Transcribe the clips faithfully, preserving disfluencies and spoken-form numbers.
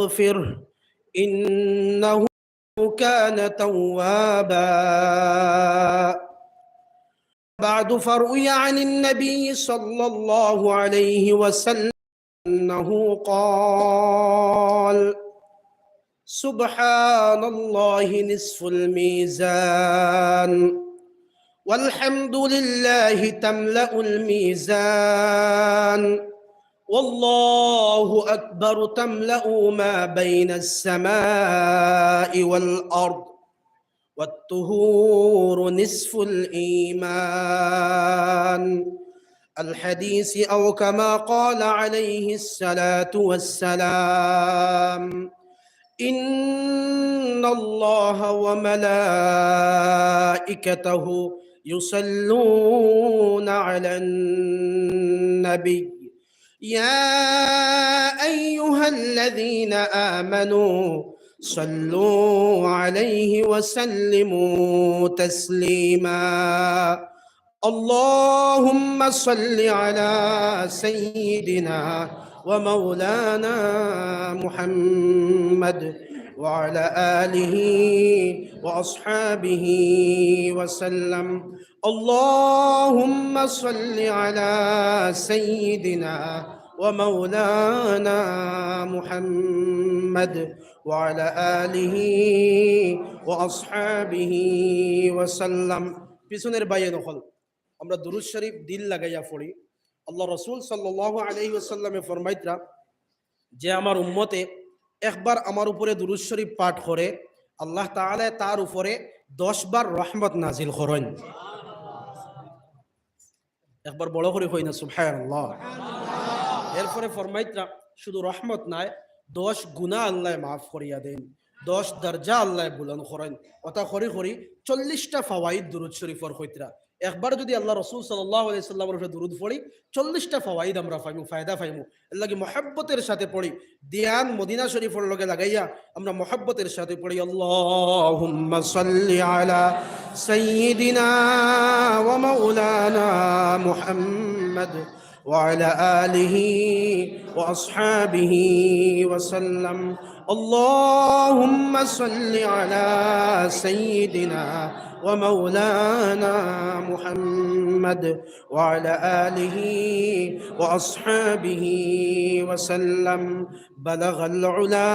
يغفر، إنه كان توابا. بعد، فروي عن النبي صلى الله عليه وسلم أنه قال: سبحان الله نصف الميزان، والحمد لله تملأ الميزان، والله أكبر تملأ ما بين السماء والأرض، والطهور نصف الإيمان. الحديث أو كما قال عليه الصلاة والسلام. إن الله وملائكته يصلون على النبي، يا أيها الذين آمنوا صلوا عليه وسلموا تسليما. اللهم صل على سيدنا ومولانا محمد وعلى آله وأصحابه وسلم. اللهم صل على سيدنا ومولانا محمد وعلى آله وأصحابه وسلم. পিছনের ভাইয়াইন অকল, আমরা দুরূদ শরীফ দিল লাগাইয়া পড়ি। আল্লাহ রসুল সাল্লাল্লাহু আলাইহি ওয়াসাল্লামে ফরমাইতরা, যে আমার উম্মতে একবার আমার উপরে দুরূদ শরীফ পাঠ করে, আল্লাহ তাআলায় তার উপরে দশ বার রহমত নাজিল করইন। একবার বড় করি কই না, সুবহানাল্লাহ। এরপরে ফরমাইতরা, শুধু রহমত নায়, দশ গুনাহ আল্লায় মাফ করিয়া দেইন, দশ দরজা আল্লায় বুলন্দ করইন। অতা করি করি চল্লিশটা ফাওয়াইদ দুরূদ শরীফর কইতরা। একবার যদি আল্লাহ রসুল সাল্লাল্লাহু আলাইহি সাল্লামর উপরে দুরূদ পড়ি, চল্লিশটা ফাওয়াইদ আমরা পাইমু, ফায়দা পাইমু। এর লাগি মহব্বতের সাথে পড়ি, ধ্যান মদিনা শরীফর লগে লাগাইয়া আমরা মহব্বতের সাথে পড়ি, اللهم صل على سيدنا ومولانا محمد وعلى آله وأصحابه وسلم. اللهم صل على سيدنا ومولانا محمد وعلى آله وأصحابه وسلم. بلغ العلا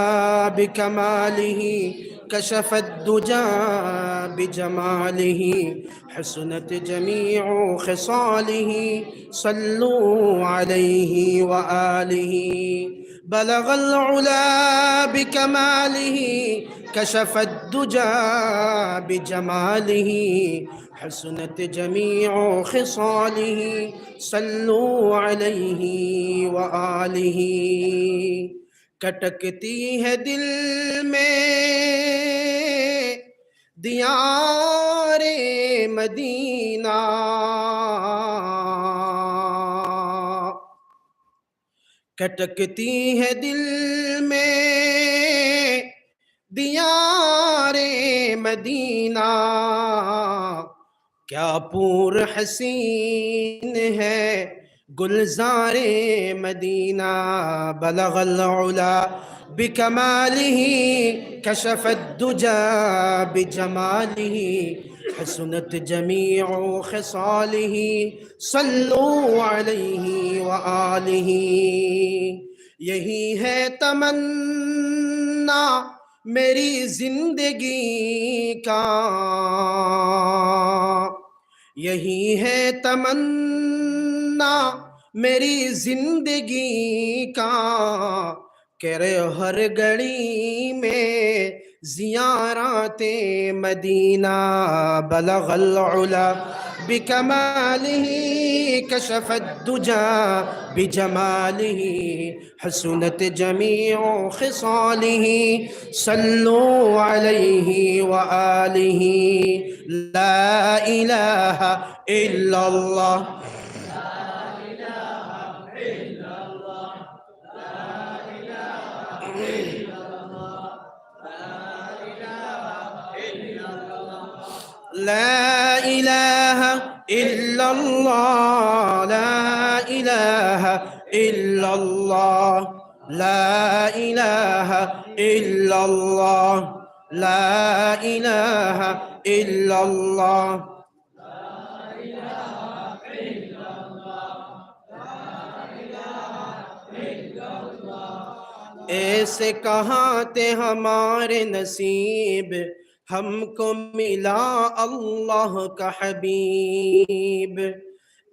بكماله، كشف الدجى بجماله، حسنت جميع خصاله، صلوا عليه وآله. بلغ العلا بكماله، كشف الدجى بجماله، حسنت جميع خصاله، صلوا عليه وآله. کھٹکتی ہے دل میں دیار مدینہ، کھٹکتی ہے دل میں دیار مدینہ، کیا پور حسین ہے گلزار مدینہ. بلغ العلا بكماله، كشف الدجى بجماله، حسنت جميع خصاله، صلوا عليه وآله. یہی ہے تمنا میری زندگی کا، یہی ہے تمنا میری زندگی کا، کرے ہر گھڑی میں زیارت مدینہ. بلغ العلا بكماله، كشف الدجى بجماله، حسنت جميع خصاله، صلوا عليه وآله. لا إله إلا الله. لا إله إلا الله، لا إله إلا الله، لا إله إلا الله، لا إله إلا الله. ایسے کہاں تھے ہمارے نصیب، ہم کو ملا اللہ کا حبیب.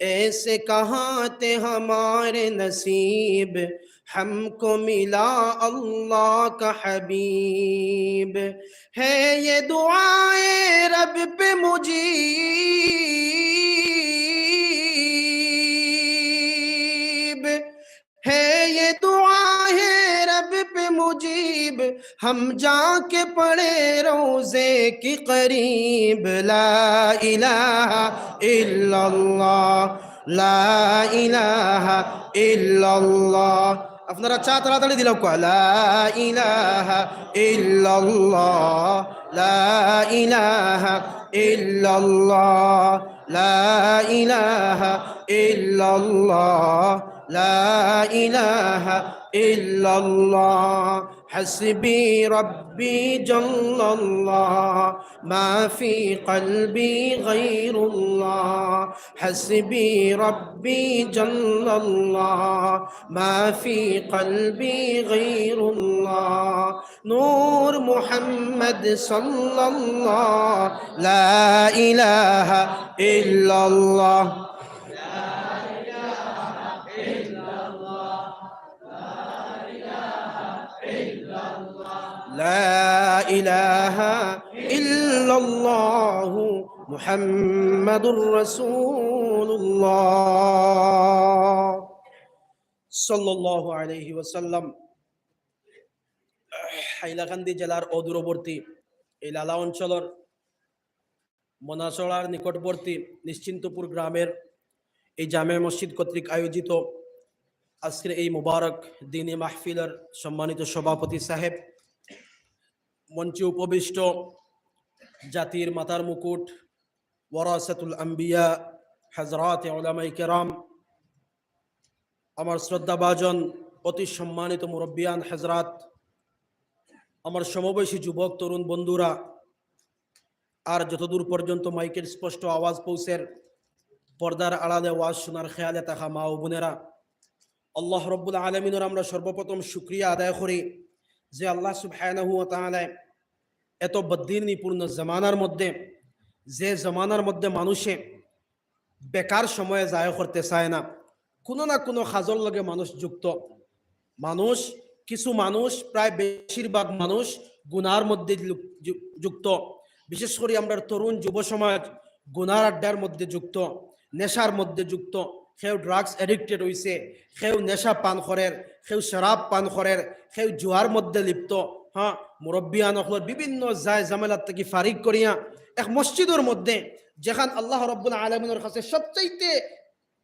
ایسے کہاں تھے ہمارے نصیب، ہم کو ملا اللہ کا حبیب. ہے یہ دعائیں رب پہ مجیب، ہے یہ دعائیں رب پہ مجیب، ہم جا کے پڑھے روضے کی قریب. لا إله إلا الله، لا إله إلا الله. আপনারা চা তাড়াতাড়ি দিলাও কয়, لا إله إلا الله، لا إله إلا الله، لا إله إلا الله، لا إله إلا الله. حسبي ربي جل الله، ما في قلبي غير الله. حسبي ربي جل الله، ما في قلبي غير الله. نور محمد صلى الله، لا إله إلا الله. لا إله إلا الله محمد رسول الله صلى الله عليه وسلم. হাইলাকান্দি জেলার অদূরবর্তী এই লালা অঞ্চলর মনাছড়ার নিকটবর্তী নিশ্চিন্তপুর গ্রামের এই জামে মসজিদ কর্তৃক আয়োজিত আজকের এই মোবারক দিনী মাহফিলের সম্মানিত সভাপতি সাহেব, মঞ্চে উপবিষ্ট জাতির মাথার মুকুট, ওয়ারাসাতুল আম্বিয়া, হযরত উলামায়ে কেরাম, আমার শ্রদ্ধাভাজন অতি সম্মানিত মুরব্বিয়ান হযরত, আমার সমবয়সী যুবক তরুণ বন্ধুরা, আর যতদূর পর্যন্ত মাইকের স্পষ্ট আওয়াজ পৌঁছের, পর্দার আড়ালে ওয়াজ শোনার খেয়ালে থাকা মা ও বোনেরা, আল্লাহ রব্বুল আলামিনর আমরা সর্বপ্রথম শুকরিয়া আদায় করি যে আল্লাহ সুবহানাহু ওয়া তাআলায় এত বদদিনীপূর্ণ জমানার মধ্যে, যে জমানার মধ্যে মানুষে বেকার সময়ে জায় করতে চায় না, কোনো না কোনো কাজর লগে মানুষ যুক্ত। মানুষ, কিছু মানুষ, প্রায় বেশিরভাগ মানুষ গুনার মধ্যে লুক-, যু-, যুক্ত। বিশেষ করি আমরার তরুণ যুব সমাজ গুনার আড্ডার মধ্যে যুক্ত, নেশার মধ্যে যুক্ত। কেউ drugs addicted অইছে, কেউ নেশা পান করের, কেউ শরাব পান করের, কেউ জুয়ার মধ্যে লিপ্ত। হ্যাঁ, মুরব্বিয়ান অকলর বিভিন্ন যায় ঝামেলার থাকি ফারিগ করিয়া এক মসজিদর মধ্যে, যেখান আল্লাহ রব্বুল আলামিনর কাছে সবচাইতে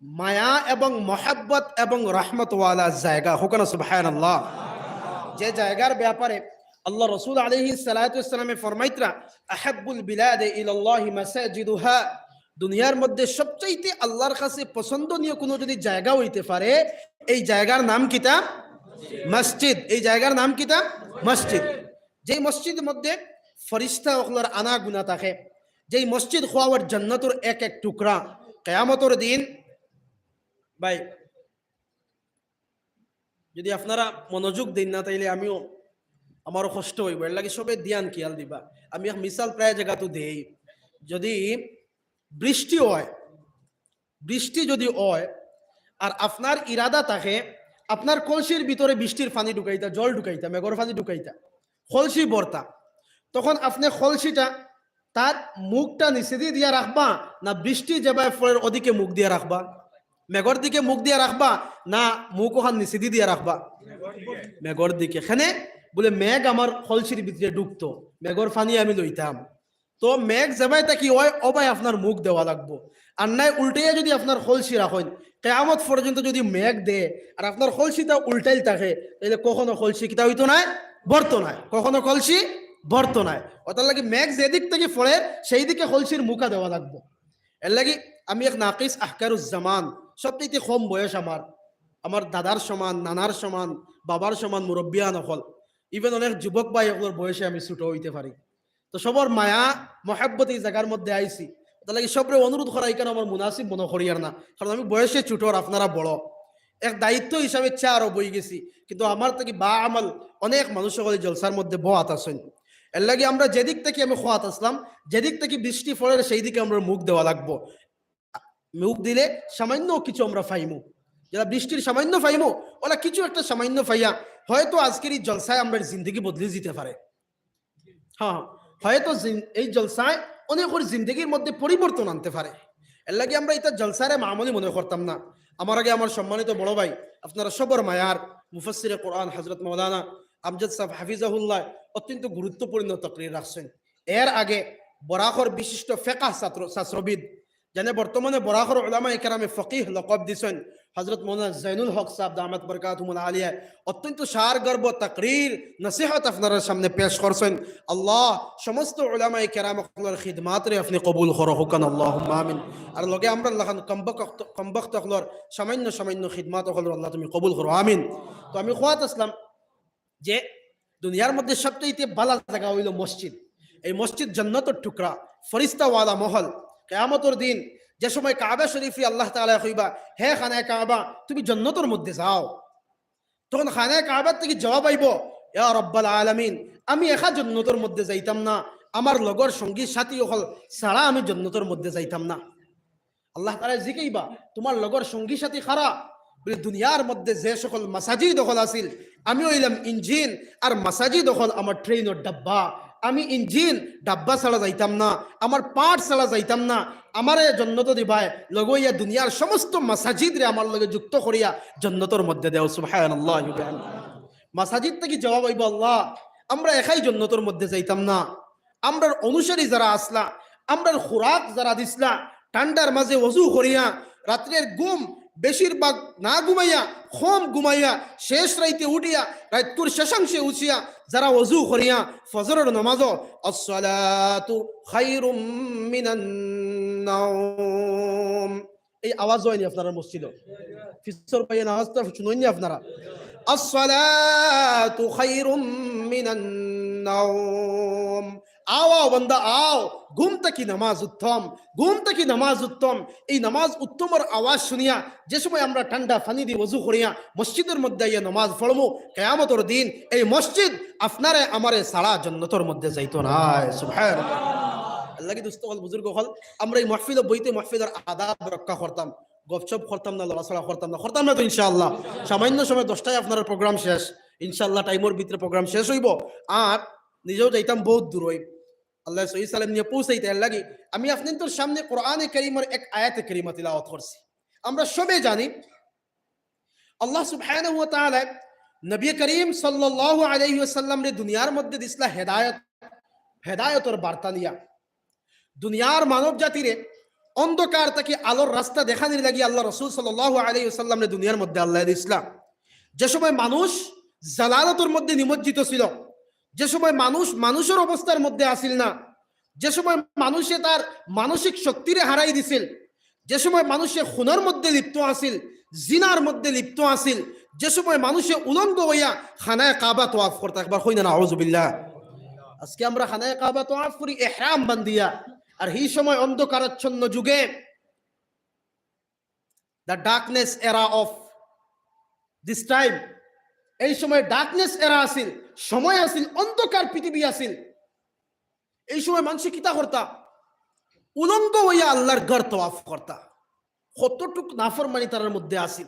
মায়া এবং মহব্বত এবং রহমতওয়ালা জায়গা, কউক্কা না সুবহানাল্লাহ। যে জায়গার ব্যাপারে আল্লাহ রসুল আলাইহিস সালাতু ওয়াস সালামে ফরমাইতরা, "আহাব্বুল বিলাদে ইলাল্লাহি মাসাজিদুহা।" দুনিয়ার মধ্যে সবচাইতে আল্লাহর কাছে পছন্দনীয় কোনো যদি জায়গা অইতে পারে, এই জায়গার নাম কিতা? মসজিদ। এই জায়গার নাম কিতা? মসজিদ। যেই মসজিদ মধ্যে ফিরিস্তা অকলর আনাগুনা থাকে, যেই মসজিদ খোয়াওয়ার জান্নাতর এক এক টুকরা, কিয়ামতর দিন, ভাই, যদি আপনারা মনোযোগ দেইন না, তাইলে আমিও, আমারও কষ্ট অইবো। এর লাগি সবে ধ্যান খেয়াল দিবা। আমি এক মিসাল প্রায় জাগাত দেই, যদি বৃষ্টি অয়, বৃষ্টি যদি অয়, আর আপনার ইরাদা থাকে আপনার কলসির ভিতরে বৃষ্টির পানি ঢুকাইতা, জল ঢুকাইতা, মেঘর পানি ঢুকাইতা, কলসি ভরতা, তখন আপনে কলসিটা তার মুখটা নিচেদি দিয়া রাখবা, না বৃষ্টি যেবায় পড়ের ওদিকে মুখ দিয়া রাখবা? মেঘর দিকে মুখ দিয়া রাখবা, না মুখ ওখান নিচেদি দিয়া রাখবা? মেঘর দিকে। কেনে বুলে, মেঘ আমার কলসির ভিতরে ঢুকতো, মেঘর পানি আমি লইতাম। তো মেঘ যেবায় থাকি অয়, ওবায় আপনার মুখ দেওয়া লাগবো। আর নায় উল্টাইয়া যদি আপনার কলসি রাখইন, কিয়ামত পর্যন্ত যদি মেঘ দেয় আর আপনার কলসিটা উল্টাইল থাকে, তাইলে কখনো কলসি কিতা অইতো নায়, ভরতো নায়, কখনো কলসি ভরতো নায়। অতার লাগি মেঘ যেদিক থাকি পড়ের, সেই দিকে কলসির মুখা দেওয়া লাগবো। এর লাগি আমি এক নাকিস আহকারুজ্জামান, সবচাইতে কম বয়স আমার, আমার দাদার সমান, নানার সমান, বাবার সমান মুরব্বিয়ান অকল, even অনেক যুবক ভাই অকলর বয়সে আমি ছোট অইতে পারি। তো সবর মায়া, মহব্বত এই জাগার মধ্যে আইছি। তার লাগি সবরে অনুরোধ করা এখানে আমার মুনাসিব মনে করিয়ার না, কারণ আমি বয়সে ছোট আর আপনারা বড়। এক দায়িত্ব হিসাবে চেয়ারও বই গেছি, কিন্তু আমার থাকি বা আমল অনেক মানুষ অকল এই জলসার মধ্যে বওয়াত আছইন। এর লাগি আমরা যেদিক থাকি আমি খোয়াত আসলাম, যেদিক থাকি বৃষ্টি পড়ের সেই দিকে আমরা মুখ দেওয়া লাগবো। মুখ দিলে সামান্য কিছু আমরা পাইমু, যেটা বৃষ্টির সামান্য পাইমু, ওলা কিছু একটা সামান্য পাইয়া হয়তো আজকের এই জলসায় আমরা জিন্দগি বদলে দিতে পারে। হ্যাঁ, হয়তো জিন-, এই জলসায় অনেকর জিন্দগির মধ্যে পরিবর্তন আনতে পারে। এর লাগি আমরা এটা জলসারে মামুলি মনে করতাম না। আমার আগে আমার সম্মানিত বড় ভাই, আপনারা সবর মায়ার মুফাসসিরে কোরআন হযরত মাওলানা আমজাদ সাহেব হাফিজাহুল্লাহ অত্যন্ত গুরুত্বপূর্ণ তাকরির রাখছেন। এর আগে বরাকর বিশিষ্ট ফেকাহ ছাত্র, শাস্ত্রবিদ, যেনে বর্তমানে বরাকর উলামায়ে কেরামে ফকিহ লকব দিছেন, হযরত মাওলানা জাইনুল হক সাহেব দামাত বরকাতুহুমুল আলিয়া অত্যন্ত সারগর্ভ তাকরির, নসিহত আপনারার সামনে পেশ করছেন। আল্লাহ সমস্ত উলামায়ে কেরাম অকলর খিদমাতরে আপনি কবুল করো, কউক্কা আল্লাহুম্মা আমিন। আর লগে আমরার লাখান কমবখত, কমবখত অকলর সামান্য সামান্য খিদমাত অকলর আল্লাহ তুমি কবুল করো, আমিন। তো আমি খোয়াত আসলাম যে দুনিয়ার মধ্যে সবচাইতে ভালা জাগা অইলো মসজিদ। এই মসজিদ জন্নতর টুকরা, ফিরিস্তাওয়ালা মহল। কিয়ামতর দিন যে সময় কাবা শরীফরে আল্লাহ তাআলায় কইবা, "হে খানায়ে কাবা, তুমি জন্নতর মধ্যে যাও।" তখন খানায়ে কাবার থাকি জবাব আইবো, "ইয়া রব্বাল আলামিন, আমি একা জন্নতর মধ্যে যাইতাম না, আমার লগর সঙ্গী সাথী অকল ছাড়া আমি জন্নতর মধ্যে যাইতাম না।" আল্লাহ তাআলায় জিকাইবা, "তুমার লগর সঙ্গী সাথী কারা?" বলে, "দুনিয়ার মধ্যে যে সকল মাসাজিদ অকল আছিল, আমি অইলাম ইঞ্জিন, আর মাসাজিদ অকল আমার ট্রেইনর ডাব্বা। আমি ইঞ্জিন, ডাব্বা ছাড়া যাইতাম না, আমার পার্ট ছাড়া যাইতাম না। আমারে জন্নতো দিবায়, লগে অইয়া দুনিয়ার সমস্ত মাসাজিদরে আমার লগে যুক্ত করিয়া জন্নতর মধ্যে দেও।" সুবহানাল্লাহ। মাসাজিদ থাকি জবাব আইবো, "আল্লাহ, আমরা একাই জন্নতর মধ্যে যাইতাম না।" আমরার অনুসারী যারা আছলা, আমরার খোরাক যারা দিছলা, ঠান্ডার মাঝে অজু করিয়া, রাত্রের ঘুম বেশিরভাগ না ঘুমাইয়া, কম ঘুমাইয়া, শেষ রাইতে উঠিয়া, রাইতকুর শেষাংশে উঠিয়া, যারা অজু করিয়া ফজরর নামাজও, "আসসালাতু খায়রুম মিনান নাওম।" এই আওয়াজ অয়নি আপনারার মসজিদো? ফিসর ভাইয়ে আওয়াজটা শুনইননি আপনারা? "আসসালাতু খায়রুম মিনান নাওম।" আও, আও বান্দা, আও, ঘুম থাকি নামাজ উত্তম, ঘুম থাকি নামাজ উত্তম। এই নামাজ উত্তমর আওয়াজ শুনিয়া যে সময় আমরা ঠান্ডা পানি দি অজু করিয়া মসজিদর মধ্যে আইয়া নামাজ পড়মু, কিয়ামতর দিন এই মসজিদ আপনারে আমারে ছাড়া জন্নতর মধ্যে যাইতো নায়। সুবহানাল্লাহ। এর লাগি দোস্ত অকল, বুজুর্গ অকল, আমরা এই মাহফিলো বইতে মাহফিলর আদাব রক্ষা করতাম, গপসপ করতাম না, লড়াচড়া করতাম না, করতাম না তো ইনশাআল্লাহ। সামান্য সময় দশটায় আপনারার প্রোগ্রাম শেষ, ইনশাআল্লাহ টাইমর ভিতরে প্রোগ্রাম শেষ অইবো। আর নিজেও যাইতাম বহুত দূর অই, আল্লাহ সহি সালাম নিয়া পৌঁছাইতা। এর লাগি আমি আপনাইন্তর সামনে কোরআনে কারীমর এক আয়াতে কারীমা তিলাওয়াত করছি। আমরা সবে জানি আল্লাহ সুবহানাহু ওয়া তাআলা নবী করিম সাল্লাল্লাহু আলাইহি ওয়াসাল্লামরে দুনিয়ার মধ্যে দিছলা হেদায়েত, হেদায়েতর বার্তা নিয়া। দুনিয়ার মানব জাতিরে অন্ধকার থাকি আলোর রাস্তা দেখানির লাগি আল্লাহ রাসূল সাল্লাল্লাহু আলাইহি ওয়াসাল্লামরে দুনিয়ার মধ্যে আল্লাহ দিছলা। যে সময় মানুষ জালালতর মধ্যে নিমজ্জিত ছিল, যে সময় মানুষ মানুষর অবস্থার মধ্যে আছিল না, যে সময় মানুষে তার মানসিক শক্তিরে হারাই দিছিল, যে সময় মানুষে খুনর মধ্যে লিপ্ত আছিল, জিনার মধ্যে লিপ্ত আছিল, যে সময় মানুষে উলঙ্গ অইয়া খানায়ে কাবা তওয়াফ করতা, একবার কইন না আউযুবিল্লাহ। আজকে আমরা খানায়ে কাবা তওয়াফ করি ইহরাম বান্ধিয়া, আর হি সময় অন্ধকারাচ্ছন্ন যুগে, the darkness era of this time, এই সময় ডার্কনেস এরা আছিল, সময় আছিল, অন্ধকার পৃথিবী আছিল। এই সময় মানষে কিতা করতা? উলঙ্গ অইয়া আল্লাহর ঘর তওয়াফ করতা। কতটুক নাফরমানি তারার মধ্যে আছিল।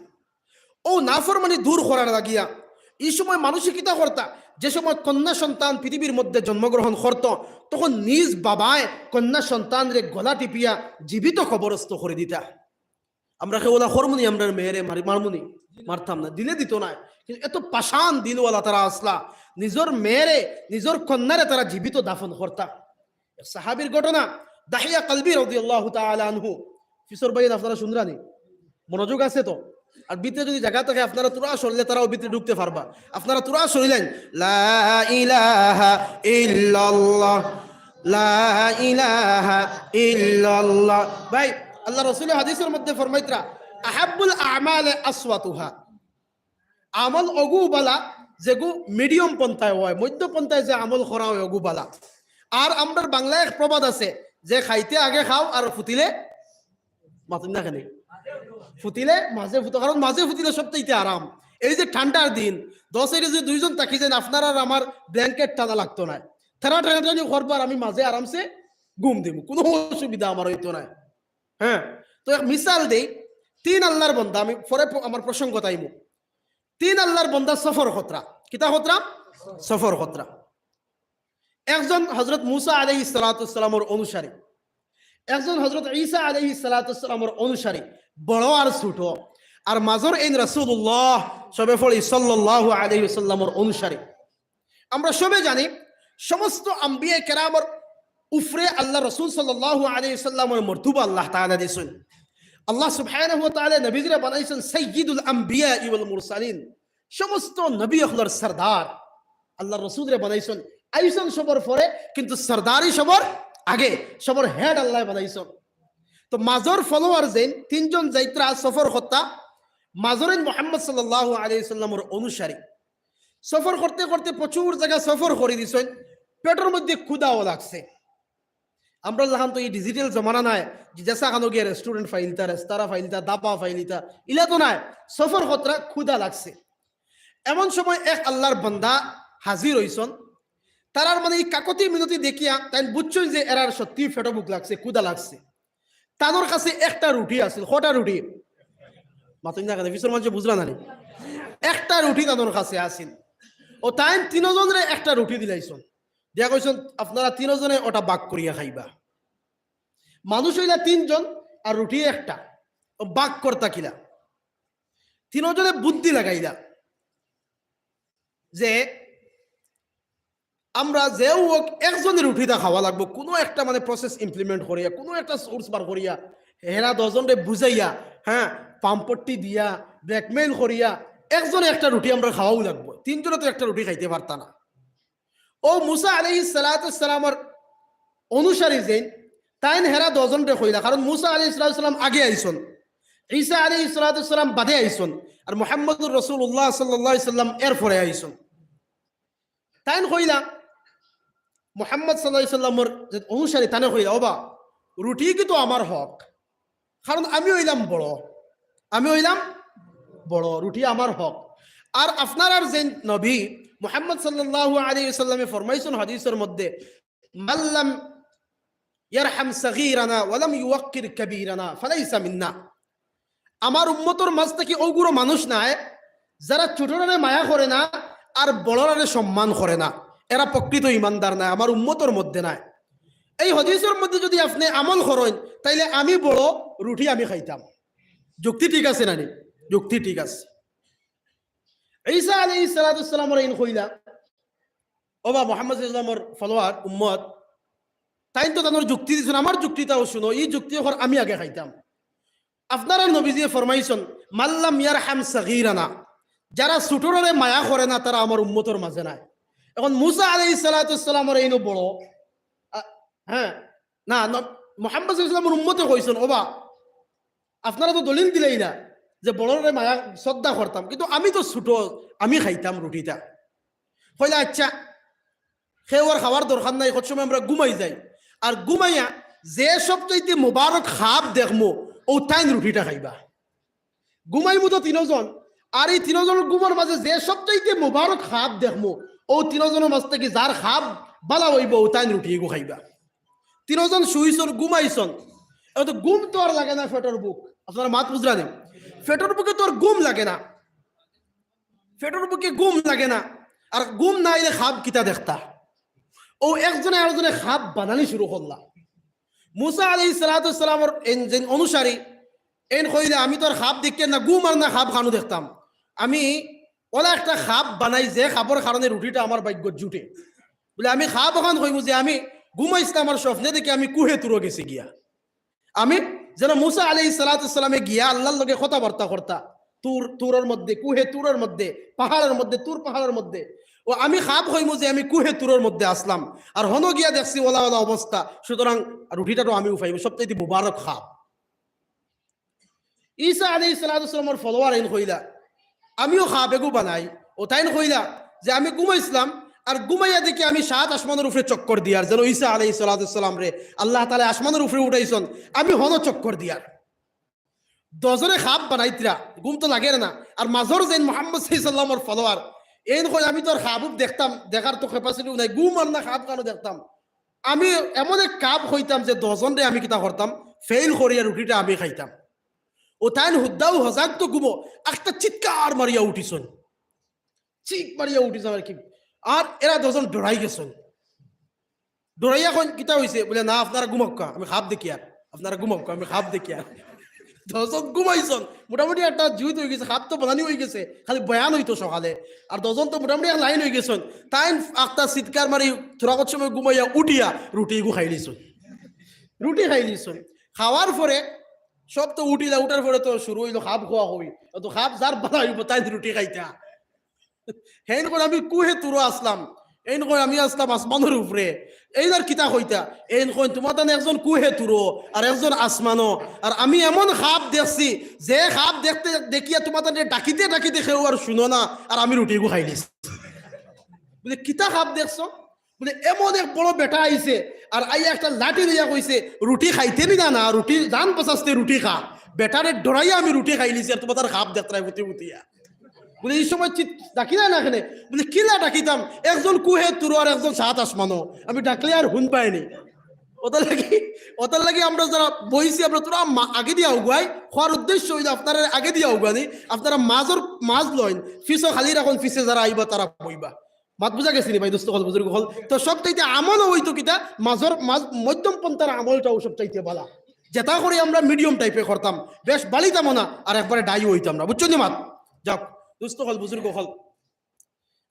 ও নাফরমানি দূর করার লাগিয়া এই সময় মানষে কিতা করতা? যে সময় কন্যা সন্তান পৃথিবীর মধ্যে জন্মগ্রহণ করত, তখন নিজ বাবায় কন্যা সন্তানরে গলা টিপিয়া জীবিত কবরস্থ করি দিতা। আমরা কেউ ওলা করমুনি, আমরার মেয়েরে মারি, মারমুনি, মারতাম না, দিলে দিত না। কিন্তু এত পাষাণ দিলওয়ালা তারা আছলা, নিজর মেয়েরে, নিজর কন্যারে তারা জীবিত দাফন করতা। এক সাহাবীর ঘটনা, দাহিয়া কালবি রাদিয়াল্লাহু তাআলা আনহু। ফিসর ভাই, আপনারা শুনরানি? মনোযোগ আছে তো? আর ভিতরে যদি জাগা থাকে, আপনারা থুড়া সরলে তারাও ভিতরে ঢুকতে পারবা। আপনারা থুড়া সরিলেন, লা ইলাহা ইল্লাল্লাহ, লা ইলাহা ইল্লাল্লাহ। ভাই, আল্লাহ রাসূলে হাদিসর মধ্যে ফরমাইতরা, "আহাব্বুল আমালে আসওয়াতুহা।" আমল অগু বালা, যেগু মিডিয়াম পন্থায় অয়, মধ্য পন্থায় যে আমল করা অয় অগু বালা। আর আমরার বাংলা এক প্রবাদ আছে যে, "খাইতে আগে খাও আর ফুতিলে মাতুন না কেনে, ফুতিলে মাঝে ফুতো।" কারণ মাঝে ফুতিলে সবচাইতে আরাম। এই যে ঠান্ডার দিন, দশ এর যে দুইজন থাকি যাইন, আপনার আর আমার ব্ল্যাঙ্কেট টানা লাগতো নায়। তারা টানাটানি করবার, আমি মাঝে আরামসে ঘুম দিমু, কোনো অসুবিধা আমার অইতো নায়। হ্যাঁ, তো এক মিসাল দেই, তিন আল্লাহর বন্দা, আমি পরে প-, আমার প্রসঙ্গ তাইমু। তিন আল্লাহর বন্দা সফর খতরা, কিতা খতরা? সফর খতরা। একজন হযরত মুসা আলাইহিস সালাতু ওয়াস সালামর অনুসারী, একজন হযরত ঈসা আলাইহিস সালাতু ওয়াস সালামর অনুসারী, বড় আর ছোট, আর মাজর এইন রাসূলুল্লাহ, সবে পড়ি সাল্লাল্লাহু আলাইহি ওয়াসাল্লামর অনুসারী। আমরা সবে জানি, সমস্ত আম্বিয়া কেরামর উপরে আল্লাহ রসুল সাল্লাল্লাহু আলাইহি ওয়াসাল্লামর মর্তবা আল্লাহ তাআলা দিছইন। আল্লাহ সুবহানাহু ওয়া তাআলা নবীজিরে বানাইছইন সাইয়্যিদুল আম্বিয়া ওয়াল মুরসালিন, সমস্ত নবী অকলর সরদার। আল্লাহ রসুলরে বানাইছইন, আইছইন সবর পরে, কিন্তু সরদারি সবর আগে, সবর হেড আল্লাহ বানাইছইন। তো মাজর ফলোয়ার যেইন তিনজন যাইত্রা সফর খতরা, মাজর এইন মুহাম্মদ সাল্লাল্লাহু আলাইহি ওয়াসাল্লামর অনুসারী। সফর করতে করতে প্রচুর জাগা সফর করি দিছইন, পেটর মধ্যে ক্ষুধাও লাগছে। আমরা যেখান তো এই ডিজিটাল জমানা নায় যে যেসা খানো গিয়া রেস্টুরেন্ট ফাইলতা, রেস্তারা ফাইলতা, দাবা ফাইলিতা, ইলা তো নায়। সফর খতরা, ক্ষুধা লাগছে। এমন সময় এক আল্লাহর বান্দা হাজির অইছইন। তারার মানে এই কাকতি মিনতি দেখিয়া তাইন বুঝছইন যে এরার সত্যি পেটো ভুক লাগছে, ক্ষুধা লাগছে। তানর কাছে একটা রুটি আছিল। কটা রুটি? মাতুন না কেনে, পিছর মানষে বুঝরা না নি? একটা রুটি তানর কাছে আছিল। ও তাইন তিনজনরে একটা রুটি দিলাইছইন, দিয়া কইছইন, "আপনারা তিনজনে ওটা ভাগ করিয়া খাইবা।" মানুষ অইলা তিনজন আর রুটি একটা, ও ভাগ করতা কিলা? তিনজনে বুদ্ধি লাগাইলা যে আমরা যেউ হোক একজনে রুটিটা খাওয়া লাগবো, কোনো একটা মানে প্রসেস ইমপ্লিমেন্ট করিয়া, কোনো একটা সোর্স বার করিয়া, হেরা দশজনরে বুঝাইয়া, হ্যাঁ, পাম্পট্টি দিয়া, ব্ল্যাকমেইল করিয়া, একজনে একটা রুটি আমরা খাওয়াও লাগবো। তিনজনে তো একটা রুটি খাইতে পারতা না। ও মুসা আলাইহিস সালাতু ওয়াস সালামর অনুসারী যেইন, তাইন হেরা দশজনরে কইলা, কারণ মুসা আলাইহিস সালাতু ওয়াস সালাম আগে আইছইন, ঈসা আলাইহিস সালাতু ওয়াস সালাম বাদে আইছইন, আর মুহাম্মদুর রাসূলুল্লাহ সাল্লাল্লাহু আলাইহি ওয়াসাল্লাম এর পরে আইছইন। তাইন কইলা, মুহাম্মদ সাল্লাল্লাহু আলাইহি ওয়াসাল্লামর যে অনুসারী, তানে কইলা, "ওবা, রুটি কিন্তু আমার হক, কারণ আমি অইলাম বড়, আমি অইলাম বড়, রুটি আমার হক।" আর আপনারার যে নবী মুহাম্মদ সাল্লাল্লাহু আলাইহি ওয়াসাল্লামে ফরমাইছইন হাদিসর মধ্যে, "মাল্লাম ইয়ারহাম সাগীরানা ওয়ালাম ইউওয়াক্কির কাবীরানা ফালাইসা মিন্না।" আমার উম্মতর মাঝ থাকি অগুরো মানুষ নাই, যারা ছোটরারে মায়া করে না আর বড়রারে সম্মান করে না, এরা প্রকৃত ইমানদার নায়, আমার উম্মতর মধ্যে নায়। এই হাদিসর মধ্যে যদি আপনে আমল করইন, তাইলে আমি বড়, রুটি আমি খাইতাম। যুক্তি ঠিক আছে না নি? যুক্তি ঠিক আছে। ঈসা আলাইহিস সালাতু ওয়াস সালামরে এইন কইলা, ওবা মুহাম্মদ সাল্লাল্লাহু আলাইহি ওয়াসাল্লামর ফলোয়ার, উম্মত, তাইন তো তানর যুক্তি দিছইন, আমার যুক্তিটাও শুনো, এই যুক্তি অখন আমি আগে খাইতাম। আপনারার নবীজিয়ে ফরমাইছইন, "মাল্লাম ইয়ারহাম সাগীরানা", যারা ছোটরারে মায়া করে না, তারা আমার উম্মতর মাঝে নাই। এখন মুসা আলাইহিস সালাতু ওয়াস সালামর এইনও বড়, আ, হ্যাঁ, না, ন-, মুহাম্মদ সাল্লাল্লাহু আলাইহি ওয়াসাল্লামর উম্মতে কইছইন, "ওবা, আপনারা তো দলিল দিলাইলা যে বড়রারে মায়া শ্রদ্ধা করতাম, কিন্তু আমি তো ছোট, আমি খাইতাম রুটিটা।" কইলা, "আচ্ছা, কেউ আর খাওয়ার দরকার নাই, কত সময় আমরা ঘুমাই যাই, আর ঘুমাইয়া যে সবচাইতে মোবারক খাব দেখমু, ও তাইন রুটিটা খাইবা।" ঘুমাইমু তো তিনজন, আর এই তিনজনর ঘুমর মাঝে যে সবচাইতে মোবারক খাব দেখমু, ও তিনজনর মাঝ থাকি যার খাব বালা অইবো, ও তাইন রুটি এগু খাইবা। তিনজন শুইছইন, ঘুমাইছইন, এখন তো ঘুম তো আর লাগে না, পেটর ভুক। আপনারা মাত বুঝরা নি? পেটর ভুকে তো আর ঘুম লাগে না, পেটর ভুকে ঘুম লাগে না। আর ঘুম না আইলে খাব কিতা দেখতা? ও একজনে আরজনে খাব বানানি শুরু করলা। মুসা আলাইহিস সালাতু ওয়াস সালামর এইন যেইন অনুসারী, এইন কইলা, "আমি তো আর খাব দেখিয়ার না, ঘুম আর না খাব খানো দেখতাম। আমি অলা একটা খাব বানাই যে খাবর কারণে রুটিটা আমার ভাগ্যত জুটে।" বুলে, "আমি খাব অখান কইমু যে আমি ঘুমাইছলাম, আমার স্বপ্নে দেখি আমি কুহে তুরো গেছি গিয়া।" আমি যেন মুসা আলাইহিস সালাতু ওয়াস সালামে গিয়া আল্লাহর লগে কথাবার্তা করতা, তুর, তুরর মধ্যে, কুহে তুরর মধ্যে, পাহাড়র মধ্যে, তুর পাহাড়র মধ্যে। ও আমি খাব কইমু যে আমি কুহে তুরর মধ্যে আছলাম, আর হনো গিয়া দেখছি অলা অলা অবস্থা, সুতরাং রুটিটা তো আমিও পাইমু, সবচাইতে মুবারক খাব। ঈসা আলাইহিস সালাতু ওয়াস সালামর ফলোয়ার এইন কইলা, আমিও খাব এগু বানাই। ও তাইন কইলা যে আমি ঘুমাইছলাম, আর ঘুমাইয়া দেখি আমি সাত আসমানর উপরে চক্কর দিয়ার, যেন ঈসা আলাইহিস সালাতু ওয়াস সালামরে আল্লাহ তাআলায় আসমানর উপরে উঠাইছইন, আমি হনো চক্কর দিয়ার। দুইজনে খাব বানাইতরা, ঘুম তো লাগের না। আর মাজর যেইন মুহাম্মদ সাল্লাল্লাহু আলাইহি ওয়াসাল্লামর follower, এইন কইন আমি তো আর খাব-উব দেখতাম, দেখার তো capacity নাই, ঘুম আর না খাব কানো দেখতাম। আমি এমন এক খাব কইতাম যে দুইজনরে আমি কিতা করতাম, fail করিয়া রুটিটা আমি খাইতাম। ও তাইন হুদ্দাউ হজাগ তো ঘুমো, একটা চিৎকার মারিয়া উঠিছইন, চিক মারিয়া উঠিছইন আর কি। আর এরা দুইজন ডরাই গেছইন। ডরাইয়া কইন, "কিতা অইছে?" বুলে, "না, আপনারা ঘুমাউক্কা, আমি খাব দেখিয়ার, আপনারা ঘুমাউক্কা, আমি খাব দেখিয়ার।" দুইজন ঘুমাইছইন, মোটামুটি একটা জুইত অইগেছে, খাব তো বানানি অইগেছে, খালি বয়ান অইতো সকালে। আর দুইজন তো মোটামুটি এক লাইন অইগেছইন। তাইন একটা চিৎকার মারি থুড়া কত সময় ঘুমাইয়া উঠিয়া রুটি এগু খাইলিছইন। রুটি খাইলিছইন। খাওয়ার পরে সব তো উঠিলা, উঠার পরে তো শুরু অইলো খাব খাওয়া অইবো। তো খাব যার বালা অইবো, তাইন রুটি খাইতা। হেইন কইন আমি কুহে তুরো আছলাম, এইন কইন আমি আছলাম আসমানর উপরে। এইন আর কিতা কইতা? এইন কইন তুমার তান একজন কুহে তুরো আর একজন আসমানো। আর আমি এমন খাব দেখছি, যে খাব দেখতে দেখিয়া তুমার তানরে ডাকিতে ডাকিতে কেউ আর হুনো না, আর আমি রুটি এগু খাইলিছি। বুলে, "কিতা খাব দেখছো?" বুলে, "এমন এক বড় বেটা আইছে, আর আইয়া একটা লাঠি লইয়া কইছে, 'রুটি খাইতে নি না, না, রুটি জান বাঁচাইতে রুটি খা।' বেটারে ডরাইয়া আমি রুটি খাইলিছি, আর তুমার তান খাব দেখতায় ফুটি ফুটিয়া।" বুলে, "ই সময় চিৎ-, ডাকিলা না কেনে?" বুলে, "কিলা ডাকিতাম? একজন কুহে তুরো আর একজন সাত আসমানো। আমি ডাকলে আর হুনবায়নি।" অতার লাগি, অতার লাগি আমরা যারা বইছি, আমরা থুড়া মা-, আগেদি আউগাই, কওয়ার উদ্দেশ্য অইলো আপনারারে আগেদি আউগানি, আপনারা মাজর, মাজ লইন, পিছো খালি রাখইন, পিছে যারা আইবা তারা বইবা। মাত বুঝা গেছেনি ভাই, দোস্ত অকল, বুজুর্গ অকল? তো সব চাইতে আমলও অইতো কিতা, মাজর, মাজ, মধ্যম পন্থার আমলটাও সব চাইতে বালা। যেটা করি আমরা medium type-এ করতাম, বেশ বালিতামও না, আর একবারে ডাইও অইতাম না, বুঝছো নি মাত? যাউক, দোস্ত অকল, বুজুর্গ অকল,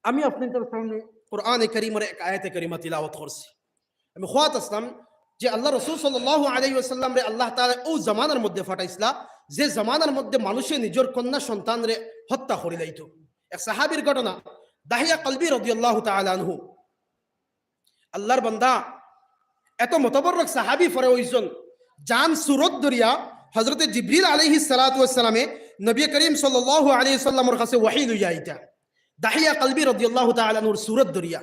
আমি আপনাইনতর সামনে কোরআনে কারীমর এক আয়াতে কারীমা তিলাওয়াত করছি। আমি কওয়াত আছলাম যে আল্লার রসুল সাল্লাল্লাহু আলাইহি ওয়াসাল্লামরে আল্লাহ তাআলায় অউ জামানার মধ্যে পাঠাইছলা, যে জামানার মধ্যে মানুষে নিজর কন্যা সন্তানরে হত্যা করিলাইতো। এক সাহাবীর ঘটনা, দাহিয়া কলবি রাদিয়াল্লাহু তাআলা আনহু। আল্লার বান্দা, এত মোতাবাররক সাহাবী পরে অইছইন, যান সুরত ধরিয়া হযরতে জিবরিল আলাইহিস সালাতু ওয়াস সালামে নবী করিম সাল্লাল্লাহু আলাইহি ওয়াসাল্লামর কাছে ওহী লইয়া আইতা। দাহিয়া কলবি রাদিয়াল্লাহু তাআলা আনহুর সুরত ধরিয়া।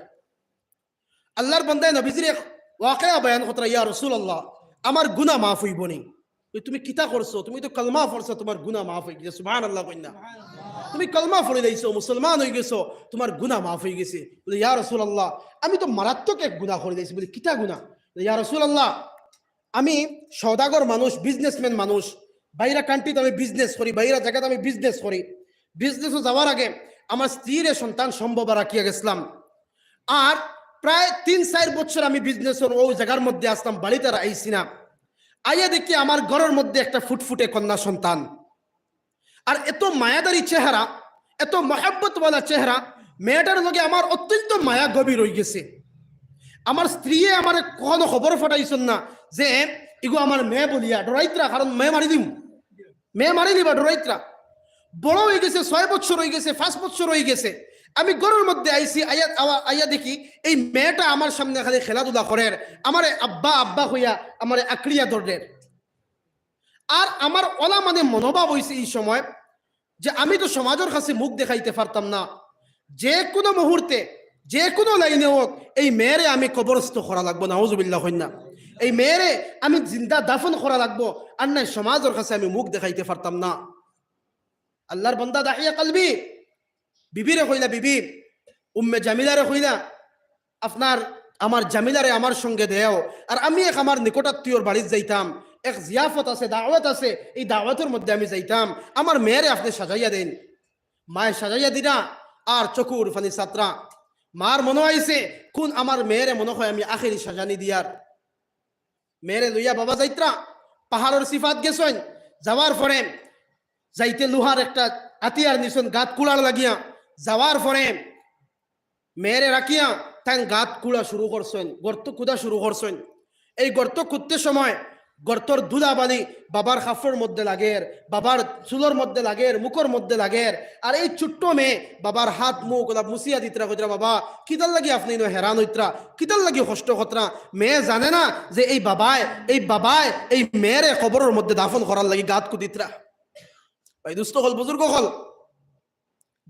আল্লার বান্দায় নবীজিরে এক ওয়াকিয়া বয়ান করতরা, "ইয়া রাসূলুল্লাহ, আমার গুনা মাফ অইবো নি?" কই, "তুমি কিতা করছো? তুমি তো কলমা পড়ছো, তুমার গুনা মাফ অইগেছে।" সুবহানাল্লাহ কইন না। "তুমি কলমা পড়িলাইছো, মুসলমান অইগেছো, তুমার গুনা মাফ অইগেছে।" বুলে, "ইয়া রাসূলুল্লাহ, আমি তো মারাত্মক এক গুনা করিলাইছি।" বুলে, "কিতা গুনা?" বুলে, "ইয়া রাসূলুল্লাহ, আমি সওদাগর মানুষ, businessman মানুষ, বাইরা country-ত আমি business করি, বাইরা জাগাত আমি business করি। Business-ও যাওয়ার আগে আমার স্ত্রীরে সন্তান সম্ভবা রাখিয়া গেছলাম। আর প্রায় তিন চাইর বছর আমি business-র অউ জাগার মধ্যে আছলাম, বাড়িত আর আইছি না। আইয়া দেখি আমার ঘরর মধ্যে একটা ফুটফুটে কন্যা সন্তান, আর এত মায়াদারি চেহারা, এত মহব্বতওয়ালা চেহারা, মেয়েটার লগে আমার অত্যন্ত মায়া গভীর অইগেছে। আমার স্ত্রীয়ে আমারে কখনো খবর পাঠাইছইন না যে ইগু আমার মেয়ে বলিয়া, ডরাইতরা, কারণ মেয়ে মারি দিমু, মেয়ে মারি দিবা, ডরাইতরা। বড় অইগেছে, ছয় বছর অইগেছে, পাঁচ বছর অইগেছে। আমি ঘরর মধ্যে আইছি, আইয়া, আওয়া-, আইয়া দেখি এই মেয়েটা আমার সামনে খালি খেলাধুলা করের, আমারে আব্বা, আব্বা কইয়া আমারে আঁকড়িয়া ধরের। আর আমার অলা মানে মনোভাব অইছে ই সময় যে আমি তো সমাজর কাছে মুখ দেখাইতে পারতাম না, যে কুনু মুহূর্তে, যে কুনু line-এ অউক, এই মেয়েরে আমি কবরস্থ করা লাগবো, নাউজুবিল্লাহ কইন না। এই মেয়েরে আমি জিন্দা দাফন করা লাগবো, আর নায় সমাজর কাছে আমি মুখ দেখাইতে পারতাম না। আল্লার বান্দা দাহিয়া কলবি বিবিরে কইলা, "বিবি, উম্মে জামিলারে কইলা, আপনার, আমার জামিলারে আমার সঙ্গে দেও, আর আমি এক আমার নিকটাত্মীয়র বাড়িত যাইতাম, এক জিয়াফত আছে, দাওয়াত আছে, এই দাওয়াতর মধ্যে আমি যাইতাম, আমার মেয়েরে আপনে সাজাইয়া দেইন।" মায় সাজাইয়া দিরা, আর চকুর পানি ছাতরা। মার মনো আইছে, কুন আমার মেয়েরে মনো অয় আমি আখেরি সাজানি দিয়ার। মেয়েরে লইয়া বাবা যাইতরা, পাহাড়র সিফাত গেছইন, যাওয়ার পরে যাইতে লোহার একটা আতিয়ার নিছইন, গাত কুড়ার লাগিয়া। যাওয়ার পরে মেয়েরে রাখিয়া তাইন গাত কুড়া শুরু করছইন, গর্ত কুদা শুরু করছইন। এই গর্ত কুদতে সময় গর্তর ধুলাবালি বাবার কাপড়র মধ্যে লাগের, বাবার চুলর মধ্যে লাগের, মুখর মধ্যে লাগের। আর এই ছোট্ট মেয়ে বাবার হাত মুখ অলা মুছিয়া দিতরা, কইতরা, "বাবা, কিতার লাগি আপনে ইনো হেরান অইতরা? কিতার লাগি কষ্ট করতরা?" মেয়ে জানে না যে এই বাবায়, এই বাবায় এই মেয়েরে কবরর মধ্যে দাফন করার লাগি গাত কুদিতরা। ভাই দোস্ত অকল, বুজুর্গ অকল,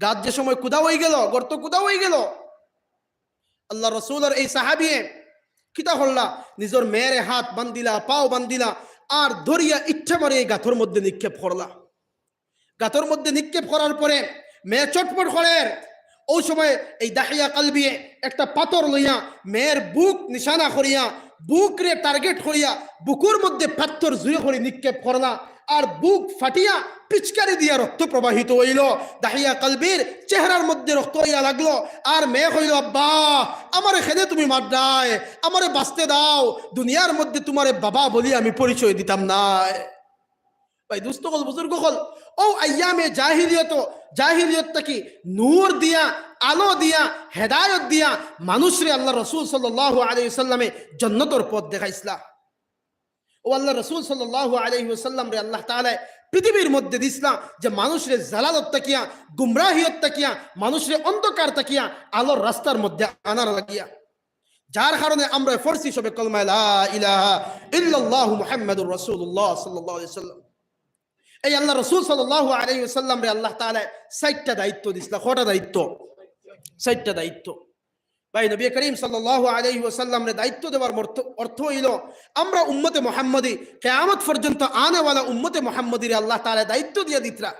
গাত যে সময় কুদা অইগেলো, গর্ত কুদা অইগেলো, আল্লার রসুলর এই সাহাবিয়ে কিতা করলা? নিজর মেয়েরে হাত বান্ধিলা, পাও বান্ধিলা, আর ধরিয়া ইচ্ছা মারি এই গাতর মধ্যে নিক্ষেপ করলা। গাতর মধ্যে নিক্ষেপ করার পরে মেয়ে চটপট করের। অউ সময় এই দাহিয়া কালবিয়ে একটা পাথর লইয়া মেয়ের বুক নিশানা করিয়া, বুকরে target করিয়া, বুকুর মধ্যে পাথর জুরে করি নিক্ষেপ করলা। আর বুক ফাটিয়া পিচকারি দিয়া রক্ত প্রবাহিত অইলো। দাহিয়া কালবির চেহারার মধ্যে রক্ত অইয়া লাগলো। আর মেয়ে কইলো, "আব্বা, আমারে কেনে তুমি মাররায়? আমারে বাঁচতে দাও, দুনিয়ার মধ্যে তুমারে বাবা বলি আমি পরিচয় দিতাম নায়।" ভাই, দুস্ত অকল, বুজুর্গ অকল, অউ আইয়ামে জাহিলিয়ত, জাহিলিয়ত থাকি নূর দিয়া, আলো দিয়া, হেদায়ত দিয়া মানুষরে আল্লার রসুল সাল্লাল্লাহু আলাইহি ওয়াসাল্লামে জন্নতর পথ দেখাইছলা। অউ আল্লার রসুল সাল্লাল্লাহু আলাইহি ওয়াসাল্লামরে আল্লাহ তাআলায় পৃথিবীর মধ্যে দিছলা যে মানুষরে জালালত থাকিয়া, গুমরাহিয়ত থাকিয়া, মানুষরে অন্ধকার থাকিয়া আলোর রাস্তার মধ্যে আনার লাগিয়া। যার কারণে আমরা পড়ছি সবে কলমায় লা ইলাহা ইল্লাল্লাহু মুহাম্মাদুর রাসূলুল্লাহ সাল্লাল্লাহু আলাইহি ওয়াসাল্লাম। এই আল্লার রসুল সাল্লাল্লাহু আলাইহি ওয়াসাল্লামরে আল্লাহ তাআলায় চাইরটা দায়িত্ব দিছলা। কয়টা দায়িত্ব? চাইরটা দায়িত্ব। ভাই, নবী করিম সাল্লাল্লাহু আলাইহি ওয়াসাল্লামরে দায়িত্ব দেওয়ার মর্থ-, অর্থ অইলো, আমরা উম্মতে মুহাম্মদী, কিয়ামত পর্যন্ত আনেওয়ালা উম্মতে মুহাম্মদীরে আল্লাহ তাআলায় দায়িত্ব দিয়া দিতরা।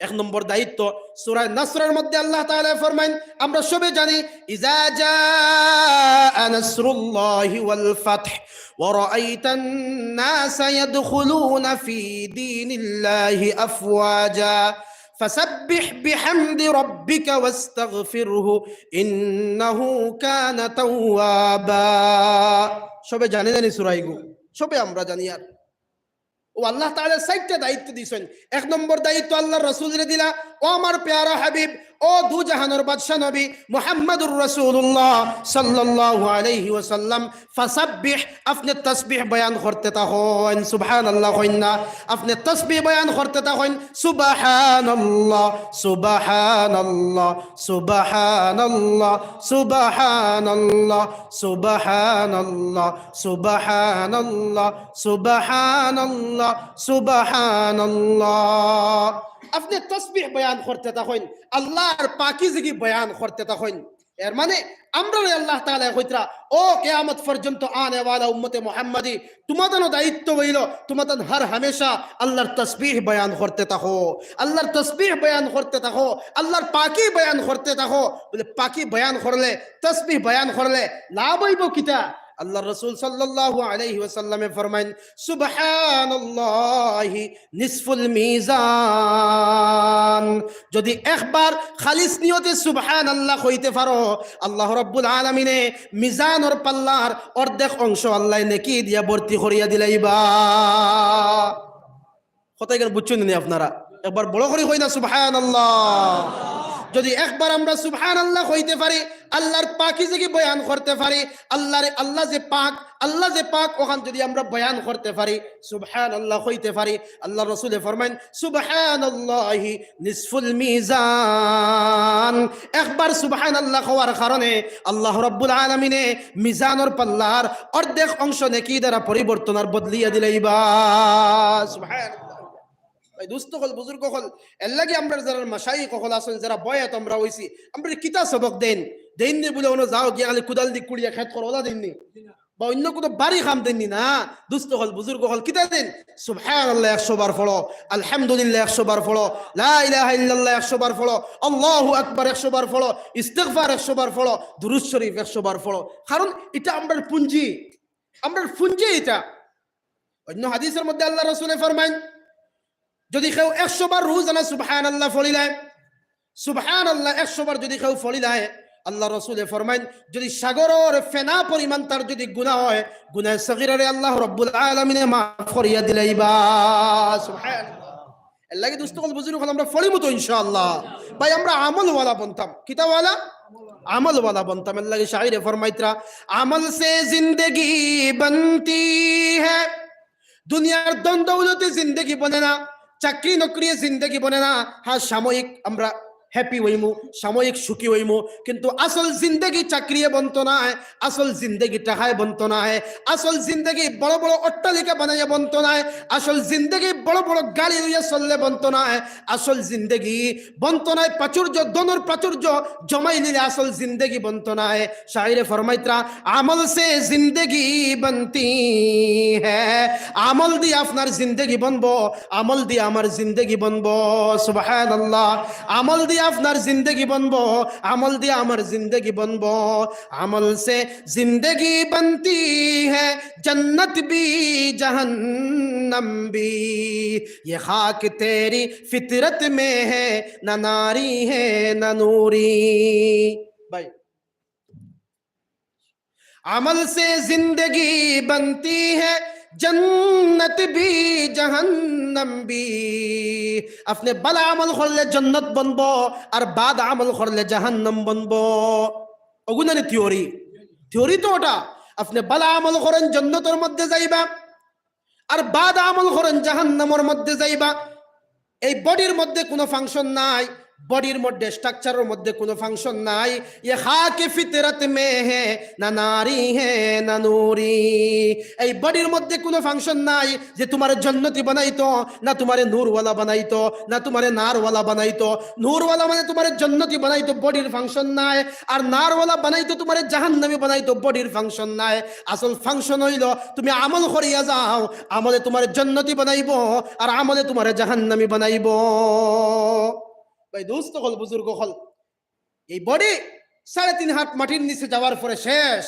এক নম্বর দায়িত্ব, সূরা নাসরের মধ্যে আল্লাহ তাআলায় ফরমাইন, আমরা সবে জানি, "ইজা জাআ নাসরুল্লাহি ওয়াল ফাতহ ওয়া রাআইতান নাসা ইয়াদখুলুনা ফি দীনিল্লাহি আফওয়াজা, ফাসাব্বিহ বিহামদি রাব্বিকা ওয়াস্তাগফিরহু, ইন্নাহু কানা তাওয়াবা।" সবে জানি, জানি সূরা ইগু, সবে আমরা জানি। আর অউ আল্লাহ তাআলায় চাইরটা দায়িত্ব দিছইন। এক নম্বর দায়িত্ব আল্লার রসুলরে দিলা, ও আমার পেয়ারা হাবিব, ও দু জাহানর বাদশা নবী মুহাম্মাদুর রাসূলুল্লাহ সাল্লাল্লাহু আলাইহি ওয়াসাল্লাম, ফাসাব্বিহ, আপনে তাসবিহ বয়ান করতে থাকইন, সুবহানাল্লাহ কইন না, আপনে তাসবিহ বয়ান করতে থাকইন, সুবহানাল্লাহ, সুবহানাল্লাহ, সুবহানাল্লাহ, সুবহানাল্লাহ, সুবহানাল্লাহ, সুবহানাল্লাহ, সুবহানাল্লাহ, সুবহানাল্লাহ। আপনে তাসবিহ বয়ান করতে থাকইন, আল্লার পাকিজগি বয়ান করতে থাকইন। এর মানে আমরারে আল্লাহ তাআলায় কইতরা, ও কিয়ামত পর্যন্ত আনেওয়ালা উম্মতে মুহাম্মদী, তুমাতানও দায়িত্ব অইলো, তুমাতান হর হামেশা আল্লার তাসবিহ বয়ান করতে থাকো, আল্লার তাসবিহ বয়ান করতে থাকো, আল্লার পাকি বয়ান করতে থাকো। বলে, পাকি বয়ান করলে, তাসবিহ বয়ান করলে লাভ অইবো কিতা? আল্লার রসুল সাল্লাল্লাহু আলাইহি ওয়াসাল্লামে ফরমাইন, সুবহানাল্লাহি নিসফুল মিজান। যদি একবার খালিস নিয়তে সুবহানাল্লাহ কইতে পারো, আল্লাহ রাব্বুল আলামিনে মিজানর পাল্লার অর্ধেক অংশ আল্লায় নেকি দিয়া ভর্তি করিয়া দিলাইবা। কথা ইখান বুঝছইন নি আপনারা? একবার বড় করি কই না সুবহানাল্লাহ। যদি একবার আমরা সুবহানাল্লাহ কইতে পারি, আল্লার পাকিজগি বয়ান করতে পারি, আল্লারে, আল্লাহ যে পাক, আল্লাহ যে পাক, অখান যদি আমরা বয়ান করতে পারি, সুবহানাল্লাহ কইতে পারি, আল্লার রসুলে ফরমাইন, সুবহানাল্লাহি নিসফুল মিজান। একবার সুবহানাল্লাহ কওয়ার কারণে আল্লাহ রাব্বুল আলামিনে মিজানর পাল্লার অর্ধেক অংশ নেকি দ্বারা পরিবর্তন আর বদলিয়া দিলাইবা। সুবহানাল্লাহ। ভাই, দুস্ত অকল, বুজুর্গ অকল, এরলাগি আমরার যারা মাশাইখ অকল আছইন, যারা বয়াত আমরা অইছি, আমরারে কিতা সবক দেইন? দেইন নি বুলে অনো যাও গিয়া খালি কুদাল দি কুড়িয়া খেত করো, অলা দেইন নি? বা অইন্য কুনু ভারি কাম দেইন নি? না, দুস্ত অকল, বুজুর্গ অকল, কিতা দেইন? সুবহানাল্লাহ একশো বার পড়ো, আলহামদুলিল্লাহ একশো বার পড়ো, লা ইলাহা ইল্লাল্লাহ একশো বার পড়ো, আল্লাহু আকবার একশো বার পড়ো, ইস্তেগফার একশো বার পড়ো, দুরূদ শরীফ একশো বার পড়ো। কারণ ইটা আমরার পুঞ্জি, আমরার পুঞ্জি ইটা। অইন্য হাদিসর মধ্যে আল্লার রসুলে ফরমাইন, যদি কেউ একশো বার রোজানা সুবহানাল্লাহ পড়িলায়, সুবহানাল্লাহ একশো বার যদি কেউ পড়িলায়, আল্লার রসুলে ফরমাইন, যদি সাগরর ফেনা পরিমাণ তার যদি গুনা অয়, গুনাহ সগীরারে আল্লাহ রাব্বুল আলামিনে মাফ করিয়া দিলাইবা। সুবহানাল্লাহ। এরলাগি দুস্ত অকল, বুজুর্গ অকল, আমরা পড়িমু তো ইনশাআল্লাহ। ভাই, আমরা আমলওয়ালা বনতাম। কিতাওয়ালা? আমলওয়ালা বনতাম। এরলাগি শায়রে ফরমাইতরা, "আমল সে জিন্দেগি বনতি হ্যায়।" দুনিয়ার ধন দৌলতে জিন্দেগি বনে না, চাকরি নকরিয়ে জিন্দেগি বনে না। হ্যাঁ, সাময়িক আমরা হ্যাপি হইমু, সাময়িক সুখী হইমু, কিন্তু আসল জিন্দেগি চাকরিয়ে বনতো নায়, আসল জিন্দেগি টাকায় বনতো নায়, আসল জিন্দেগি বড় বড় অট্টালিকা বানাইয়া বনতো নায়, আসল জিন্দেগি বড় বড় গাড়ি লইয়া চললে বনতো নায়, আসল জিন্দেগি বনতো নায় প্রাচুর্য, ধনর প্রাচুর্য জমাই নিলে আসল জিন্দেগি বনতো নায়। শায়রে ফরমাইতরা, "আমল সে জিন্দেগি বনতি হ্যায়।" আমল দি আপনার জিন্দেগি বনবো, আমল দি আমার জিন্দেগি বনবো। সুবহানাল্লাহ। আমল দি আপনার জিন্দেগি বনবো, আমল দি আমার জিন্দেগি বনবো। আমল সে জিন্দেগি বনতি হ্যায়, জন্নত ভি জহন্নম ভি। ইয়ে খাক তেরি ফিতরত মে হ্যায়, না নারী হ্যায় না নূরি। ভাই, আমল সে জিন্দেগি বনতি হ্যায়, জন্নত ভি জহন্নম ভি। আপনে বালা আমল করলে জন্নত বনবো, আর বাদ আমল করলে জাহান্নাম বনবো। অগুনানি থিওরি, থিওরি তো ওটা। আপনে বালা আমল করেন, জন্নতর মধ্যে যাইবা, আর বাদ আমল করেন, জাহান্নামর মধ্যে যাইবা। এই বডির মধ্যে কোনো ফাংশন নাই, বডির মধ্যে, স্ট্রাকচারর মধ্যে কোনো ফাংশন নাই। ইয়ে খাকে ফিতরত মে হ্যায়, না নারী হ্যায় না নূরি। এই বডির মধ্যে কোনো ফাংশন নাই যে তোমারে জন্নতি বানাইতো, না তোমারে নূরওয়ালা বানাইতো, না তোমারে নারওয়ালা বানাইতো। নূরওয়ালা মানে তোমারে জন্নতি বানাইতো, বডির ফাংশন নাই। আর নারওয়ালা বানাইতো, তোমারে জাহান্নামী বানাইতো, বডির ফাংশন নাই। আসল ফাংশন হইল তুমি আমল করিয়া যাও, আমলে তোমারে জন্নতি বানাইবো, আর আমলে তোমারে জাহান্নামী বানাইবো। ভাই, দোস্ত অকল, বুজুর্গ অকল, এই বডি সাড়ে তিন হাত মাটির নিচে যাওয়ার পরে শেষ।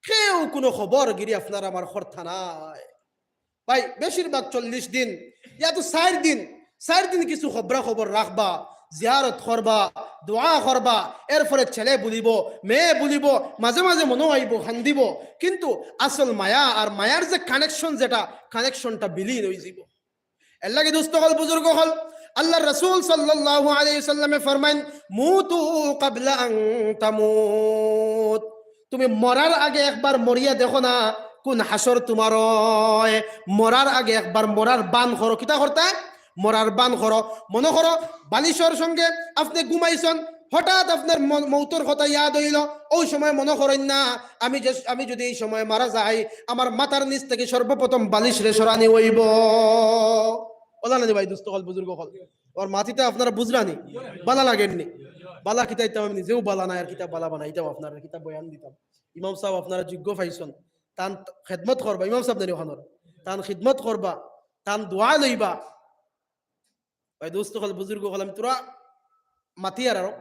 কেউ কোনো খবর গিরি আপনার আমার করতা নাই। ভাই, বেশিরভাগ চল্লিশ দিন, ইয়া তো চাইর দিন, চাইর দিন কিছু খবরা খবর রাখবা, জিয়ারত করবা, দোয়া করবা, এরপরে ছেলে বুলিব, মেয়ে বুলিব, মাঝে মাঝে মনো আইব, কান্দিব, কিন্তু আসল মায়া আর মায়ার যে কানেকশন, যেটা কানেকশনটা বিলীন হয়ে যাব। এর লাগি দোস্ত অকল, বুজুর্গ অকল, আল্লাহর রাসূল সাল্লাল্লাহু আলাইহি ওয়াসাল্লামে ফরমাইন, "মুতু ক্বাবলা আন তামুত।" তুমি মরার আগে একবার মরিয়া দেখো না, কোন হাসর তোমার হয়। মরার আগে একবার মরার বান করো। কিতা করতা? মরার বান করো। মনো করো, বালিশর সঙ্গে আপনে ঘুমাইছন, হঠাৎ আপনার ম-, মৌতর কথা ইয়াদ হইল, ওই সময় মনো করইন না, আমি যে, আমি যদি এই সময় মারা যাই, আমার মাথার নিচ থেকে সর্বপ্রথম বালিশ রে সরানি হইব। ওলা না নি ভাই, দোস্ত অকল, বুজুর্গ অকল, ওর মাতিতে আপনারা বুঝরানি, বালা লাগেননি, বালা কিতা ইতাম, আমি নিজেও বালা নাই, আর কিতা বালা বানাইতাম, আপনারা কিতা বয়ান দিতাম। ইমাম সাহেব আপনারা যোগ্য পাইছন, তান খেদমত করবা, ইমাম সাহেব নানি ওখানোর, তান খেদমত করবা, তান দোয়া লইবা। ভাই, দোস্ত অকল, বুজুর্গ অকল, আমি তোরা মাতিয়ার আরো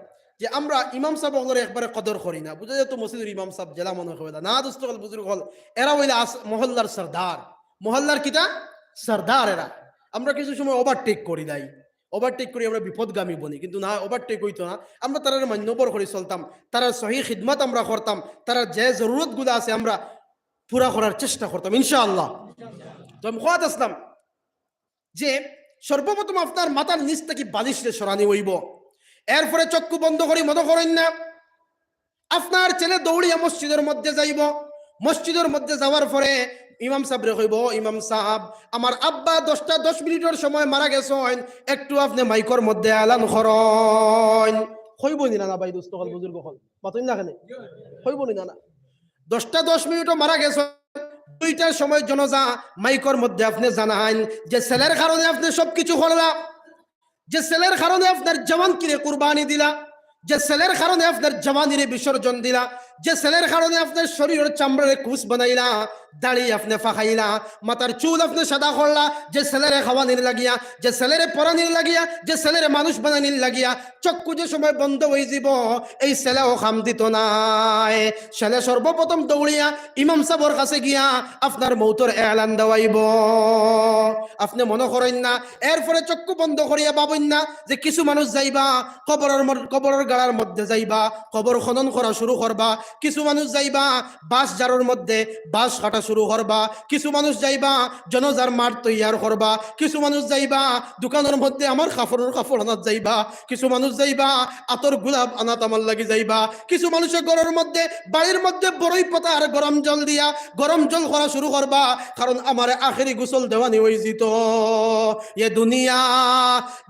যে আমরা ইমাম সাহেব অকলরে একবারে কদর করি না, বুঝা যায় তো মসজিদর ইমাম সাহেব যেলা মনে হয় না। দোস্ত অকল, বুজুর্গ অকল, এরা হইলে আস-, মহল্লার সর্দার। মহল্লার কিতা? সর্দার এরা। আমরা কিছু সময় ওভারটেক করি দেই, ওভারটেক করি আমরা বিপদগামী বনি, কিন্তু না, ওভারটেক হইতো না। আমরা তারারে মান্যবর করি চলতাম, তারার সহি খিদমত আমরা করতাম, তারার যে জরুরতগুলা আছে আমরা পুরা করার চেষ্টা করতাম ইনশাআল্লাহ। তো আমি কওয়াত আসলাম যে সর্বপ্রথম আপনার মাথার নিচ থাকি বালিশরে সরানি হইব। এরপরে চক্ষু বন্ধ করি মনো করইন না, আপনার ছেলে দৌড়িয়া মসজিদর মধ্যে যাইব। মসজিদর মধ্যে যাওয়ার পরে ইমাম সাহেবরে কইব, "ইমাম সাহেব, আমার আব্বা দশটা দশ মিনিটর সময় মারা গেছইন, একটু আপনে মাইকর মধ্যে এলান করইন।" কইব নি না, না ভাই, দোস্ত অকল, বুজুর্গ অকল, মাতইন না কেনে? কইব নি না, না? দশটা দশ মিনিটও মারা গেছইন, দুইটার সময় জনাজা, মাইকর মধ্যে আপনে জানাইন যে ছেলের কারণে আপনে সব কিছু করলা, যে ছেলের কারণে আপনার জওয়ানকিরে কুরবানি দিলা, যে ছেলের কারণে আপনার জওয়ানিরে বিসর্জন দিলা, যে ছেলের কারণে আপনার শরীরর চামড়ারে কুচ বানাইলা, দাড়ি আপনে ফাঁকাইলা, মাথার চুল আপনে সাদা করলা, যে ছেলেরে খাওয়ানির লাগিয়া, যে ছেলেরে পড়ানির লাগিয়া, যে ছেলেরে মানুষ বানানির লাগিয়া, চক্ষু যে সময় বন্ধ হয়ে যাব, এই ছেলেও কাম দিত নায়। ছেলে সর্বপ্রথম দৌড়িয়া ইমাম সাহেবর কাছে গিয়া আপনার মৌতর এলান দেওয়াইব। আপনে মনো করইন না, এরপরে চক্ষু বন্ধ করিয়া ভাবইন না যে কিছু মানুষ যাইবা কবরর মর-, কবরর গাড়ার মধ্যে যাইবা, কবর খনন করা শুরু করবা, কিছু মানুষ যাইবা বাঁশ ঝাড়র মধ্যে বাঁশ কাটা শুরু করবা, কিছু মানুষ যাইবা জনাজার মাঠ তৈয়ার করবা, কিছু মানুষ যাইবা দোকানর মধ্যে আমার কাপড়র কাপড় আনাত যাইবা, কিছু মানুষ যাইবা আতর গোলাপ আনাত আমার লাগি যাইবা, কিছু মানুষে ঘরর মধ্যে, বাড়ির মধ্যে বড়ই পাতা আর গরম জল দিয়া গরম জল করা শুরু করবা, কারণ আমারে আখেরি গোসল দেওয়ানি অইযিতো। ये दुनिया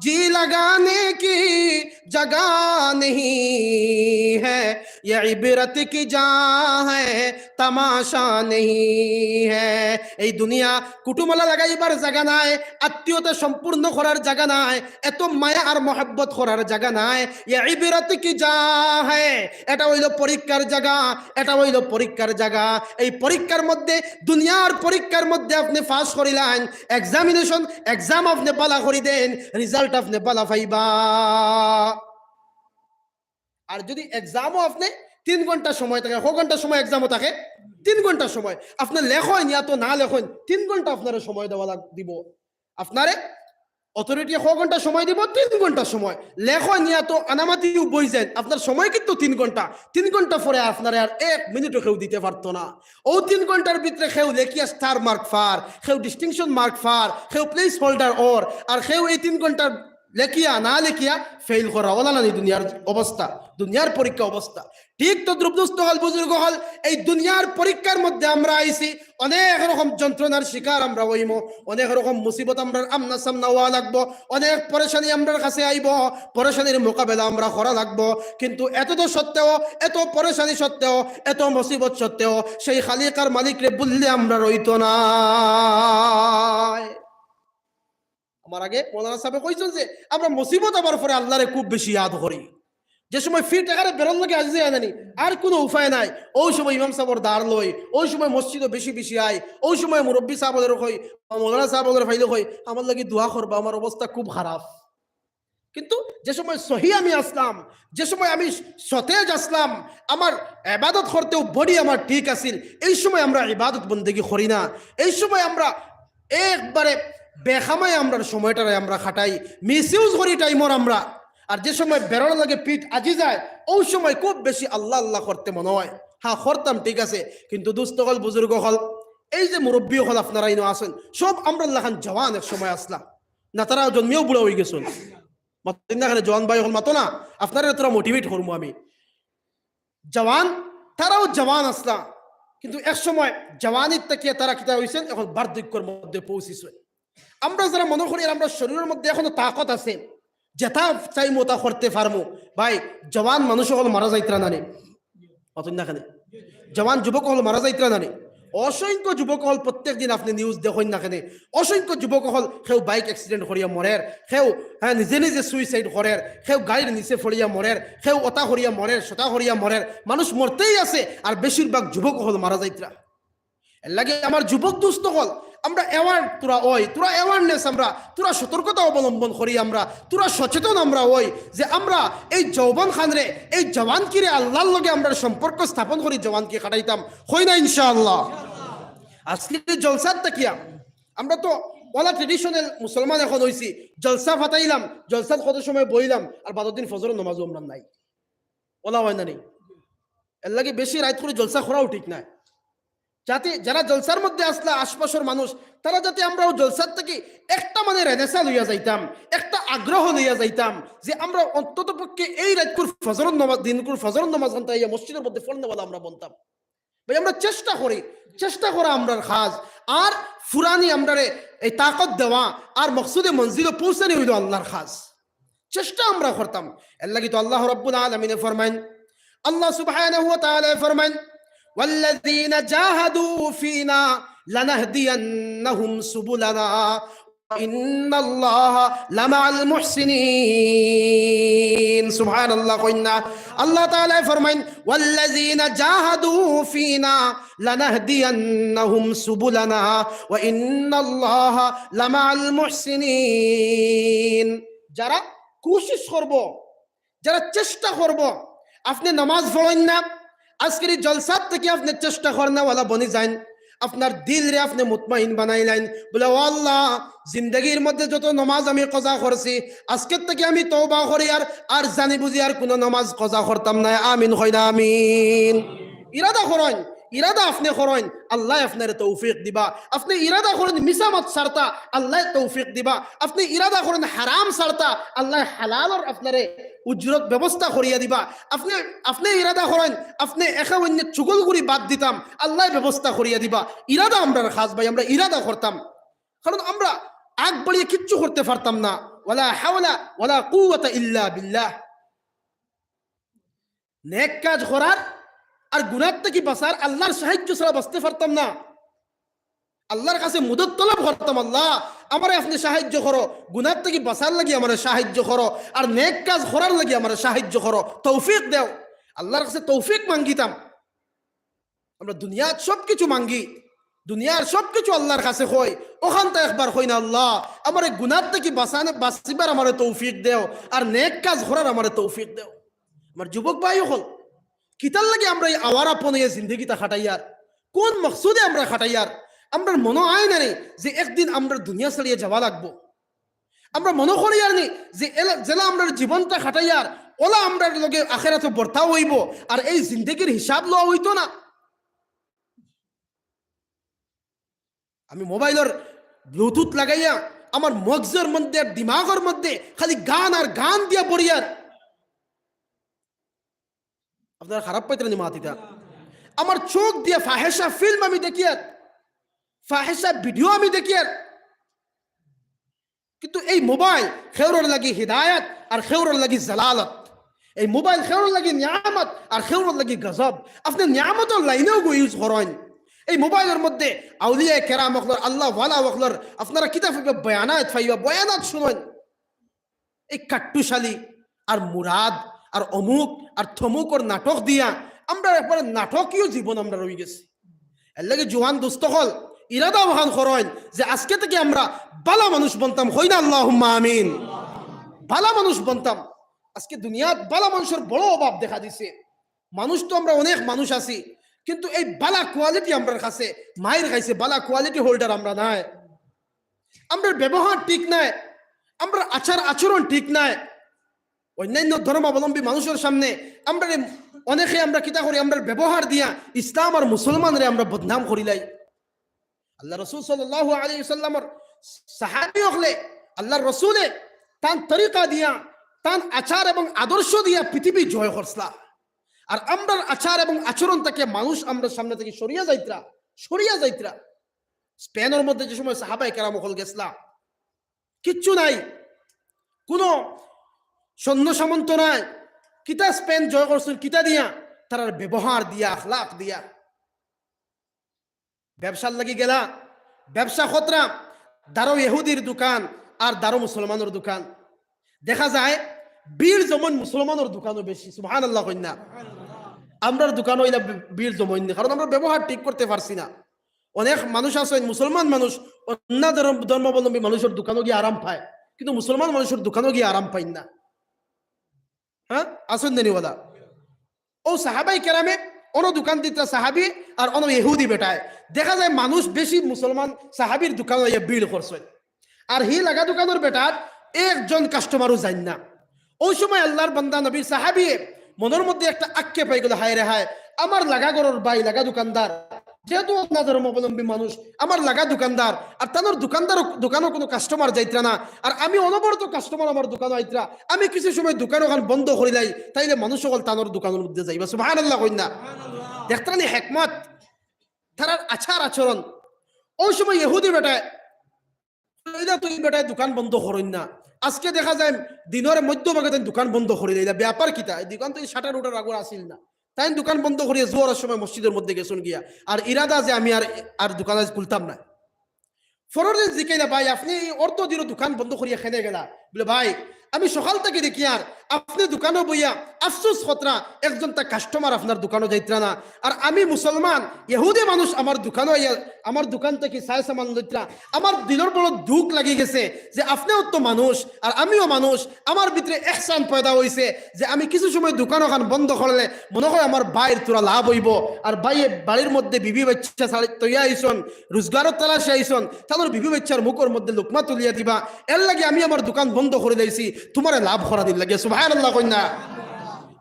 जी लगाने की जगह नहीं है, ये इबरत की जगह है, तमाशा नहीं है। এই দুনিয়া কুটুমলা লাগাইবার জাগা নায়, আত্মীয়তা সম্পূর্ণ করার জাগা নায়, এত মায়া আর মহব্বত করার জাগা নায়। ये इबरत की जगह है, এটা অইলো পরীক্ষার জাগা, এটা অইলো পরীক্ষার জাগা। এই পরীক্ষার মধ্যে, দুনিয়ার পরীক্ষার মধ্যে আপনে পাস করিলাইন, examination, exam আপনে বালা করি দেইন, result আপনে বালা পাইবা। আর যদি examও আপনে তিন ঘন্টা সময় থাকে, ক ঘন্টা সময় examও থাকে? তিন ঘন্টা সময়। আপনে লেখইন ইয়া তো না লেখইন, তিন ঘন্টা আপনারে সময় দেওয়া লাগ-, দিবো। আপনারে authority ক ঘন্টা সময় দিবো? তিন ঘন্টা সময়। লেখইন ইয়া তো আনামাতি বই যাইন, আপনার সময় কিন্তু তিন ঘন্টা। তিন ঘন্টা পরে আপনারে আর এক মিনিটও কেউ দিতে পারতো না। অউ তিন ঘন্টার ভিতরে কেউ লেখিয়া star mark পার, কেউ distinction mark পার, কেউ place holder অর, আর কেউ এই তিন ঘন্টার লেখিয়া না লেখিয়া ফেইল করা। অলা নানি দুনিয়ার অবস্থা, দুনিয়ার পরীক্ষা অবস্থা। ঠিক তদ্রুপ দোস্ত অকল, বুজুর্গ অকল, এই দুনিয়ার পরীক্ষার মধ্যে আমরা আইছি, অনেক রকম যন্ত্রণার শিকার আমরা অইমু, অনেক রকম মুসিবত আমরার আমনা সামনা অওয়া লাগবো, অনেক পরেশানি আমরার কাছে আইবো, পরেশানির মোকাবেলা আমরা করা লাগবো। কিন্তু এত তো সত্ত্বেও, এত পরেশানি সত্ত্বেও, এত মুসিবত সত্ত্বেও সেই খালিক আর মালিকরে ভুললে আমরা রইতো না। আমার আগে মৌলানা সাহেবে কইছইন যে আমরা মুসিবত আবার পরে আল্লারে খুব বেশি ইয়াদ করি। যে সময় ফির টেকারে বেরোর লগে আজি যায় নানি, আর কোনো উপায় নাই, অউ সময় ইমাম সাহেবর দার লই, অউ সময় মসজিদো বেশি বেশি আই, অউ সময় মুরব্বি সাহেবরে কই, মৌলানা সাহেবরে পাইলে কই, "আমার লাগি দোয়া করবা, আমার অবস্থা খুব খারাপ।" কিন্তু যে সময় সহি আমি আসলাম, যে সময় আমি সতেজ আসলাম, আমার ইবাদত করতেও body আমার ঠিক আছিল, এই সময় আমরা ইবাদত বন্দেগি করি না। এই সময় আমরা একবারে বেখামায় আমরার সময়টারে আমরা খাটাই, misuse করি টাইমর আমরা। আর যে সময় বেরোর লগে পিঠ আজি যায়, অউ সময় খুব বেশি আল্লাহ আল্লাহ করতে মনে হয়। হ্যাঁ, করতাম, ঠিক আছে, কিন্তু দোস্ত অকল, বুজুর্গ অকল, এই যে মুরব্বি অকল আপনারা ইনো আছইন, সব আমরার লাখান জওয়ান এক সময় আসলা, না তারা জন্মিয়াও বুড়া অইগেছইন। মাতইন না কেনে, জওয়ান ভাই অকল মাতো না, আপনারারে থুড়া motivate করমু আমি। জওয়ান, তারাও জওয়ান আসলা, কিন্তু এক সময় জওয়ানির থাকিয়া তারা কিতা অইছইন, এখন বার্ধক্যর মধ্যে পৌঁছিছইন। আমরা যারা মনে করি আমরার শরীরর মধ্যে এখনো তাকত আছে, যেটা চাইমু ওটা করতে পারমু, ভাই, জওয়ান মানুষ অকল মারা যাইতরা নানি, মাতইন না কেনে? জওয়ান যুবক অকল মারা যাইতরা নানি? অসংখ্য যুবক অকল প্রত্যেক দিন আপনে news দেখইন না কেনে? অসংখ্য যুবক অকল কেউ bike accident করিয়া মরের, কেউ, হ্যাঁ, নিজে নিজে suicide করের, কেউ গাড়ির নিচে পড়িয়া মরের, কেউ ওটা করিয়া মরের, সেটা করিয়া মরের। মানুষ মরতেই আছে, আর বেশিরভাগ যুবক অকল মারা যাইতরা। এর লাগি আমার যুবক দোস্ত অকল, আমরা aware থুড়া অই, থুড়া awareness আমরা, থুড়া সতর্কতা অবলম্বন করি আমরা, থুড়া সচেতন আমরা অই যে আমরা এই যৌবন খানরে, এই জওয়ানকিরে আল্লাহর লগে আমরা সম্পর্ক স্থাপন করি, জওয়ানকি কাটাইতাম, কই না ইনশাআল্লাহ? আজকে জলসাত থাকিয়া আমরা তো অলা traditional মুসলমান এখন অইছি, জলসা ফাটাইলাম, জলসাত কত সময় বইলাম, আর বাদর দিন ফজরর নামাজও আমরা নাই, অলা অয় না নি? এর লাগি বেশি রাইত করি জলসা করাও ঠিক নায়। যাতে যারা জলসার মধ্যে আসলা, আশপাশর মানুষ, তারা যাতে আমরাও জলসার থাকি একটা মানে রেনেসা লইয়া যাইতাম, একটা আগ্রহ লইয়া যাইতাম, যে আমরা অন্তত পক্ষে এই রাইতকুর ফজরর নামাজ, দিনকুর ফজরর নামাজ খানতা ইয়া মসজিদর মধ্যে পড়নেওয়ালা আমরা বনতাম। ভাই, আমরা চেষ্টা করি, চেষ্টা করা আমরার কাজ। আর ফুরানি আমরারে এই তাকত দেওয়া আর মকসুদে মঞ্জিলো পৌঁছানি অইলো আল্লাহর কাজ। চেষ্টা আমরা করতাম। এর লাগি তো আল্লাহ রাব্বুল আলামিনে ফরমাইন, আল্লাহ সুবহানাহু ওয়া তাআলা ফরমাইন, "ওয়াল্লাযীনা জাহাদু ফীনা লানাহদিয়ান্নাহুম সুবুলানা ওয়া ইন্নাল্লাহা লামাআল মুহসিনিন।" সুবহানাল্লাহ কইন না। আল্লাহ তাআলা ফরমাইন, "ওয়াল্লাযীনা জাহাদু ফীনা লানাহদিয়ান্নাহুম সুবুলানা ওয়া ইন্নাল্লাহা লামাআল মুহসিনিন।" যারা কোশিশ করব, যারা চেষ্টা করব, আপনে নামাজ পড়ইন না, আজকের এই জলসাত থাকি আপনে চেষ্টা করনেওয়ালা বনি যাইন, আপনার দিলরে আপনে মুতমাইন বানাইলাইন, বলে, "ও আল্লাহ, জিন্দেগির মধ্যে যত নামাজ আমি কাজা করছি, আজকের থাকি আমি তওবা করি আর, আর জানি বুঝি আর কোনো নামাজ কাজা করতাম না।" আমিন, কইন না আমিন। ইরাদা করইন, ইরাদা আপনে করইন, আল্লায় আপনারে তৌফিক দিবা। আপনে ইরাদা করইন মিছা মাত ছাড়তা, আল্লায় তৌফিক দিবা। আপনে ইরাদা করইন হারাম ছাড়তা, আল্লায় হালালর আপনারে উজরত ব্যবস্থা করিয়া দিবা। আপনে, আপনে ইরাদা করইন, আপনে একে অইন্যর চুগলখুরি বাদ দিতাম, আল্লায় ব্যবস্থা করিয়া দিবা। ইরাদা আমরার খাছ ভাই, আমরা ইরাদা করতাম, কারণ আমরা আগ বাড়িয়া কিচ্ছু করতে পারতাম না। ওয়ালা হাওলা ওয়ালা কুওয়াতা ইল্লা বিল্লাহ। নেক কাজ করার আর গুনাহ থাকি বাঁচার আল্লার সাহায্য ছাড়া বাঁচতে পারতাম না। আল্লার কাছে মদত তলব করতাম, "আল্লাহ, আমারে আপনে সাহায্য করো, গুনাহ থাকি বাঁচার লাগি আমারে সাহায্য করো, আর নেক কাজ করার লাগি আমারে সাহায্য করো, তৌফিক দেও।" আল্লার কাছে তৌফিক মাঙ্গিতাম। আমরা দুনিয়াত সবকিছু মাঙ্গি, দুনিয়ার সবকিছু আল্লার কাছে কই, অখানতা একবার কই না, "আল্লাহ, আমারে গুনাহ থাকি বাঁচান-, বাঁচিবার আমারে তৌফিক দেও, আর নেক কাজ করার আমারে তৌফিক দেও।" আমার যুবক ভাই অকল, কিতার লাগি আমরা এই আওয়ারাপন অইয়া জিন্দেগিটা কাটাইয়ার? কুন মকসুদে আমরা কাটাইয়ার? আমরার মনো অয় না নি যে একদিন আমরা দুনিয়া ছাড়িয়া যাওয়া লাগবো? আমরা মনো করিয়ার নি যে এলা-, যেলা আমরার জীবনটা কাটাইয়ার, অলা আমরার লগে আখেরাতো বর্তাও অইবো, আর এই জিন্দেগির হিসাব লওয়া অইতো না? আমি মোবাইলর Bluetooth লাগাইয়া আমার মগজর মধ্যে আর দিমাগর মধ্যে খালি গান আর গান দিয়া ভরিয়ার। আপনারা খারাপ পাইতরা নি মাতিতা? আমার চোখ দিয়া ফাহেসা ফিল্ম আমি দেখিয়ার, ফাহেসা ভিডিও আমি দেখিয়ার। কিন্তু এই মোবাইল কেউরর লাগি হিদায়াত আর কেউরর লাগি জালালত। এই মোবাইল কেউরর লাগি নিয়ামত আর কেউরর লাগি গজব। আপনে নিয়ামতর লাইনেও গো ইউজ করইন। এই মোবাইলর মধ্যে আউলিয়া কেরাম অকলর, আল্লাহ ওয়ালা অকলর, আপনারা কিতা পাইবা, বয়ানাত পাইবা, বয়ানাত শুনইন। এই কাট্টুশালী আর মুরাদ আর অমুক আর থমুকর নাটক দিয়া আমরা একবারে নাটকীয় জীবন আমরা রই গেছি। এর লাগি জোয়ান দোস্ত অকল, ইরাদা অখান করইন যে আজকে থাকি আমরা বালা মানুষ বনতাম, কই না আল্লাহুম্মা আমিন। বালা মানুষ বনতাম। আজকে দুনিয়াত বালা মানুষর বড় অভাব দেখা দিছে। মানুষ তো আমরা অনেক মানুষ আছি, কিন্তু এই বালা কোয়ালিটি আমরার কাছে মাইর খাইছে, বালা কোয়ালিটি হোল্ডার আমরা নায়। আমরার ব্যবহার ঠিক নায়, আমরার আচার আচরণ ঠিক নায়। অন্যান্য ধর্মাবলম্বী মানুষর সামনে আমরা অনেকে আমরা কিতা করি, আমরার ব্যবহার দিয়া ইসলাম আর মুসলমানরে আমরা বদনাম করিলাই। আল্লার রসুল সাল্লাল্লাহু আলাইহি ওয়াসাল্লামর সাহাবী অকলে আল্লার রসুলে তান তরিকা দিয়া, তান আচার এবং আদর্শ দিয়া পৃথিবী জয় করছলা। আর আমরার আচার এবং আচরণ থাকি মানুষ আমরার সামনে থাকি সরিয়া যাইতরা, সরিয়া যাইতরা। স্পেনর মধ্যে যে সময় সাহাবায়ে কেরাম অকল গেছলা, কিচ্ছু নাই, কুনু সৈন্য সামন্ত নাই। কিতা স্পেন জয় করছইন, কিতা দিয়া? তারার ব্যবহার দিয়া, আখলাক দিয়া। ব্যবসার লাগি গেলা, ব্যবসা করতরা, দারো ইহুদির দোকান আর দারো মুসলমানর দোকান। দেখা যায় ভিড় জমইন মুসলমানর দোকানো বেশি। সুবহানাল্লাহ কইন না? আমরার দোকানো অইলা ভিড় জমইন না, কারণ আমরা ব্যবহার ঠিক করতে পারছি না। অনেক মানুষ আছইন, মুসলমান মানুষ, অন্য ধর্ম-, ধর্মাবলম্বী মানুষর দোকানো গিয়া আরাম পায়, কিন্তু মুসলমান মানুষর দোকানো গিয়া আরাম পাইন না। হ্যাঁ, আছইন নি ওলা? অউ সাহাবায়ে কেরামে অনো দোকান দিতরা সাহাবী আর অনো ইহুদি বেটায়। দেখা যায় মানুষ বেশি মুসলমান সাহাবীর দোকানো আইয়া ভিড় করছইন। আর হি লাগা দোকানর বেটার একজন কাস্টমারও যাইন না। অউ সময় আল্লার বান্দা নবীর সাহাবীয়ে মনর মধ্যে একটা আক্ষেপ অইগেলো, হায় রে হায়, আমার লাগা ঘরর ভাই লাগা দোকানদার, যেহেতু অন্য ধর্মাবলম্বী মানুষ, আমার লাগা দোকানদার, আর তানর দোকানদার, দোকানো কুনু কাস্টমার যাইতরা না, আর আমি অনবরত কাস্টমার আমার দোকানো আইতরা, আমি কিছু সময় দোকান অখান বন্ধ করিলাই, তাইলে মানুষ অকল তানর দোকানর মধ্যে যাইবা। সুবহানাল্লাহ কইন না? দেখতরা নি হেকমত, তারার আচার আচরণ। অউ সময় ইহুদি বেটায় কইলা, তুই বেটায় দোকান বন্ধ করইন না। আজকে দেখা যায় দিনর মধ্যভাগে তাইন দোকান বন্ধ করিলাইলা। ব্যাপার কিতা? এই দোকান তো এই শাটার উটার আগর আছিল না। তাইন দোকান বন্ধ করিয়া জোহরর সময় মসজিদর মধ্যে গেছইন গিয়া। আর ইরাদা যে আমি আর, আর দোকান আইজ খুলতাম না। পরর দিন জিকাইলা, ভাই, আপনে এই অর্ধ দিনর দোকান বন্ধ করিয়া কেনে গেলা? বলে, ভাই, আমি সকাল থাকি দেখিয়ার আপনে দোকানো বইয়া আফসোস করতরা, একজনতা কাস্টমার আপনার দোকানো যাইতরা না। আর আমি মুসলমান, ইহুদি মানুষ আমার দোকানো আইয়া, আমার দোকান থাকি সায় সামান লইতরা। আমার দিলর বড় দুখ লাগি গেছে যে আপনেও তো মানুষ আর আমিও মানুষ, আমার ভিতরে এহসান পয়দা অইছে যে আমি কিছু সময় দোকান অখান বন্ধ করলে মনো কয় আমার ভাইর থুড়া লাভ অইবো। আর ভাইয়ে বাড়ির মধ্যে বিবি বাইচ্চা ছাড়ি-, থইয়া আইছইন, রোজগারর তালাশে আইছইন, তানর বিবি বাইচ্চার মুখর মধ্যে লুকমা তুলিয়া দিবা, এরলাগি আমি আমার দোকান বন্ধ করিলাইছি, তুমারে লাভ করানির লাগি। সুবহানাল্লাহ কইন না?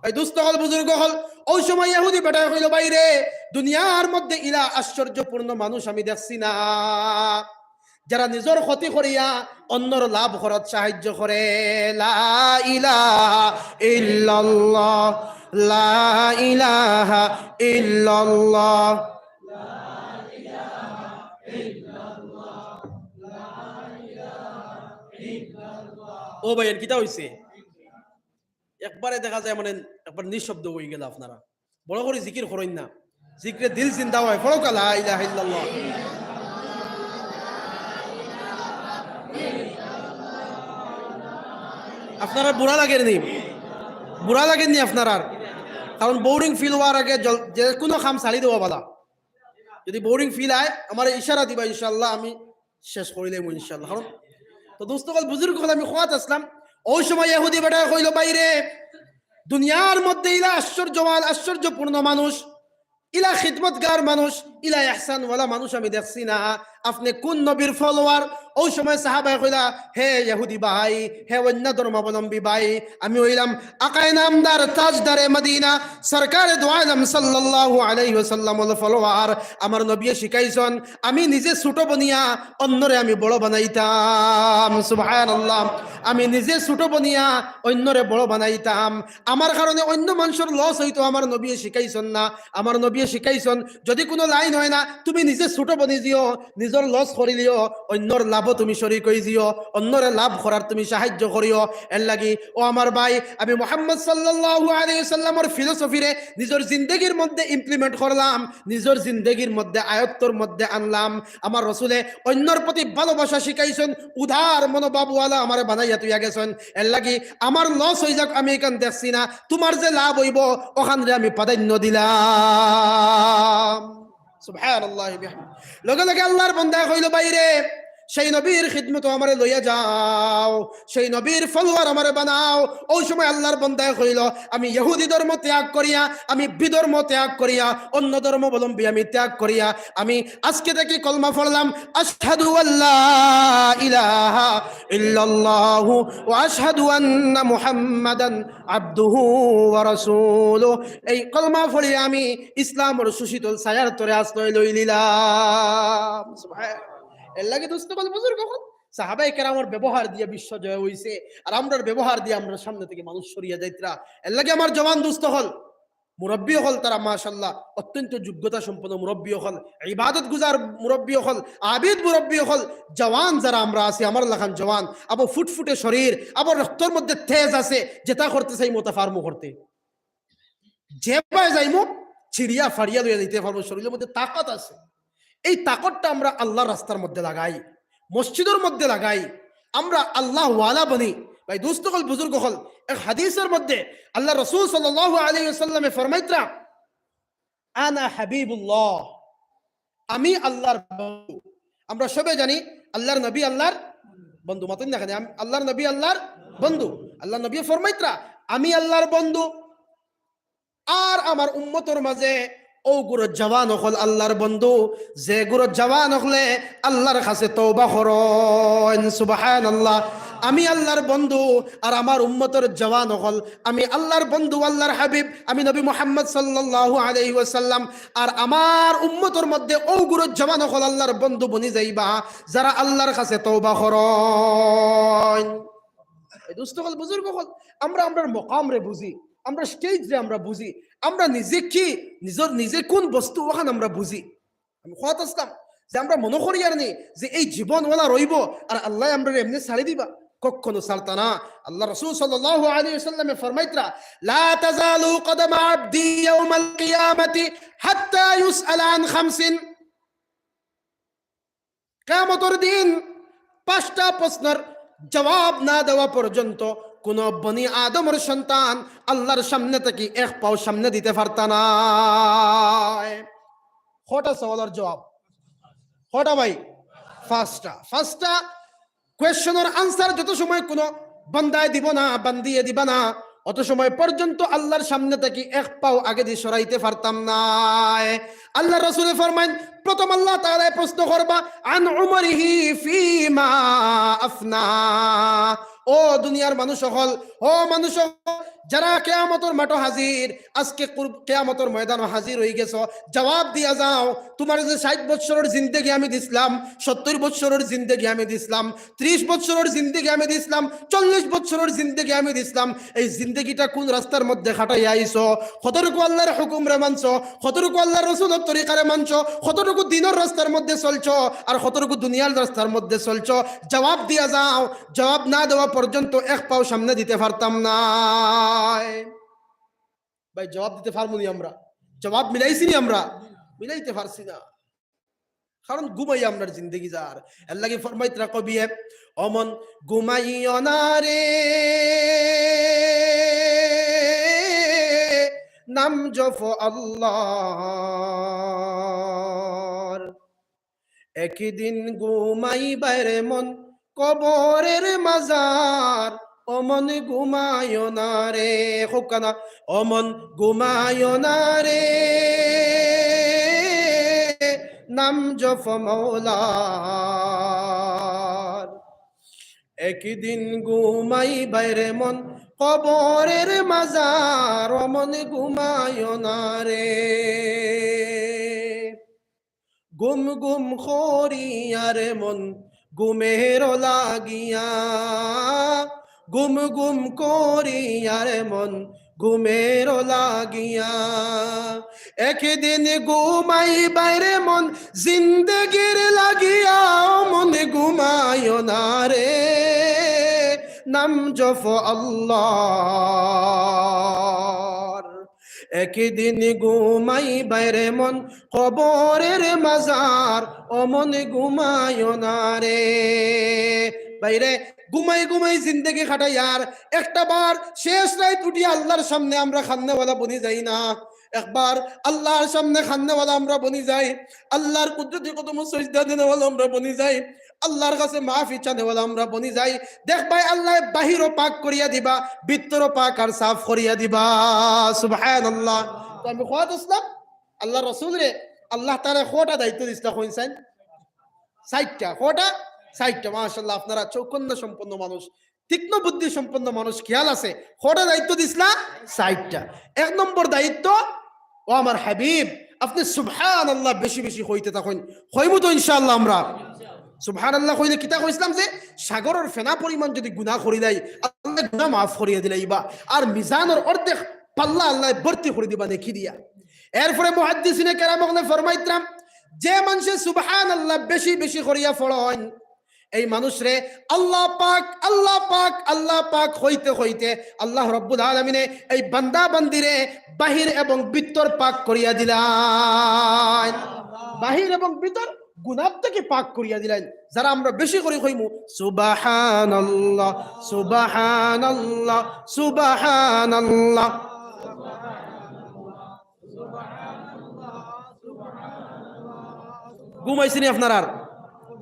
এই দোস্ত অকল, বুজুর্গ অকল, অউ সময় ইহুদি বেটায় কইলো, "ভাইরে, দুনিয়ার মধ্যে ইলা আশ্চর্যপূর্ণ মানুষ আমি দেখছি না, যারা নিজর ক্ষতি করিয়া অন্যর লাভ করাত সাহায্য করে।" লা ইলাহা ইল্লাল্লাহ, লা ইলাহা ইল্লাল্লাহ। ও ভাই, এন কিতা অইছে? একবারে দেখা যায় মানে একবার নিঃশব্দ অই গেলা আপনারা। বড় করি জিকির করইন না, জিকিরে দিল জিন্দা অয়। পড়উক্কা লা ইলাহা ইল্লাল্লাহ। আপনারার বুরা লাগের নি? বুরা লাগের নি আপনারার? কারণ boring feel অওয়ার আগে জল-, যেকুনু কাম ছাড়ি দেওয়া ভালা। যদি boring feel অয়, আমারে ইশারা দিবা, ইনশাআল্লাহ আমি শেষ করিলাইমু ইনশাআল্লাহ। কারণ তো দোস্ত অকল, বুজুর্গ অকল, আমি কওয়াত আছলাম, অউ সময় ইহুদি বেটায় কইলো, "ভাইরে, দুনিয়ার মধ্যে ইলা আশ্চর্যবান, আশ্চর্যপূর্ণ মানুষ, ইলা খিদমতগার মানুষ, ইলা ইহসানওয়ালা মানুষ আমি দেখছি না। আপনে কুন নবীর follower?" অউ সময় সাহাবায় কইলা, "হে ইহুদি ভাই, হে অন্য ধর্মাবলম্বী ভাই, আমি অইলাম আকায়ে নামদার তাজদারে মদিনা সরকারে দু আলম সাল্লাল্লাহু আলাইহি ওয়াসাল্লামর follower। আমার নবীয়ে শিখাইছইন, আমি নিজে ছোট বনিয়া অন্যরে আমি বড় বানাইতাম।" সুবহানাল্লাহ। "আমি নিজে ছোট বনিয়া অন্যরে বড় বানাইতাম। আমার কারণে অন্য মানষর loss অইতো, আমার নবীয়ে শিখাইছইন না। আমার নবীয়ে শিখাইছইন, যদি কুনু লাইন অয় না, তুমি নিজে ছোট বনি যিও, নিজর loss করিলিও, অন্যর লাভো তুমি শরিক অই যিও, অন্যরে লাভ করার তুমি সাহায্য করিও।" এরলাগি, ও আমার ভাই, আমি মুহাম্মদ সাল্লাল্লাহু আলাইহি ওয়াসাল্লামর philosophy রে নিজর জিন্দেগির মধ্যে implement করলাম, নিজর জিন্দেগির মধ্যে আয়ত্তর মধ্যে আনলাম। আমার রসুলে অন্যর প্রতি ভালোবাসা শিখাইছইন, উদার মনোভাবওয়ালা আমারে বানাইয়া থইয়া গেছইন। এরলাগি আমার loss অই যাউক, আমি ইখান দেখছি না, তুমার যে লাভ অইবো, অখানরে আমি প্রাধান্য দিলাম। সুবহানাল্লাহি বিহামদিহি। লগে লগে আল্লার বন্দায় কইলো, "ভাইরে, সেই নবীর খিদমতো আমারে লইয়া যাও, সেই নবীর follower আমারে বানাও।" অউ সময় আল্লার বন্দায় কইলো, "আমি ইহুদি ধর্ম ত্যাগ করিয়া, আমি বিধর্ম ত্যাগ করিয়া, অন্য ধর্মাবলম্বী আমি ত্যাগ করিয়া, আমি আজকে থাকি কলমা পড়লাম, আশহাদু আল্লা ইলাহা ইল্লাল্লাহু ওয়া আশহাদু আন্না মুহাম্মাদান আবদুহু ওয়া রাসূলুহু।" এই কলমা পড়িয়া আমি ইসলামর সুশীতল ছায়ার তলে আশ্রয় লইলিলাম। সুবহানাল্লাহ। এরলাগি দোস্ত অকল, বুজুর্গ অকল, সাহাবায়ে কেরামর ব্যবহার দিয়া বিশ্ব জয় অইছে, আর আমরার ব্যবহার দিয়া আমরার সামনে থাকি মানুষ সরিয়া যাইতরা। এরলাগি আমার জওয়ান দোস্ত অকল, মুরব্বি অকল, তারা মাশাআল্লাহ অত্যন্ত যোগ্যতা সম্পন্ন মুরব্বি অকল, ইবাদত গুজার মুরব্বি অকল, আবিদ মুরব্বি অকল, জওয়ান যারা আমরা আছি, আমার লাখান জওয়ান, আবো ফুটফুটে শরীর, আবো রক্তর মধ্যে তেজ আছে, যেটা করতে চাইমু অতা পারমু করতে। যেবায় যাইমু, ছিড়িয়া ফাড়িয়া লইয়া যাইতে পারমু, শরীরর মধ্যে তাকত আছে। এই তাকতটা আমরা আল্লার রাস্তার মধ্যে লাগাই, মসজিদর মধ্যে লাগাই, আমরা আল্লাওয়ালা বনি। ভাই দোস্ত অকল, বুজুর্গ অকল, এক হাদিসর মধ্যে আল্লার রসুল সাল্লাল্লাহু আলাইহি ওয়াসাল্লামে ফরমাইতরা, "আনা হাবিবুল্লাহ, আমি আল্লার বন্ধু।" আমরা সবে জানি আল্লার নবী আল্লার বন্ধু। মাতইন না কেনে? আম-, আল্লার নবী আল্লার বন্ধু। আল্লার নবীয়ে ফরমাইতরা, "আমি আল্লার বন্ধু, আর আমার উম্মতর মাঝে অউ গুরু জওয়ান অকল আল্লার বন্ধু, যে গুরু জওয়ান অকলে আল্লার কাছে তওবা করইন।" সুবহানাল্লাহ। আমি আল্লার বন্ধু, আর আমার উম্মতর জওয়ান অকল, আমি আল্লার বন্ধু, আল্লার হাবিব, আমি নবী মুহাম্মদ সাল্লাল্লাহু আলাইহি ওয়াসাল্লাম, আর আমার উম্মতর মধ্যে অউ গুরু জওয়ান অকল আল্লার বন্ধু বনি যাইবা, যারা আল্লার কাছে তওবা করইন। এই দোস্ত অকল, বুজুর্গ অকল, আমরা আমরার মকামরে বুঝি, আমরা stage রে আমরা বুঝি, আমরা নিজে কি, নিজর নিজে কুন বস্তু, অখান আমরা বুঝি। আমি কওয়াত আছলাম যে আমরা মনো করিয়ার নি যে এই জীবন অলা রইবো আর আল্লায় আমরারে এমনে ছাড়ি দিবা, কখনো ছাড়তা না। আল্লার রসুল সাল্লাল্লাহু আলাইহি ওয়াসাল্লামে ফরমাইতরা, "লা তাজালু কদামা আবদি ইয়াউমাল কিয়ামাতি হাত্তা ইউসআলা আন খামসিন।" কিয়ামতর দিন পাঁচটা প্রশ্নর জবাব না দেওয়া পর্যন্ত কুনু বনি আদমর সন্তান আল্লার সামনে থাকি এক পাও সামনে দিতে পারতা নায়। কয়টা সওয়ালর জবাব? কয়টা ভাই? পাঁচটা। পাঁচটা questionর answer যত সময় কুনু বান্দায় দিবো না, বান্দিয়ে দিবা না, অত সময় পর্যন্ত আল্লার সামনে থাকি এক পাও আগেদি সরাইতে পারতাম নায়। আল্লাহর রাসূলে ফরমাইন, প্রথম আল্লাহ তাআলায় প্রশ্ন করবা, "আন উমরিহি ফিমা আফনা।" ও দুনিয়ার মানুষ অকল, ও মানুষ অকল, যারা কিয়ামতর মাঠো হাজির, আজকে কুর-, কিয়ামতর ময়দানো হাজির অইগেছো, জবাব দিয়া যাও, তুমার যে ষাইট বৎসরর জিন্দেগি আমি দিছলাম, সত্তইর বৎসরর জিন্দেগি আমি দিছলাম, ত্রিশ বৎসরর জিন্দেগি আমি দিছলাম, চল্লিশ বৎসরর জিন্দেগি আমি দিছলাম, এই জিন্দেগিটা কুন রাস্তার মধ্যে কাটাইয়া আইছো? কতটুকু আল্লাহর হুকুমরে মানছো? কতটুকু আল্লাহর রসুলর তরিকারে মানছো? কতটুকু দ্বীনর রাস্তার মধ্যে চলছো? আর কতটুকু দুনিয়ার রাস্তার মধ্যে চলছো? জবাব দিয়া যাও। জবাব না দেওয়া পর্যন্ত এক পাও সামনে দিতে পারতাম নায়। ভাই, জবাব দিতে পারমু নি আমরা? জবাব মিলাইছি নি আমরা? মিলাইতে পারছি না। কারণ ঘুমাইয়া আমরার জিন্দেগি যার। এরলাগি ফরমাইতরা কবিয়ে, "ও মন ঘুমাইও না রে, নাম জপ আল্লাহর। একদিন ঘুমাইবায় রে মন কবরের মাজার, ও মন ঘুমাইও না রে।" কউক্কা না, "ও মন ঘুমাইও না রে, নাম জপ মৌলার। একদিন ঘুমাইবায় রে মন কবরের মাজার, ও মন ঘুমাইও না রে।" ঘুম ঘুম করিয়ার মন ঘুমের লাগিয়া, ঘুম ঘুম করিয়ার মন ঘুমের লাগিয়া। একদিন ঘুমাইবায় রে মন জিন্দেগির লাগিয়া, ও মন ঘুমাইও না রে, নাম জপ আল্লাহর। একদিন ঘুমাইবায় রে মন কবরের মাজার, ও মন ঘুমাইও না রে। ভাইরে, ঘুমাই ঘুমাই জিন্দেগি কাটাইয়ার, একটা বার শেষ রাইত উঠিয়া আল্লাহর সামনে আমরা কান্দেওয়ালা বনি যাই না? একবার আল্লাহর সামনে কান্দেওয়ালা আমরা বনি যাই, আল্লাহর কুদরতি কদমো সইজদা দেনেওয়ালা আমরা বনি যাই, আল্লাহর কাছে মাফি চানেওয়ালা আমরা বনি যাই। দেখবায় আল্লায় বাহিরও পাক করিয়া দিবা, ভিতরও পাক আর সাফ করিয়া দিবা। সুবহানাল্লাহ। তো আমি কওয়াত আছলাম, আল্লাহর রসুলরে আল্লাহ তাআলায় কয়টা দায়িত্ব দিছলা কইন চাইন? চাইরটা। কয়টা? চাইরটা। মাশাআল্লাহ, আপনারা চৌকন্যা সম্পন্ন মানুষ, তীক্ষ্ণ বুদ্ধি সম্পন্ন মানুষ, খেয়াল আছে। কয়টা দায়িত্ব দিছলা? চাইরটা। এক নম্বর দায়িত্ব, ও আমার হাবিব, আপনে সুবহানাল্লাহ বেশি বেশি কইতে থাকইন। কইমু তো ইনশাআল্লাহ আমরা। সুবহানাল্লাহ কইলে কিতা কইছলাম যে সাগরর ফেনা পরিমাণ যুদি গুনা করিলাই, আল্লায় গুনা মাফ করিয়া দিলাইবা। আর মিজানর অর্ধেক পাল্লা আল্লায় ভর্তি করি দিবা নেকি দিয়া। এরপরে মুহাদ্দিসিনে কেরাম অকলে ফরমাইতরা, যে মানষে সুবহানাল্লাহ বেশি বেশি করিয়া পড়ইন, এই মানুষরে আল্লাহ পাক, আল্লাহ পাক, আল্লাহ পাক কইতে কইতে আল্লাহ রাব্বুল আলামিনে এই বান্দা বান্দিরে বাহির এবং ভিতর পাক করিয়া দিলাইন। বাহির এবং ভিতর গুনা থাকি পাক করিয়া দিলাইন। যারা আমরা বেশি করি কইমু, "সুবহানাল্লাহ, সুবহানাল্লাহ, সুবহানাল্লাহ।" ঘুম আইছে নি আপনারার?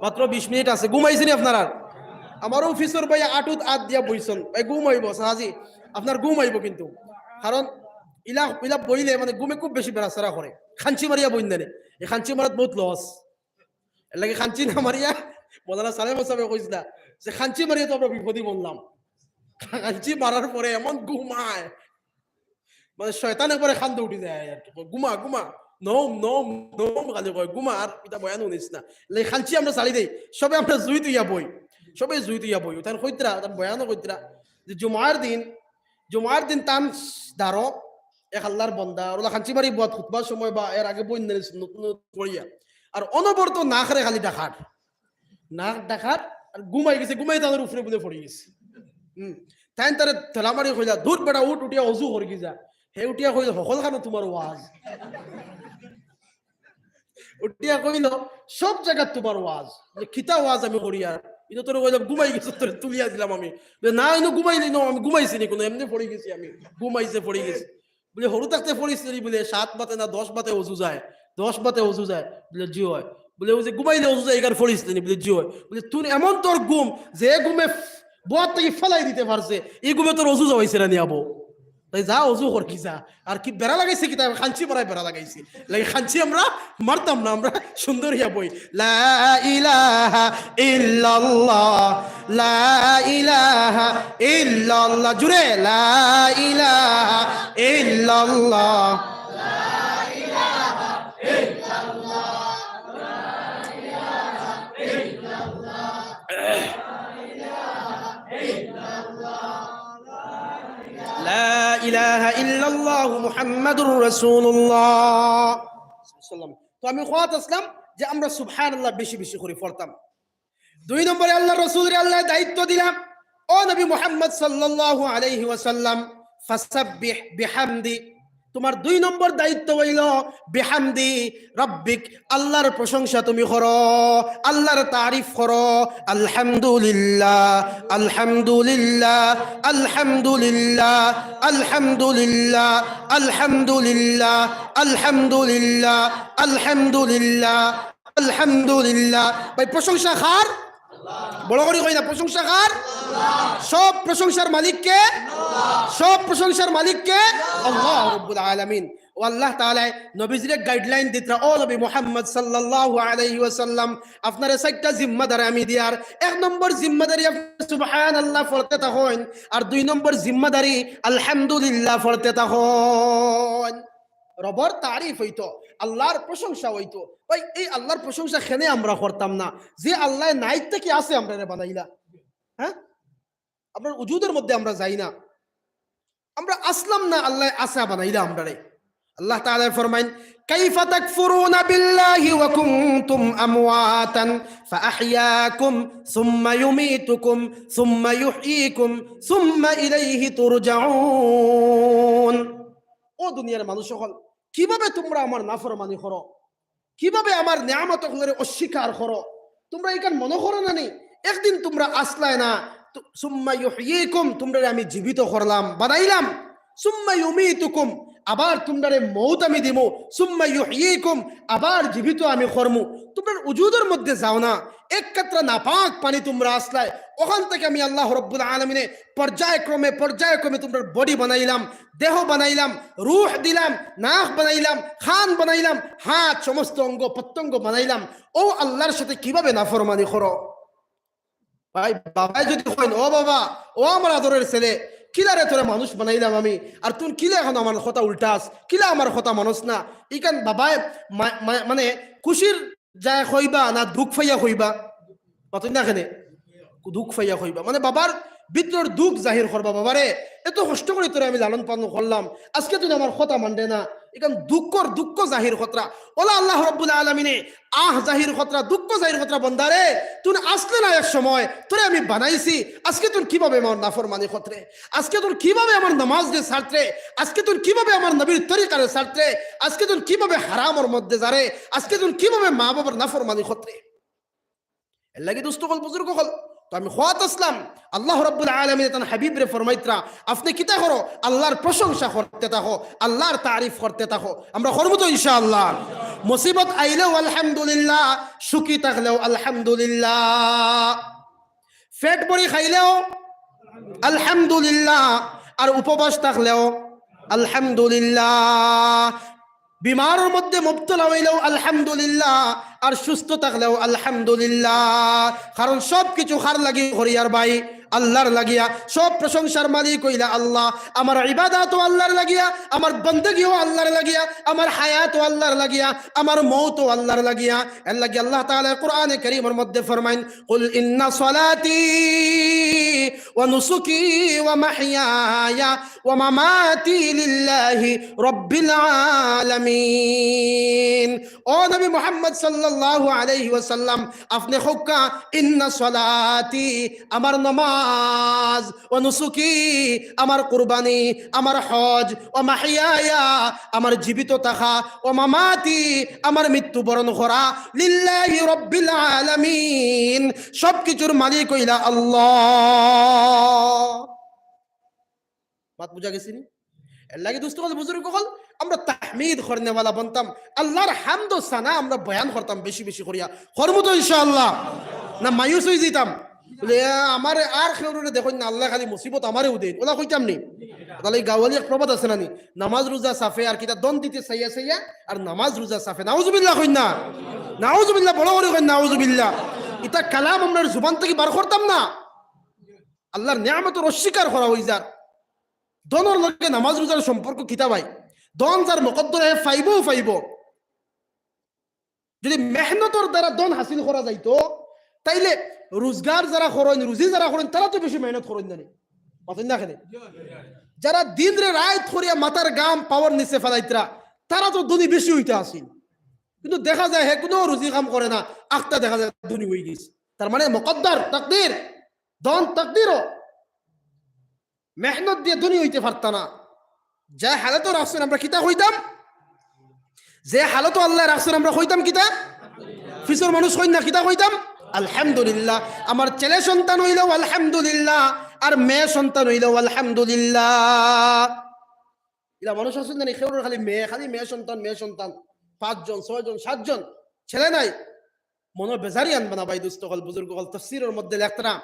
মাত্র বিশ মিনিট আছে। ঘুম আইছে নি আপনারার? আমার অফিসর ভাই আটুত আত দিয়া বইছইন। এই ঘুম আইবো, সাহাজি, আপনার ঘুম আইবো কিন্তু। কারণ ইলা, ইলা বইলে মানে ঘুমে খুব বেশি বেড়াছেড়া করে। খাঞ্চি মারিয়া বইন না নি। এই খাঞ্চি মারাত বহুত লস। এরলাগি খাঞ্চি না মারিয়া, মৌলানা সালেম সাহেবে কইছলা যে খাঞ্চি মারিয়া তো আমরা বিপদে পড়লাম। খাঞ্চি মারার পরে এমন ঘুমায়, মানে শয়তান একবারে কান্দো উঠি যায় আর কি। কয়, "ঘুমা, ঘুমা, নম, নম, নম", খালি কয়, "ঘুমা, আর ইতা বয়ান হুনিস না।" লে খাঞ্চি আমরা ছাড়ি দেই, সবে আমরা জুইত অইয়া বই, সবে জুইত অইয়া বই। তান কইতরা, তান বয়ানও কইতরা যে জুমার দিন, জুমার দিন তান দারো এক আল্লাহর বন্দা, ওরা খাঞ্চি মারি বওয়াত খুতবার সময় বা এর আগে বইন না নি সুন্নত পড়িয়া, আর অনবরত নাকরে খালি ডাকার। নাক ডাকার আর ঘুমাই গেছে, ঘুমাই তানর উপরে বুলে পড়ি গেছে। হুম, তাইন তারে ঠেলা মারি কইলা, "দূর বেটা, উঠ, উঠিয়া অজু করি যা।" হে উঠিয়া কইল, "হকলখানো তুমার ওয়াজ।" উঠিয়া কইল, "সব জাগাত তুমার ওয়াজ।" বলে, "কিতা ওয়াজ আমি করিয়ার? ইনো তোরে কইলাম ঘুমাই গেছে, তোরে তুলিয়া দিলাম আমি।" বলে, "না, ইনো ঘুমাইলি না, আমি ঘুমাইছি নি কুনু, এমনে পড়ি গেছি আমি, ঘুমাইছে পড়ি গেছি।" বলে, "হুরু থাকতে পড়িছলে নি?" বলে, "সাত বাতে না দশ বাতে অজু যায়, দশ বাতে অজু যায়।" বলে, "জি অয়।" বলে, "ওই যে ঘুমাইলে অজু যায়, ইগার পড়িছলে নি?" বলে, "জি অয়।" বলে, "তুই এমন তোর ঘুম, যে ঘুমে ফ-, বওয়াত থাকি ফালাই দিতে পারছে, ই ঘুমে তোর অজু যাওয়াইছে না নি আবো?" তাই যা, অজু কর কি যা। আর কি বেড়া লাগাইছে কিতা? খাঞ্চি মারায় বেড়া লাগাইছে। লাগি খাঞ্চি আমরা মারতাম না, আমরা সুন্দর ইয়া বই। লা ইলাহা ইল্লাল্লাহ, লা ইলাহা ইল্লাল্লাহ। জুরে, লা ইলাহা ইল্লাল্লাহ। লা ইলাহা ইল্লাল্লাহু মুহাম্মাদুর রাসূলুল্লাহ। তো আমি কওয়াত আছলাম যে আমরা সুবহানাল্লাহ বেশি বেশি করি পড়তাম। দুই নম্বরে আল্লাহর রাসূলরে আল্লায় দায়িত্ব দিলা, ও নবী মুহাম্মদ সাল্লাল্লাহু আলাইহি ওয়াসাল্লাম, ফাসাব্বিহ বিহামদি, তুমার দুই নম্বর দায়িত্ব অইলো বিহামদি রাব্বিক, আল্লাহর প্রশংসা তুমি করো, আল্লাহর তারিফ করো। আলহামদুলিল্লাহ, আলহামদুলিল্লাহ, আলহামদুলিল্লাহ, আলহামদুলিল্লাহ, আলহামদুলিল্লাহ, আলহামদুলিল্লাহ, আলহামদুলিল্লাহ, আলহামদুলিল্লাহ। ভাই, প্রশংসা কার? বড় করি কই না, প্রশংসা কার? সব প্রশংসার মালিক কে? সব প্রশংসার মালিক কে? আল্লাহ রাব্বুল আলামিন। ও আল্লাহ তাআলায় নবীজিরে গাইডলাইন দিতরা, "ও নবী মুহাম্মদ সাল্লাল্লাহু আলাইহি ওয়াসাল্লাম, আপনারে চাইরটা জিম্মাদারি আমি দিয়ার। এক নম্বর জিম্মাদারি আপনে সুবহানাল্লাহ পড়তে থাকইন, আর দুই নম্বর জিম্মাদারি আলহামদুলিল্লাহ পড়তে থাকইন।" রবর তারিফ অইতো, আল্লাহর প্রশংসা অইতো। ভাই, এই আল্লাহর প্রশংসা কেনে আমরা করতাম না? যে আল্লায় নাইত থাকি আছে আমরারে বানাইলা, হ্যাঁ? আপনার উজুদের মধ্যে আমরা যাই না, আমরা আছলাম না, আল্লায় আছে বানাইলা আমরারে। আল্লাহ তাআলায় ফরমাইন, "কাইফা তাকফুরুনা বিল্লাহি ওয়া কুনতুম আমওয়াতান ফাআহইয়াকুম সুম্মা ইউমীতুকুম সুম্মা ইউহয়ীকুম সুম্মা ইলাইহি তুরজাউন।" ও দুনিয়ার মানুষ অকল, কিভাবে তুমরা আমার নাফরমানি করো? কিভাবে আমার নিয়ামত অকলরে অস্বীকার করো? তুমরা ইখান মনো করো না নি? একদিন তুমরা আছলায় না, তু-, সুম্মা ইউহয়ীকুম, তুমরারে আমি জীবিত করলাম, বানাইলাম। সুম্মা ইউমীতুকুম, আবার তুমরারে মউত আমি দিমু। সুম্মা ইউহয়ীকুম, আবার জীবিত আমি করমু। তুমরার উজুদর মধ্যে যাও না, এক কাতরা নাপাক পানি তুমরা আছলায়, অখান থাকি আমি আল্লাহ রাব্বুল আলামিনে পর্যায়ক্রমে, পর্যায়ক্রমে তুমরার body বানাইলাম, দেহ বানাইলাম, রুহ দিলাম, নাক বানাইলাম, কান বানাইলাম, হাত, সমস্ত অঙ্গ প্রত্যঙ্গ বানাইলাম। ও আল্লাহর সাথে কিভাবে নাফরমানি করো? ভাই, বাবায় যদি কইন, "ও বাবা, ও আমার আদরের ছেলে, কিলারে তোরে মানুষ বানাইলাম আমি, আর তুই কিলা এখন আমার কথা উল্টাস, কিলা আমার কথা মানস না?" ইখান বাবায় মা-, মা-, মানে খুশির যায় কইবা না দুখ পাইয়া কইবা? মাতইন না কেনে? দুখ পাইয়া কইবা। মানে বাবার ভিতরর দুখ জাহির করবা, "বাবারে, এত কষ্ট করি তোরে আমি লালন পালন করলাম, আজকে তুই আমার কথা মানরে না।" ইখান দুখর, দুখ জাহির করতরা। অলা আল্লাহ রাব্বুল আলামিনে আহ জাহির করতরা, দুখ জাহির করতরা, "বন্দারে, তুই আছলে না এক সময়, তোরে আমি বানাইছি, আজকে তুই কিভাবে আমার নাফরমানি করতরে? আজকে তুই কিভাবে আমার নামাজরে ছাড়তরে? আজকে তুই কিভাবে আমার নবীর তরিকারে ছাড়তরে? আজকে তুই কিভাবে হারামর মধ্যে যারে? আজকে তুই কিভাবে মা বাবার নাফরমানি করতরে?" এর লাগি দোস্ত অকল, বুজুর্গ অকল, তো আমি কওয়াত আছলাম, আল্লাহ রাব্বুল আলামিনে তান হাবিবরে ফরমাইতরা, "আপনে কিতা করো? আল্লাহর প্রশংসা করতে থাকো, আল্লাহর তারিফ করতে থাকো।" আমরা করমু তো ইনশাআল্লাহ। মুসিবত আইলেও আলহামদুলিল্লাহ, সুখী থাকলেও আলহামদুলিল্লাহ, পেট ভরি খাইলেও আলহামদুলিল্লাহ, আর উপবাস থাকলেও আলহামদুলিল্লাহ, বিমারর মধ্যে মুবতলা অইলেও আলহামদুলিল্লাহ, আর সুস্থ থাকলেও আলহামদুলিল্লাহ। কারণ সব কিছু কার লাগি করিয়ার ভাই? আল্লাহর লাগিয়া। সব প্রশংসার মালিক অইলা আল্লাহ। আমার ইবাদতও আল্লাহর লাগিয়া, আমার বন্দেগিও আল্লাহর লাগিয়া, আমার হায়াতও আল্লাহর লাগিয়া, আমার মউতও আল্লাহর লাগিয়া। এর লাগি আল্লাহ তাআলা কোরআনে কারীমর মধ্যে ফরমাইন, "কুল ইন্না সলাতি ওয়া নুসুকি ওয়া মাহইয়ায়া ওয়া মামাতি লিল্লাহি রাব্বিল আলামিন।" ও নবী মুহাম্মদ সাল্লাল্লাহু আলাইহি ওয়াসাল্লাম, আপনে কউক্কা, "ইন্না সলাতি", আমার নামাজ, "ওয়া নুসুকি", আমার কুরবানি, আমার হজ, "ওয়া মাহইয়ায়া", আমার জীবিত থাকা, "ওয়া মামাতি", আমার মৃত্যুবরণ করা, "লিল্লাহি রাব্বিল আলামিন", সব কিছুর মালিক অইলা আল্লাহ। মাত বুঝা গেছে নি? এর লাগি দোস্ত অকল, বুজুর্গ অকল, আমরা তাহমিদ করনেওয়ালা বনতাম, আল্লাহর হামদ ও সানা আমরা বয়ান করতাম বেশি বেশি করিয়া। করমু তো ইনশাআল্লাহ? না মায়ুস অই যিতাম? বুলে, "আমার আর কেউরে দেখইন না, আল্লায় খালি মুসিবত আমারেউ দেইন।" অলা কইতাম নি? তাইলে গাওয়ালি এক প্রবাদ আছে না নি? "নামাজ রোজা সাফে আর কিতা দন দিতে চাইয়া চাইয়া, আর নামাজ রোজা সাফে।" নাউজুবিল্লাহ কইন না? নাউজুবিল্লাহ, বড় করি কইন নাউজুবিল্লাহ। ইতা কালাম আমরার জুবান থাকি বার করতাম না? আল্লার নিয়ামতর অস্বীকার করা অইযার। দনর লগে নামাজ রোজার সম্পর্ক কিতা ভাই? দন যার মকদ্দরে হে পাইবউ পাইবো। যদি মেহনতর দ্বারা দন হাসিল করা যাইতো, তাইলে রুজগার যারা করইন, রুজি যারা করইন, তারা তো বেশি মেহনত করইন না নি? মাতইন না কেনে? যারা দিনরে রাইত করিয়া মাথার ঘাম পাওর নিচে ফালাইতরা, তারা তো ধনী বেশি অইতা আছিল। কিন্তু দেখা যায় হে কুনু রুজি কাম করে না, আখতা দেখা যায় ধনী অইগেছে। তার মানে মকদ্দর, তাকদির, দন তাকদিরও। মেহনত দিয়া ধনী অইতে পারতা না। যে হালতো রাখছইন আমরা কিতা কইতাম? যে হালতো আল্লায় রাখছইন আমরা কইতাম কিতা? পিছর মানুষ কইন না, কিতা কইতাম? আলহামদুলিল্লাহ। আমার ছেলে সন্তান অইলেও আলহামদুলিল্লাহ, আর মেয়ে সন্তান অইলেও আলহামদুলিল্লাহ। ইলা মানুষ আছইন না নি, কেউর খালি মেয়ে, খালি মেয়ে সন্তান, মেয়ে সন্তান, পাঁচজন, ছয়জন, সাতজন, ছেলে নাই। মনো বেজারি আনবা না ভাই, দুস্ত অকল, বুজুর্গ অকল, তফসিরর মধ্যে লেখরা,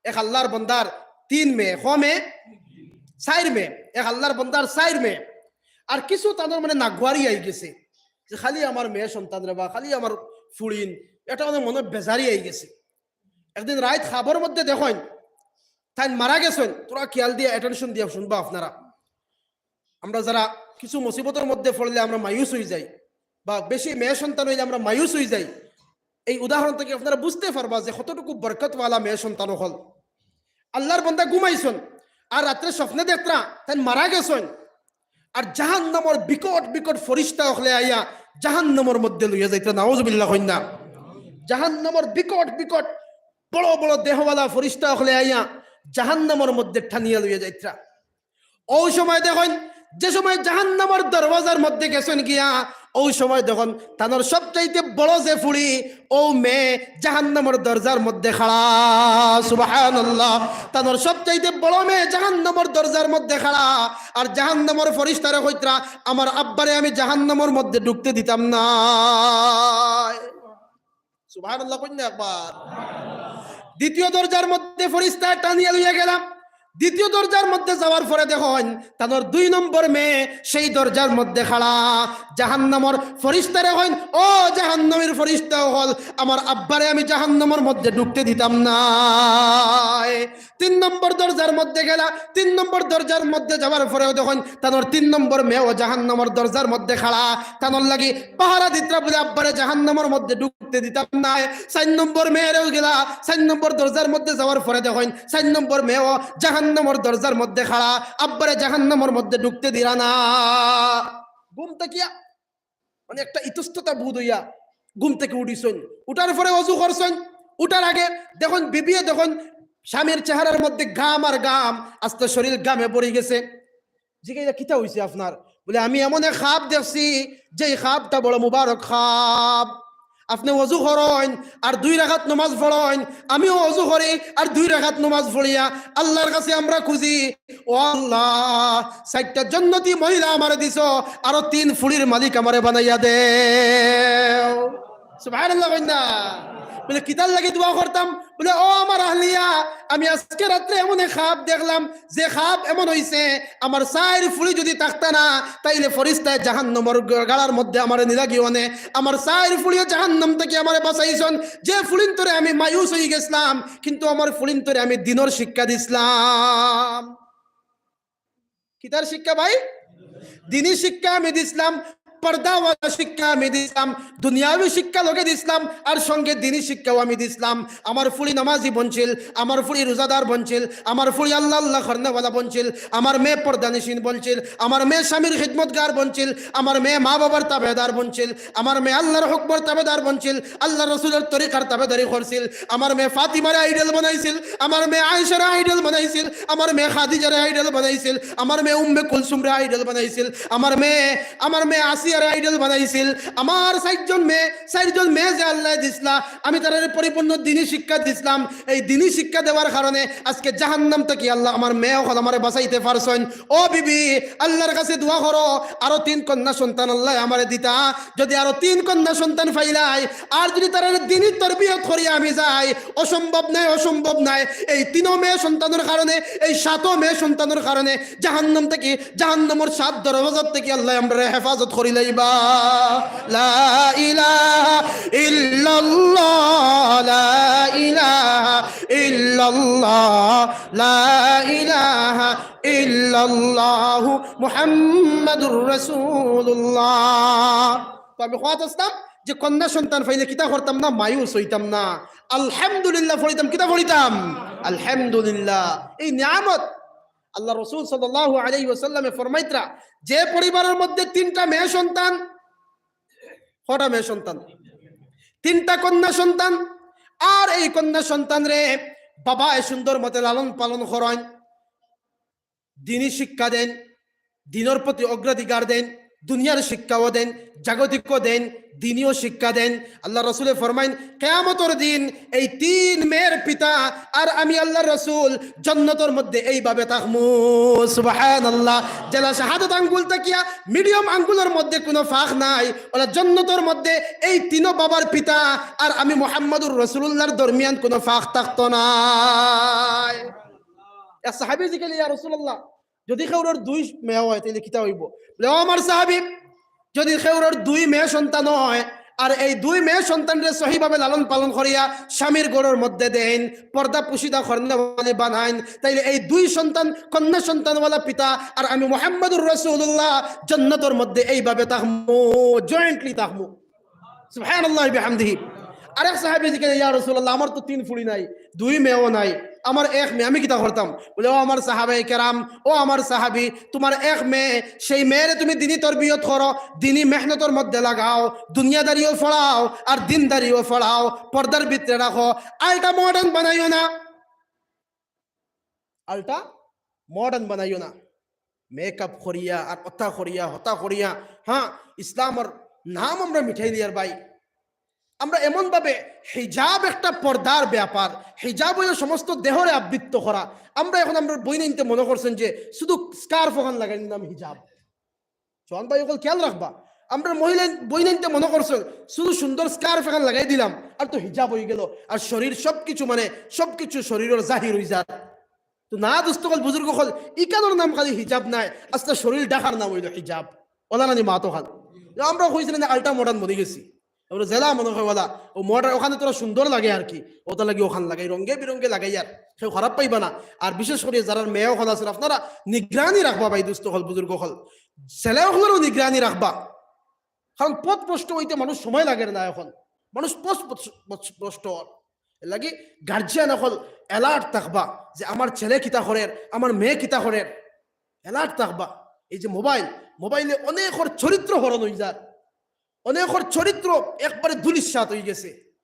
এক আল্লার বন্দার তিন মেয়ে, ক মেয়ে? চাইর মেয়ে। এক আল্লার বন্দার চাইর মেয়ে। আর কিছু তানর মানে নাগুয়ারি আইগেছে যে খালি আমার মেয়ে সন্তান রে বা খালি আমার ফুড়িন, এটা মানে মনো বেজারি আইগেছে। একদিন রাইত খাবর মধ্যে দেখইন তাইন মারা গেছইন। তোরা খিয়াল দিয়া, attention দিয়া শুনবা আপনারা। আমরা যারা কিছু মুসিবতর মধ্যে পড়লে আমরা মায়ুস অইযাই, বা বেশি মেয়ে সন্তান অইলে আমরা মায়ুস অইযাই, এই উদাহরণ থাকি আপনারা বুঝতে পারবা যে কতটুকু বরকতওয়ালা মেয়ে সন্তান অকল। আল্লার বন্দা ঘুমাইছইন, আর রাত্রে স্বপ্নে দেখরা তাইন মারা গেছইন, আর জাহান্নামর বিকট বিকট ফিরিস্তা অকলে আইয়া জাহান্নামর মধ্যে লইয়া যাইতরা। নাউজুবিল্লাহ কইন না? জাহান্নামর বিকট বিকট বড় বড় দেহওয়ালা ফিরিস্তা অকলে আইয়া জাহান্নামর মধ্যে টানিয়া লইয়া যাইতরা। অউ সময় দেখইন, যে সময় জাহান্নামর দরওয়াজার মধ্যে গেছইন গিয়া, অউ সময় দেখইন তানর সবচাইতে বড় যে ফুড়ি, অউ মেয়ে জাহান্নামর দরজার মধ্যে খাড়া। সুবহানাল্লাহ। তানর সবচাইতে বড় মেয়ে জাহান্নামর দরজার মধ্যে খাড়া। আর জাহান্নামর ফিরিস্তারে কইতরা, "আমার আব্বারে আমি জাহান্নামর মধ্যে ঢুকতে দিতাম না।" সুবহানাল্লাহ কইন না একবার? দ্বিতীয় দরজার মধ্যে ফিরিস্তা টানিয়া লইয়া গেলা। দ্বিতীয় দরজার মধ্যে যাওয়ার পরে দেখইন, তানর দুই নম্বর মেয়ে সেই দরজার মধ্যে খাড়া। জাহান্নামর ফিরিস্তারে কইন, "ও জাহান্নামীর ফিরিস্তা অকল, আমার আব্বারে আমি জাহান্নামর মধ্যে ঢুকতে দিতাম না।" তিন নম্বর দরজার মধ্যে গেলা। তিন নম্বর দরজার মধ্যে যাওয়ার পরেও দেখইন, তানর তিন নম্বর মেয়েও জাহান্নামর দরজার মধ্যে খাড়া। তানর লাগি পাহারা দিতরা বুলে আব্বারে জাহান্নামর মধ্যে ঢুকতে দিতাম নায়। চাইর নম্বর মেয়েরেও গেলা, চাইর নম্বর দরজার মধ্যে যাওয়ার পরে দেখইন, চাইর নম্বর মেয়েও জাহান্নামর দরজার মধ্যে খাড়া, আব্বারে জাহান্নামর মধ্যে ঢুকতে দিরা না। ঘুম থাকিয়া মানে একটা ইতস্ততা বোধ অইয়া ঘুম থাকি উঠিছইন। উঠার পরে অজু করছইন, উঠার আগে দেখইন বিবিয়ে দেখইন স্বামীর চেহারার মধ্যে ঘাম আর ঘাম, আস্তা শরীর ঘামে ভরি গেছে। জিগাইলা, "কিতা অইছে আপনার?" বুলে, "আমি এমন এক খাব দেখছি, যেই খাবটা বড় মুবারক খাব। আপনে অজু করইন আর দুই রাকাত নমাজ পড়ইন, আমিও অজু করি আর দুই রাকাত নমাজ পড়িয়া আল্লার কাছে আমরা খুঁজি, ও আল্লাহ, চাইরটা জন্নতি মহিলা আমারে দিছো, আরো তিন ফুড়ির মালিক আমারে বানাইয়া দেও।" সুবহানাল্লাহ কইন না? বুলে, "কিতার লাগি দোয়া করতাম?" বুলে, "ও আমার আহলিয়া, আমি আজকে রাত্রে এমন এক খাব দেখলাম, যে খাব এমন অইছে, আমার চাইর ফুড়ি যদি থাকতা না, তাইলে ফিরিস্তায় জাহান্নামর গ-, গাড়ার মধ্যে আমারে নিলাগি অনে। আমার চাইর ফুড়িয়ে জাহান্নাম থাকি আমারে বাঁচাইছইন। যে ফুড়িন্তরে আমি মায়ুস অইগেছলাম, কিন্তু আমার ফুড়িন্তরে আমি দিনর শিক্ষা দিছলাম।" কিতার শিক্ষা ভাই? দিনী শিক্ষা আমি দিছলাম, পর্দাওয়ালা শিক্ষা আমি দিছলাম, দুনিয়াবি শিক্ষা লগে দিছলাম, আর সঙ্গে দিনী শিক্ষাও আমি দিছলাম। আমার ফুড়ি নামাজি বনছিল, আমার ফুড়ি রোজাদার বনছিল, আমার ফুড়ি আল্লাহ আল্লাহ করনেওয়ালা বনছিল, আমার মেয়ে পর্দানিশীন বনছিল, আমার মেয়ে স্বামীর খিদমতগার বনছিল, আমার মেয়ে মা বাবার তাবেদার বনছিল, আমার মেয়ে আল্লার হুকমর তাবেদার বনছিল, আল্লার রসুলর তরিকার তাবেদারি করছিল। আমার মেয়ে ফাতিমারে আইডল বানাইছিল, আমার মেয়ে আয়েশারে আইডল বানাইছিল, আমার মেয়ে খাদিজারে আইডল বানাইছিল, আমার মেয়ে উম্মে কুলসুমরে আইডল বানাইছিল, আমার মেয়ে, আমার মেয়ে আস-, দিয়ারে আইডল বানাইছিল। আমার চাইরজন মেয়ে, চাইরজন মেয়ে যে আল্লায় দিছলা, আমি তারারে পরিপূর্ণ দিনী শিক্ষা দিছলাম। এই দিনী শিক্ষা দেওয়ার কারণে আজকে জাহান্নাম থাকি আল্লায় আমার মেয়ে অকল আমারে বাঁচাইতে পারছইন। ও বিবি, আল্লার কাছে দোয়া করো, আরো তিন কন্যা সন্তান আল্লায় আমারে দিতা। যদি আরো তিন কন্যা সন্তান পাইলাই, আর যদি তারারে দিনী তরবিয়ত করিয়া আমি যাই, অসম্ভব নায়, অসম্ভব নায়। এই তিনও মেয়ে সন্তানর কারণে, এই সাতও মেয়ে সন্তানর কারণে জাহান্নাম থাকি, জাহান্নামর সাত দরওয়াজার থাকি আল্লায় আমরারে হেফাজত করিলাইবা। লা ইলাহা ইল্লাল্লাহ, লা ইলাহা ইল্লাল্লাহ, লা ইলাহা ইল্লাল্লাহু মুহাম্মাদুর রাসূলুল্লাহ। তো আমি কওয়াত আছলাম যে কন্যা সন্তান পাইলে কিতা করতাম না, মায়ুস অইতাম না, আলহামদুলিল্লাহ পড়িতাম। কিতা পড়িতাম? আলহামদুলিল্লাহ। এই নিয়ামত আল্লার রসুল সাল্লাল্লাহু আলাইহি ওয়াসাল্লামে ফরমাইতরা, যে পরিবারর মধ্যে তিনটা মেয়ে সন্তান, কয়টা মেয়ে সন্তান? তিনটা কন্যা সন্তান। আর এই কন্যা সন্তানরে বাবায় সুন্দর মতে লালন পালন করইন, দিনী শিক্ষা দেন, দিনর প্রতি অগ্রাধিকার দেন, দুনিয়ার শিক্ষাও দেন, জাগতিকও দেন, দিনীও শিক্ষা দেন। আল্লার রসুলে ফরমাইন, কিয়ামতর দিন এই তিন মেয়ের পিতা আর আমি আল্লার রসুল জন্নতর মধ্যে এইভাবে থাকমু। সুবহানাল্লাহ। যেলা শাহাদত আঙ্গুল থাকিয়া মিডিয়াম আঙ্গুলর মধ্যে কুনু ফাঁক নাই, অলা জন্নতর মধ্যে এই তিনও বাবার পিতা আর আমি মুহাম্মাদুর রাসূলুল্লাহর দরমিয়ান কুনু ফাঁক থাকতো নায়। এক সাহাবী জিকাইলা, "ইয়া রাসূলুল্লাহ, যদি কেউরর দুই মেয়ে অয়, তাইলে কিতা অইবো?" বলে, "ও আমার সাহাবী, যদি কেউরর দুই মেয়ে সন্তান অয়, আর এই দুই মেয়ে সন্তানরে সহিভাবে লালন পালন করিয়া স্বামীর ঘরর মধ্যে দেইন, পর্দা পুশিদা করনেওয়ালি বানাইন, তাইলে এই দুই সন্তান, কন্যা সন্তানওয়ালা পিতা আর আমি মুহাম্মাদুর রাসূলুল্লাহ জন্নতর মধ্যে এইভাবে থাকমু, জয়েন্টলি থাকমু।" সুবহানাল্লাহি বিহামদিহি। আরেক সাহাবী জিকাইলা, "ইয়া রাসূলুল্লাহ, আমার তো তিন ফুড়ি নাই, দুই মেয়েও নাই, আমার এক মেয়ে, আমি কিতা করতাম?" বলে, "ও আমার সাহাবায়ে কেরাম, ও আমার সাহাবী, তুমার এক মেয়ে, সেই মেয়েরে তুমি দিনী তরবিয়ত করো, দিনী মেহনতর মধ্যে লাগাও, দুনিয়াদারিও পড়াও আর দিনদারিও পড়াও, পর্দার ভিতরে রাখো, আলটা মডার্ন বানাইও না।" আলটা মডার্ন বানাইও না। মেকআপ করিয়া আর অতা করিয়া, হতা করিয়া, হ্যাঁ, ইসলামর নাম আমরা মিঠাই দিয়ার ভাই। আমরা এমনভাবে, হিজাব একটা পর্দার ব্যাপার, হিজাব অইলো সমস্ত দেহরে আবৃত্ত করা। আমরা এখন আমরার বইনাইন্তে মনো করছইন যে শুধু স্কার্ফ অখান লাগাইলে নাম হিজাব। জোয়ান ভাই অকল খেয়াল রাখবা, আমরার মহিলা বইনাইন্তে মনো করছইন শুধু সুন্দর স্কার্ফ অখান লাগাই দিলাম আর তো হিজাব অইগেলো, আর শরীর সবকিছু মানে সবকিছু শরীরর জাহির অইযার। তো না দোস্ত অকল, বুজুর্গ অকল, ইখানর নাম খালি হিজাব নায়, আস্তা শরীর ঢাকার নাম অইলো হিজাব। অলা নানি মাত অখান। তো আমরা কইছি না, আলটা মডার্ন বনি গেছি। আমরা যেলা মনো অয় অলা, ও মডার্ন অখান থুড়া সুন্দর লাগে আর কি, অতার লাগি অখান লাগাই, রঙে বিরঙে লাগাই, আর কেউ খারাপ পাইবা না। আর বিশেষ করি যারার মেয়ে অকল আছইন, আপনারা নিগরানি রাখবা ভাই, দোস্ত অকল, বুজুর্গ অকল, ছেলে অকলরও নিগরানি রাখবা। কারণ পথভ্রষ্ট অইতে মানুষ সময় লাগের না এখন, মানুষ পথ, পথ, পথ, ভ্রষ্ট অর। এর লাগি গার্জিয়ান অকল alert থাকবা যে আমার ছেলে কিতা করের, আমার মেয়ে কিতা করের, alert থাকবা। এই যে মোবাইল, মোবাইলে অনেকর চরিত্র হরণ অইযার, অনেকর চরিত্র একবারে ধূলিসাৎ অইগেছে।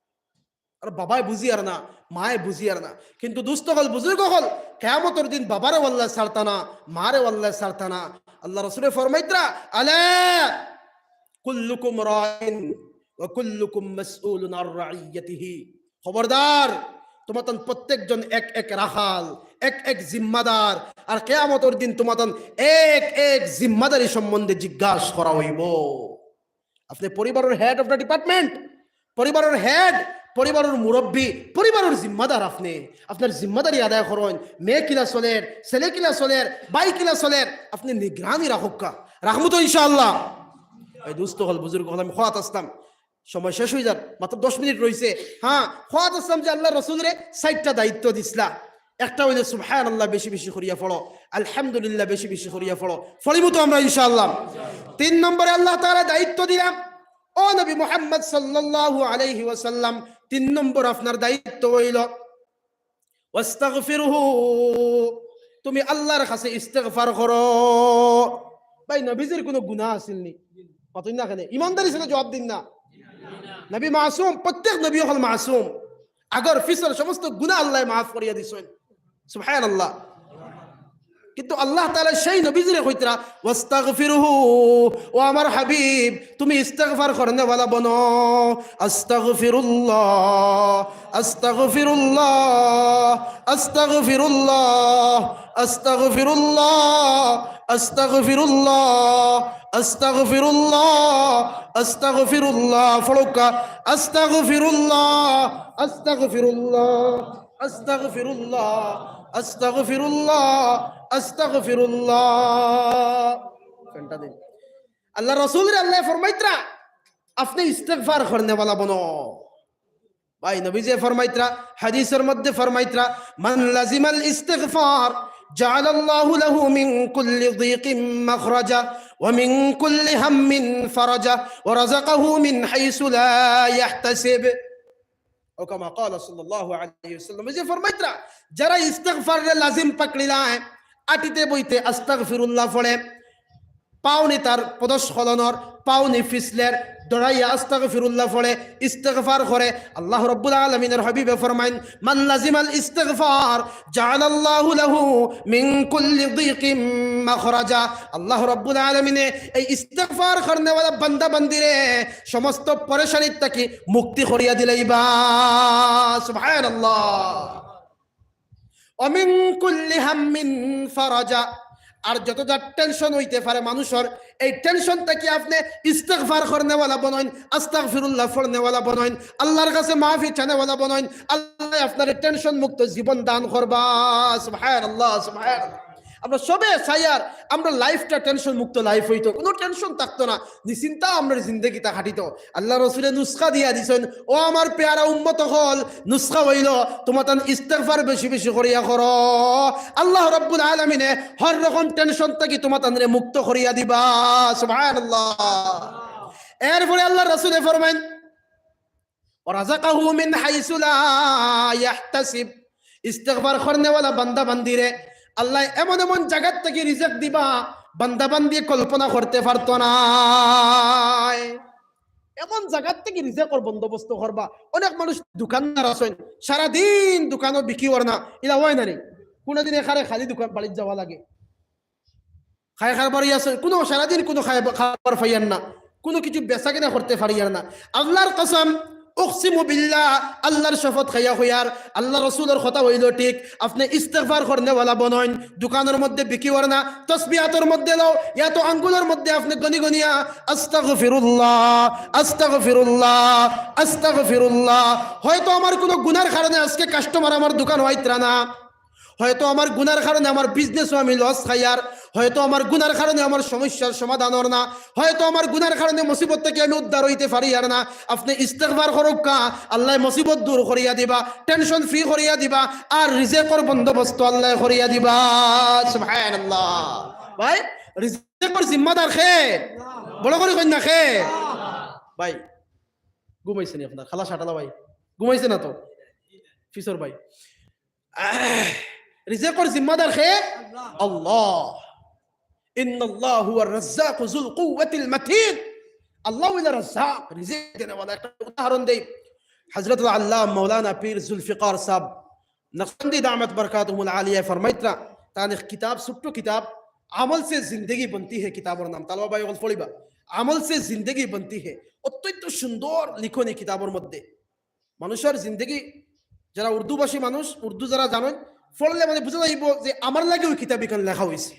আর বাবায় বুঝিয়ার না, মায়ে বুঝিয়ার না। কিন্তু দোস্ত অকল, বুজুর্গ অকল, কিয়ামতর দিন বাবারেও আল্লায় ছাড়তা না, মারেও আল্লায় ছাড়তা না। আল্লার রসুলে ফরমাইতরা, "আলা কুল্লুকুম রাইন ওয়া কুল্লুকুম মাসউলুন আন রাইয়াতিহি।" খবরদার, তুমাতান প্রত্যেকজন এক এক রাখাল, এক এক জিম্মাদার, আর কিয়ামতর দিন তুমাতান এক এক জিম্মাদারি সম্বন্ধে জিজ্ঞাস করা অইবো। আপনে পরিবারর head of the department, পরিবারর head, পরিবারর মুরব্বি, পরিবারর জিম্মাদার আপনে। আপনার জিম্মাদারি আদায় করইন। মেয়ে কিলা চলের, ছেলে কিলা চলের, ভাই কিলা চলের, আপনে নিগরানি রাখউক্কা। রাখমু তো ইনশাআল্লাহ? এই দোস্ত অকল, বুজুর্গ অকল, আমি কওয়াত আছলাম, সময় শেষ অইযার, মাত্র দশ মিনিট রইছে। হ্যাঁ, কওয়াত আছলাম যে আল্লার রসুলরে চাইরটা দায়িত্ব দিছলা। একটা অইলো সুবহানাল্লাহ বেশি বেশি করিয়া পড়ো, আলহামদুলিল্লাহ বেশি বেশি করিয়া পড়ো, পড়িমু তো আমরা ইনশাআল্লাহ। তিন নম্বরে আল্লাহ তাআলায় দায়িত্ব দিলা, ও নবী মুহাম্মদ সাল্লাল্লাহু আলাইহি ওয়াসাল্লাম, তিন নম্বর আপনার দায়িত্ব অইলো ওয়াস্তাগফিরহু, তুমি আল্লার কাছে ইস্তেগফার করো। ভাই, নবীজির কুনু গুনা আছিল নি? মাতইন না কেনে? ইমানদারি ছাড়া জুয়াব দিন না। নবী মাসুম, প্রত্যেক নবী অকল মাসুম। আগর পিছর সমস্ত গুনা আল্লায় মাফ করিয়া দিছইন। সুবহানাল্লাহ। কিন্তু আল্লাহ তাআলা সেই নবীজিরে কইতরা, "ওয়াস্তাগফিরুহু, ও আমার হাবিব, তুমি ইস্তেগফার করনেওয়ালা বনো।" আস্তাগফিরুল্লাহ, আস্তাগফিরুল্লাহ, আস্তাগফিরুল্লাহ, আস্তাগফিরুল্লাহ, আস্তাগফিরুল্লাহ, আস্তাগফিরুল্লাহ, আস্তাগফিরুল্লাহ। পড়উক্কা, আস্তাগফিরুল্লাহ, আস্তাগফিরুল্লাহ, আস্তাগফিরুল্লাহ, আস্তাগফিরুল্লাহ, আস্তাগফিরুল্লাহ। ফ্যানটা দিন। আল্লাহ রসুলরে আল্লায় ফরমাইতরা, আপনে ইস্তেগফার করনেওয়ালা বনো। ভাই, নবীজিয়ে ফরমাইতরা, হাদিসর মধ্যে ফরমাইতরা, "মান লাজিমাল ইস্তিগফার জাআলাল্লাহু লাহু মিন কুল্লি যিকিম মাখরাজা ওয়া মিন কুল্লি হাম্মিন ফারাজা ওয়া রাযাকাহু মিন হাইসু লা ইয়াহতাসিব।" আও কামা ক্বালা সাল্লাল্লাহু আলাইহি ওয়াসাল্লাম। নবীজিয়ে ফরমাইতরা, যারা ইস্তেগফাররে লাজিম পাকড়িলায়, আটিতে বইতে আস্তাগফিরুল্লাহ পড়ে, পাওনি তার পদস্খলনর, পাওনি ফিসলের, দৌড়াইয়া আস্তাগফিরুল্লাহ পড়ে, ইস্তেগফার করে, আল্লাহ রব্বুল আলামিনর হাবিবে ফরমাইন, "মান লাজিমাল ইস্তিগফার জাআলাল্লাহু লাহু মিন কুল্লি যিকিম মাখরাজা।" আল্লাহ রব্বুল আলামিনে এই ইস্তেগফার করনেওয়ালা বান্দা বান্দিরে সমস্ত পরেশানির থাকি মুক্তি করিয়া দিলাইবা। সুবহানাল্লাহ। ওয়া মিন কুল্লি হাম্মিন ফারাজা। আর যত যা টেনশন অইতে পারে মানুষর, এই টেনশন থাকি আপনে ইস্তেগফার করনেওয়ালা বনইন, আস্তাগফিরুল্লাহ পড়নেওয়ালা বনইন, আল্লাহর কাছে মাফি চানেওয়ালা বনইন। আল্লায় আপনারে টেনশন মুক্ত জীবন দান করবা। সুবহানাল্লাহ, সুবহানাল্লাহ। আমরা সবে চাইয়ার আমরা লাইফটা টেনশন মুক্ত লাইফ অইতো, কুনু টেনশন থাকতো না, নিশ্চিন্তা আমরার জিন্দেগিটা কাটিতো। আল্লাহ রসুলে নুসখা দিয়া দিছইন, ও আমার পেয়ারা উম্মত অকল, নুসখা অইলো, তুমাতান ইস্তেগফার বেশি বেশি করিয়া করো। আল্লাহ রাব্বুল আলামিনে হর রকম টেনশন থাকি তুমাতানরে মুক্ত করিয়া দিবা। সুবহানাল্লাহ। এরপরে আল্লাহ রসুলে ফরমাইন, "ওয়া রাযাকাহু মিন হাইসু লা ইয়াহতাসিব।" ইস্তেগফার করনেওয়ালা বান্দা বান্দিরে আল্লায় এমন এমন জাগাত থাকি রিজিক দিবা, বান্দা বান্দিয়ে কল্পনা করতে পারতো নায়। এমন জাগাত থাকি রিজিকর বন্দোবস্ত করবা। অনেক মানুষ দোকানদার আছইন, সারাদিন দোকানো বিক্রি অর না, ইলা অয় না নি? কুনুদিন একারে খালি দোকান বাড়িত যাওয়া লাগে। খায় খাবার ইয়াছে, কুনু সারাদিন কুনু খায়-, খাবার পাইয়ার না, কুনু কিছু বেচা কিনা করতে পারিয়ার না। আল্লাহর কসম, উকসিমু বিল্লাহ, আল্লাহর শপথ খাইয়া কইয়ার, আল্লাহ রসুলর কথা অইলো ঠিক, আপনে ইস্তেগফার করনেওয়ালা বনইন, দোকানর মধ্যে বিক্রি অর না, তসবিহাতর মধ্যে লও, ইয়া তো আঙ্গুলর মধ্যে আপনে গনি গনিয়া, আস্তাগফিরুল্লাহ, আস্তাগফিরুল্লাহ, আস্তাগফিরুল্লাহ। হয়তো আমার কুনু গুনার কারণে আজকে কাস্টমার আমার দোকানো আইতরা না, হয়তো আমার গুনার কারণে আমার বিজনেসও আমি লস খাইয়ার, হয়তো আমার গুনার কারণে আমার সমস্যার সমাধান অর না, হয়তো আমার গুনার কারণে মুসিবত থাকি আমি উদ্ধার অইতে পারিয়ার না। আপনে ইস্তেগফার করউক্কা, আল্লায় মুসিবত দূর করিয়া দিবা, টেনশন ফ্রি করিয়া দিবা, আর রিজিকর বন্দোবস্ত আল্লায় করিয়া দিবা। সুবহানাল্লাহ। ভাই, রিজিকর জিম্মাদার কে? বড় করি কইন না কে? ভাই, ঘুমাইছে নি আপনার খালা শাটালা ভাই? ঘুমাইছে না তো? ফিসর ভাই, রিজিকর জিম্মাদার কে? আল্লাহ। ইন্নাল্লাহ হুয়ার রাজ্জাকু যুল কুওয়াতিল মাতিন। আল্লাহ অইলা রাজ্জাক, রিজিক দেনেওয়ালা। একটা উদাহরণ দেই, হযরতুল আল্লামা মাওলানা পীর জুলফিকার সাহেব নকশবন্দি দামাত বারকাতুহুমুল আলিয়া ফরমাইতরা, তান এক কিতাব, ছোট্ট কিতাব, আমল সে জিন্দেগি বনতি হে কিতাবর নাম। তালবা ভাই অকল পড়িবা, আমল সে জিন্দেগি বনতি হে। অত্যন্ত সুন্দর লিখনি কিতাবর মধ্যে। মানুষর জিন্দেগি, যারা উর্দুভাষী মানুষ, উর্দু যারা জানইন, পড়লে মানে বুঝা যাইবো যে আমার লাগি অউ কিতাব ইখান লেখা অইছে,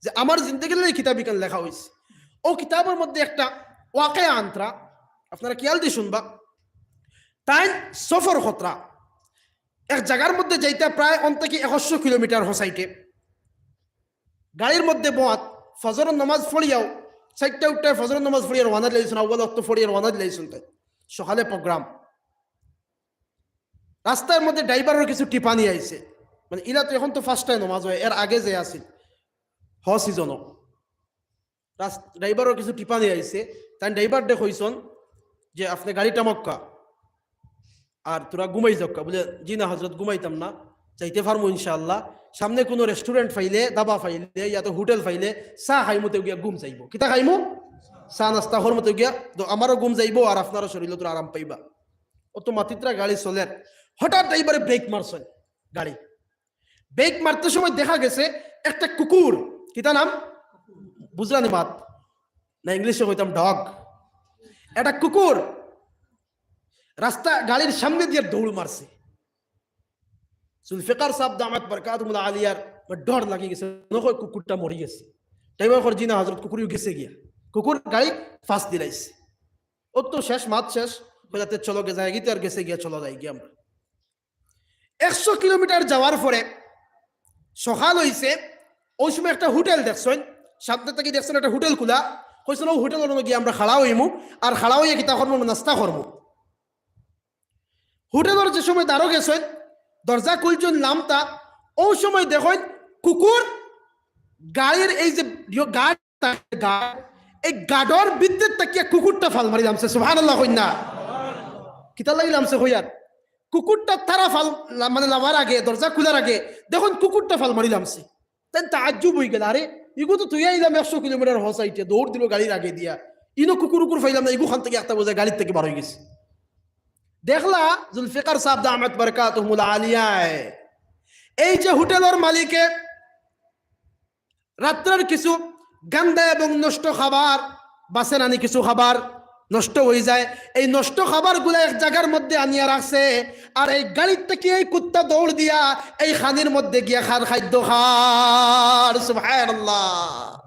যে আমার জিন্দেগির লাগি কিতাব ইখান লেখা অইছে। অউ কিতাবর মধ্যে একটা ওয়াকিয়া আনতরা, আপনারা খিয়াল দি শুনবা। তাইন সফর করতরা, এক জাগার মধ্যে যাইতা প্রায় অন থাকি একশো কিলোমিটার হসাইটে। গাড়ির মধ্যে বওয়াত, ফজরর নামাজ পড়িয়াউ, চাইরটা উঠতায় ফজরর নামাজ পড়িয়া রওয়ানা দিলাইছইন, আউয়াল ওয়াক্ত পড়িয়া রওয়ানা দিলাইছইন তাইন। সকালে প্রোগ্রাম। রাস্তার মধ্যে ড্রাইভারর কিছু টিপানি আইছে। মানে, ইলা তো এখন তো ফার্স্ট টাইম নামাজ অয়, এর আগে যে আছিল, হ সিজনও। রাস-, ড্রাইভারর কিছু টিপানি আইছে, তাইন ড্রাইভাররে কইছইন যে, "আপনে গাড়ি থামাউক্কা, আর তোরা ঘুমাই যাউক্কা।" বুলে, "জি না হজরত, ঘুমাইতাম না, যাইতে পারমু ইনশাআল্লাহ। সামনে কুনু রেস্টুরেন্ট পাইলে, ধাবা পাইলে, ইয়া তো হোটেল পাইলে, চা খাইমু, তেউ গিয়া ঘুম যাইবো।" কিতা খাইমু? চা নাস্তা করমু, তেউ গিয়া তো আমারও ঘুম যাইবো, আর আপনারও শরীলো তোরা আরাম পাইবা। অত মাতিতরা গাড়ি চলের, হঠাৎ ড্রাইভারে ব্রেক মারছইন গাড়ি। ব্রেক মারতে সময় দেখা গেছে একটা কুকুর, কিতা নাম, বুঝলানি মাত, না ইংলিশে কইতাম ডগ, একটা কুকুর রাস্তা গাড়ির সামনে দিয়া দৌড় মারছে। জুলফিকার সাহেব দামাত বারকাতুহুমুল আলিয়ার ডর লাগি গেছে, মনে কয় কুকুরটা মরি গেছে। তাইন কইন, "জি না হজরত, কুকুরও গেছে গিয়া, কুকুর গাড়ি ফাঁস দিলাইছে।" ও তো শেষ, মাত শেষ, কইলা, "তে চলো গে যাই গি, তে আর গেছে গিয়া, চলো যাই গিয়া আমরা।" একশো কিলোমিটার যাওয়ার পরে সকাল অইছে, ওই সময় একটা হোটেল দেখছইন, সামনে থাকি দেখছইন একটা হোটেল খোলা, কইছইন, "ও হোটেল অনো গিয়া আমরা খাড়া অইমু, আর খাড়া অইয়া কিতা করমু, নাস্তা করমু।" হোটেলর যে সময় দ্বারো গেছইন, দরজা খুলছইন লামতা, ও সময় দেখইন কুকুর গাড়ির এই যে ইয়ো গার্ড, গার্ড, এই গার্ডর ভিতরে থাকিয়া কুকুরটা ফাল মারি লামছে। সুবহানাল্লাহ কইন না? কিতার লাগি লামছে কইয়ার? কুকুরটা তারা ফাল লা-, মানে লামার আগে, দরজা খুলার আগে দেখইন কুকুরটা ফাল মারি লামছে। তাইন তাজ্জুব অই গেলা, "আরে, ইগু তো থইয়া আইলাম একশো কিলোমিটার হ সাইডে, দৌড় দিল গাড়ির আগে দিয়া, ইনো কুকুর উকুর পাইলাম না, ইগু খান থাকি একটা বোঝায় গাড়ির থাকি বার অই গেছে।" দেখলা জুলফিকার সাহেব দামাত বারকাতুহুমুল আলিয়ায়, এই যে হোটেলর মালিকে রাত্রের কিছু গান্দা এবং নষ্ট খাবার, বাসে নানি কিছু খাবার নষ্ট অই যায়, এই নষ্ট খাবারগুলা এক জাগার মধ্যে আনিয়া রাখছে, আর এই গাড়ির থাকি এই কুত্তা দৌড় দিয়া এই খানির মধ্যে গিয়া খার খাদ্য খার। সুবহানাল্লাহ।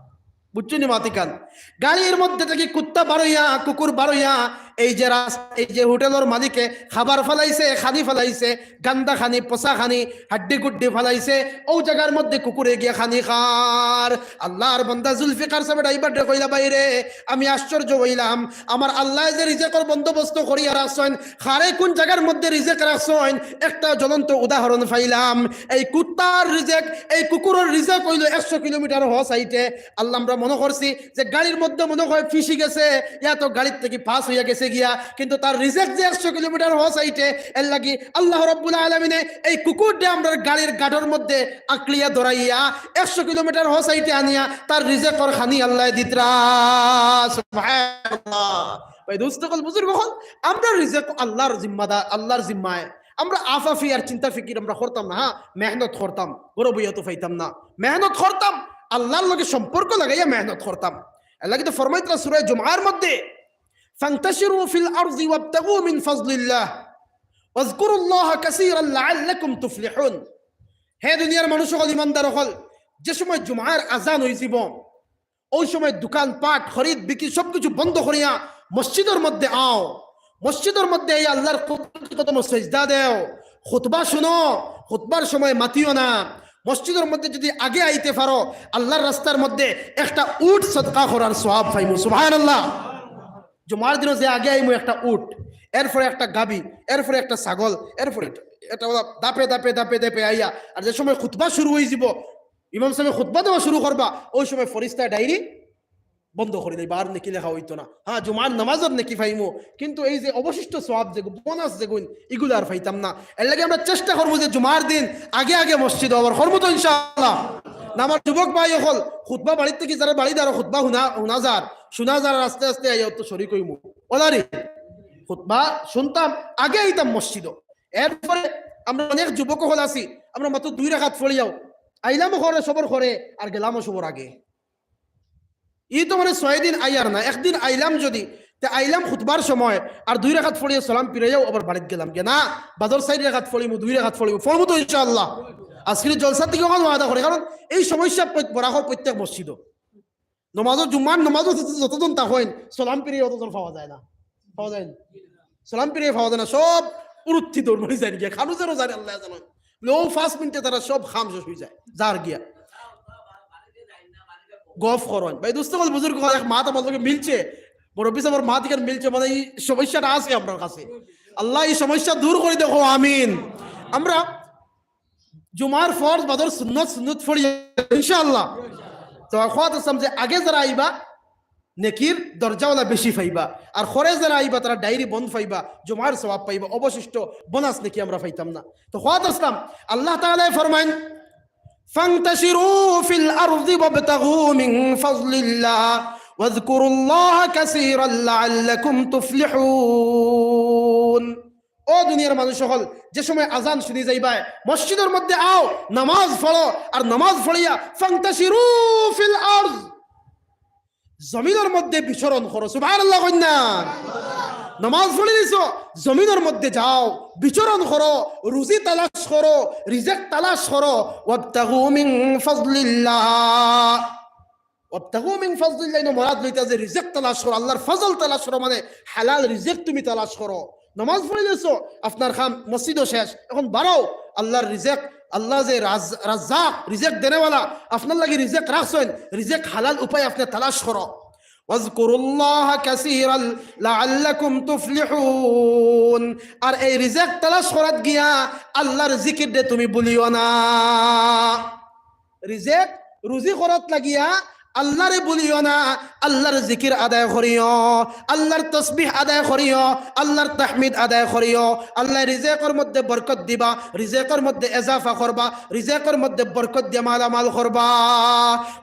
বুঝছইন নি মাতিকান? গাড়ির মধ্যে থাকি কুত্তা বারইয়া, কুকুর বারইয়া, এই যে রাস-, এই যে হোটেলর মালিকে খাবার ফালাইছে, খানি ফালাইছে, গান্দা খানি, পচা খানি, হাড্ডি গুড্ডি ফালাইছে, ও জাগার মধ্যে কুকুরে গিয়া খানি খার। আল্লাহর বান্দা জুলফিকার সাহেব ড্রাইভাররে কইলা, "ভাইরে, আমি আশ্চর্য অইলাম, আমার আল্লায় যে রিজেকর বন্দোবস্ত করিয়া রাখছইন, খারে কোন জাগার মধ্যে রিজেক রাখছইন, একটা জ্বলন্ত উদাহরণ পাইলাম।" এই কুত্তার রিজেক, এই কুকুরর রিজেক অইলো একশো কিলোমিটার হ সাইডে। আল্লাহ, আমরা মনে করছি যে গাড়ির মধ্যে মনে হয় ফিসি গেছে, ইয়া তো গাড়ির থাকি পাস অইয়া গেছে গিয়া, কিন্তু তার রিজেক যে একশো কিলোমিটার হ সাইডে, এর লাগি আল্লাহ রাব্বুল আলামিনে এই কুকুররে আমরার গাড়ির গার্ডর মধ্যে আকলিয়া ধরাইয়া একশো কিলোমিটার হ সাইডে আনিয়া তার রিজেকর খানি আল্লায় দিতরা। সুবহানাল্লাহ। ভাই দোস্ত অকল, বুজুর্গ অকল, আমরার রিজেক আল্লাহর জিম্মাদার, আল্লাহর জিম্মায়। আমরা আফাফি আর চিন্তা ফিকির আমরা করতাম না, হ্যাঁ, মেহনত করতাম, গরো বইয়া তো পাইতাম না, মেহনত করতাম, আল্লাহর লগে সম্পর্ক লাগাইয়া মেহনত করতাম। আল্লাহ কিন্তু ফরমাইতরা সূরা জুমার মধ্যে, "ফান্তাশিরু ফিল আরদি ওয়াবতাগু মিন ফাজলিল্লাহ ওয়াজকুরুল্লাহা কাসীরান লাআল্লাকুম তুফলিহুন।" হে দুনিয়ার মানুষ অকল, ইমানদার অকল, যে সময় জুমার আজান অইযিবো, ওই সময় দোকান পাট, খরিদ বিক্রি সবকিছু বন্ধ করিয়া মসজিদর মধ্যে আও। মসজিদর মধ্যে এই আল্লাহর কুদরতি কদমো সেজদা দেও, খুতবা শুনো, খুতবার সময় মাতিও না। মসজিদর মধ্যে যদি আগে আইতে পারো, আল্লাহর রাস্তার মধ্যে একটা উট সদকা করার সওয়াব পাইমু। সুবহানাল্লাহ। জুমার দিনো যে আগে আইমু একটা উট, এরপরে একটা গাবি, এরপরে একটা ছাগল, এরপরে এটা, এটা ওলা দাপে দাপে দাপে দাপে আইয়া, আর যে সময় খুতবা শুরু অইযিবো, ইমাম সাহেব খুতবা দেওয়া শুরু করবা, ওই সময় ফরিস্তায় ডায়েরি বন্ধ করি দিবা, আর নেকি লেখা অইতো না। হ্যাঁ, জুমার নামাজর নেকি পাইমু, কিন্তু এই যে অবশিষ্ট সওয়াব যেগু, বোনাস যেগুন, ইগুলা আর পাইতাম না। এর লাগি আমরা চেষ্টা করমু যে জুমার দিন আগে আগে মসজিদো আওয়ার, করমু তো ইনশাআল্লাহ। না, আমার যুবক ভাই অকল, খুতবা বাড়ির থাকি যারা বাড়ি দাঁড়ো, খুতবা হুনা, হুনা যার, শুনা যার, আস্তে আস্তে আইয়া তো শরিক অইমু। ওলারি, খুতবা শুনতাম, আগে আইতাম মসজিদো। এরপরে আমরা অনেক যুবক অকল আছি, আমরা মাত্র দুই রাকাত পড়িয়াও, আইলামও করে সবর করে, আর গেলামও সবর আগে। ই তো মানে ছয় দিন আইয়ার না, একদিন আইলাম যদি, তে আইলাম খুতবার সময়, আর দুই রাকাত পড়িয়া সালাম ফিরাইয়াও আবার বাড়িত গেলাম গিয়া। না, বাদর চাইর রাকাত পড়িমু, দুই রাকাত পড়িমু, পড়মু তো ইনশাআল্লাহ। আজকের জলসা থাকি অখান ওয়াদা করি, কারণ এই সমস্যা প্রত-, বরাকর প্রত্যেক মসজিদো। নমাজও, জুম্মার নমাজও যত-, যতজন তা হইন, সালাম ফিরিয়ে অতজন পাওয়া যায় না। পাওয়া যায় না। সালাম ফিরিয়ে পাওয়া যায় না, সব উরুত্তি দৌড় মারি যায় গিয়া। খানু যেন জানে আল্লাহ জানেন। বলে, ও পাঁচ মিনিটে তারা সব কাম শেষ অই যায়। যার গিয়া। গফ করইন। ভাই, দোস্ত অকল, বুজুর্গ অকল, এক মাত আমার লগে মিলছে। মুরব্বি সাহেবর মাত ইখান মিলছে, মানে এই সমস্যাটা আছে আমরার কাছে। আল্লাহ এই সমস্যা দূর করি দেখো, আমিন। আমরা জুমার ফরজ বাদর সুন্নত, সুন্নত পড়ি, ইনশাআল্লাহ। তো কথা আসলাম যে আগে যারা আইবা, নেকির দরজাওয়ালা বেশি পাইবা, আর খরে যারা আইবা, তারা ডায়েরি বন্ধ পাইবা, জুমার সওয়াব পাইবা, অবশিষ্ট বোনাস নেকি আমরা পাইতাম না। তো কথা আসলাম, আল্লাহ তাআলায় ফরমাইন, "ফান্তাশিরু ফিল আরদি ওয়াবতাগু মিন ফাজলিল্লাহ ওয়াজকুরুল্লাহা কাসীরান লাআল্লাকুম তুফলিহুন।" ও দুনিয়ার মানুষ অকল, যে সময় আজান শুনি যাইবায়, মসজিদর মধ্যে আও, নামাজ পড়ো, আর নামাজ পড়িয়া ফান্তাশিরু ফিল আরদ, জমিনর মধ্যে বিচরণ করো। সুবহানাল্লাহ কইন না? নামাজ পড়ি দিছো, জমিনর মধ্যে যাও, বিচরণ করো, রুজি তালাশ করো, রিজিক তালাশ করো। ওয়াবতাগু মিন ফাজলিল্লাহ। ওয়াবতাগু মিন ফাজলিল্লাহ, ইনো মুরাদ লইতা যে রিজিক তালাশ করো, আল্লাহর ফজল তালাশ করো, মানে হালাল রিজিক তুমি তালাশ করো। নামাজ পড়ি দিছো, আপনার কাম মসজিদও শেষ, এখন বারও আল্লাহর রিজিক, আল্লাহ যে রাজ-, রাজ্জাক, রিজিক দেনেওয়ালা, আপনার লাগি রিজিক রাখছইন, রিজিক হালাল উপায় আপনে তালাশ করো। ওয়াজকুরুল্লাহা কাসীরাল লাআল্লাকুম তুফলিহুন। আর এই রিজিক তালাশ করাত গিয়া আল্লাহর জিকিররে তুমি ভুলিও না। রিজিক, রুজি করাত লাগিয়া আল্লাহরে ভুলিও না, আল্লাহর জিকির আদায় করিও, আল্লাহর তসবিহ আদায় করিও, আল্লাহর তাহমিদ আদায় করিও। আল্লাহ রিজিকর মধ্যে বরকত দিবা, রিজিকর মধ্যে ইজাফা করবা, রিজিকর মধ্যে বরকত দিয়া মালামাল করবা।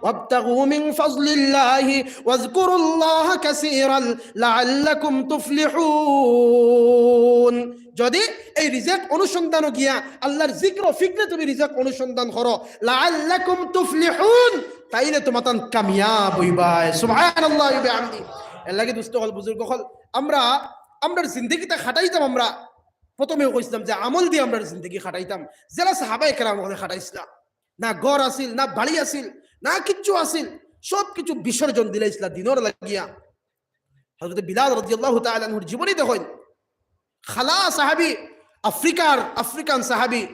ওয়াবতাগু মিন ফাজলিল্লাহি ওয়াজকুরুল্লাহা কাসীরাল লাআল্লাকুম তুফলিহুন। যদি এই রিজিক অনুসন্ধানও গিয়া আল্লাহর জিকির ও ফিকিরে তুমি রিজিক অনুসন্ধান করো, লাআল্লাকুম তুফলিহুন, তাইলে তুমাতান কামিয়াব অইবায়। সুবহানাল্লাহি ওয়া বিহামদি। এর লাগি দোস্ত অকল, বুজুর্গ অকল, আমরা, আমরার জিন্দেগিটা খাটাইতাম আমরা, প্রথমেও কইছিলাম যে আমল দিয়া আমরার জিন্দেগি খাটাইতাম, যেলা সাহাবায়ে কেরাম অকলে খাটাইছলা। না ঘর আছিল, না বাড়ি আছিল, না কিচ্ছু আছিল, সব কিছু বিসর্জন দিলাইছলা দিনর লাগিয়া। হযরত বিলাল রাদিয়াল্লাহু তাআলা আনহুর জীবনী দেখইন। কালা সাহাবী, আফ্রিকার, আফ্রিকান সাহাবী।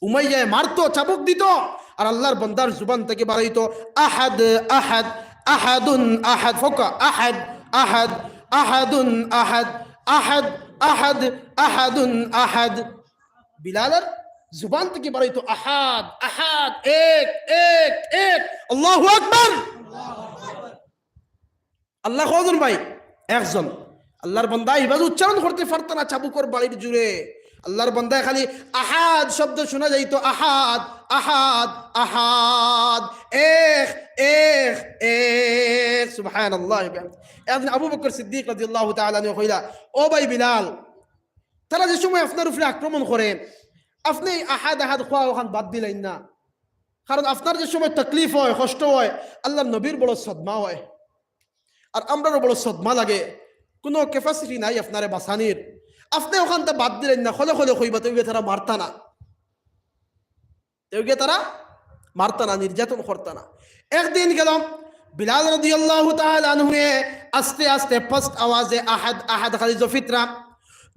উমাইয়ায় মারতো, চাবুক দিতো, আর আল্লাহর বান্দার জুবান থাকি বারইতো, "আহাদ, আহাদ, আহাদুন আহাদ", ফকা, "আহাদ, আহাদ, আহাদুন আহাদ, আহাদ, আহাদ, আহাদুন আহাদ।" বিলালর জুবান থাকি বারইতো, "আহাদ, আহাদ, এক, এক, এক, আল্লাহু আকবার।" আল্লাহ কয়জন ভাই? একজন। আল্লাহর বান্দা ইবাজ উচ্চারণ করতে পারতা না চাবুকর বাড়ির জুরে। আল্লাহর বান্দায় খালি আহাদ শব্দ শুনা যাইতো, আহাদ, আহাদ, আহাদ, এক, এক, এক। সুবহানাল্লাহ। একদিন আবু বকর সিদ্দিক রাদিয়াল্লাহু তাআলা আনহু কইলা, "ও ভাই বিলাল, তারা যে সময় আপনার উপরে আক্রমণ করে, আপনে এই আহাদ আহাদ কওয়া অখান বাদ দিলাইন না? কারণ আপনার যে সময় তকলিফ অয়, কষ্ট অয়, আল্লাহর নবীর বড় সদমা অয়।" আর আমরারও বড় সদমা লাগে, কুনু capacity নাই আপনারে বাঁচানির। আপনে অখানটা বাদ দিলাইন না, খোলে খোলে কইবা, তেউ গিয়া তারা মারতা না, তেউ গিয়া তারা মারতা না, নির্যাতন করতা না। একদিন গেল, বিলাল রাদিয়াল্লাহু তাআলা আনহুয়ে আস্তে আস্তে first আওয়াজে আহাদ, আহাদ খালি জপিতরা।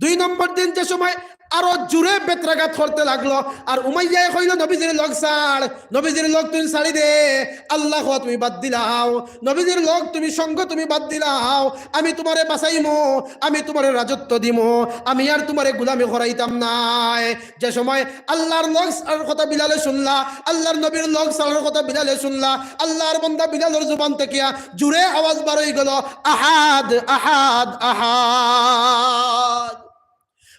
দুই নম্বর দিন যে সময় আরো জুরে বেত্রাঘাত করতে লাগলো। আর উমাইয়ায় কইলো, "নবীজির লগ ছাড়, নবীজির লগ তুমি ছাড়ি দে, আল্লাহ কওয়া তুমি বাদ দিলাও, নবীজির লগ তুমি সঙ্গ তুমি বাদ দিলাও, আমি তুমারে বাঁচাইমু, আমি তুমারে রাজত্ব দিমু, আমি আর তুমারে গুলামি করাইতাম নায়।" যে সময় আল্লাহর লগ ছাড়ার কথা বিলালে শুনলা, আল্লাহর নবীর লগ ছাড়ার কথা বিলালে শুনলা, আল্লাহর বান্দা বিলালর জুবান থাকিয়া জুরে আওয়াজ বার অই গেল, "আহাদ, আহাদ, আহাদ।"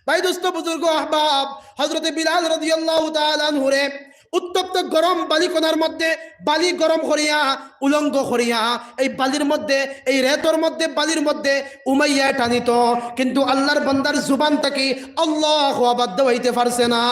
ভাই, দোস্ত, বুজুর্গ, আহবাব, হযরতে বিলাল রাদিয়াল্লাহু তাআলা আনহুরে উত্তপ্ত গরম বালিকণার মধ্যে বালি গরম করিয়া, উলঙ্গ করিয়া, এই বালির মধ্যে, এই রেতর মধ্যে, বালির মধ্যে উমাইয়ায় টানিত, কিন্তু আল্লাহর বান্দার জুবান থাকি আল্লাহ কওয়া বাধ্য অইতে পারছে না।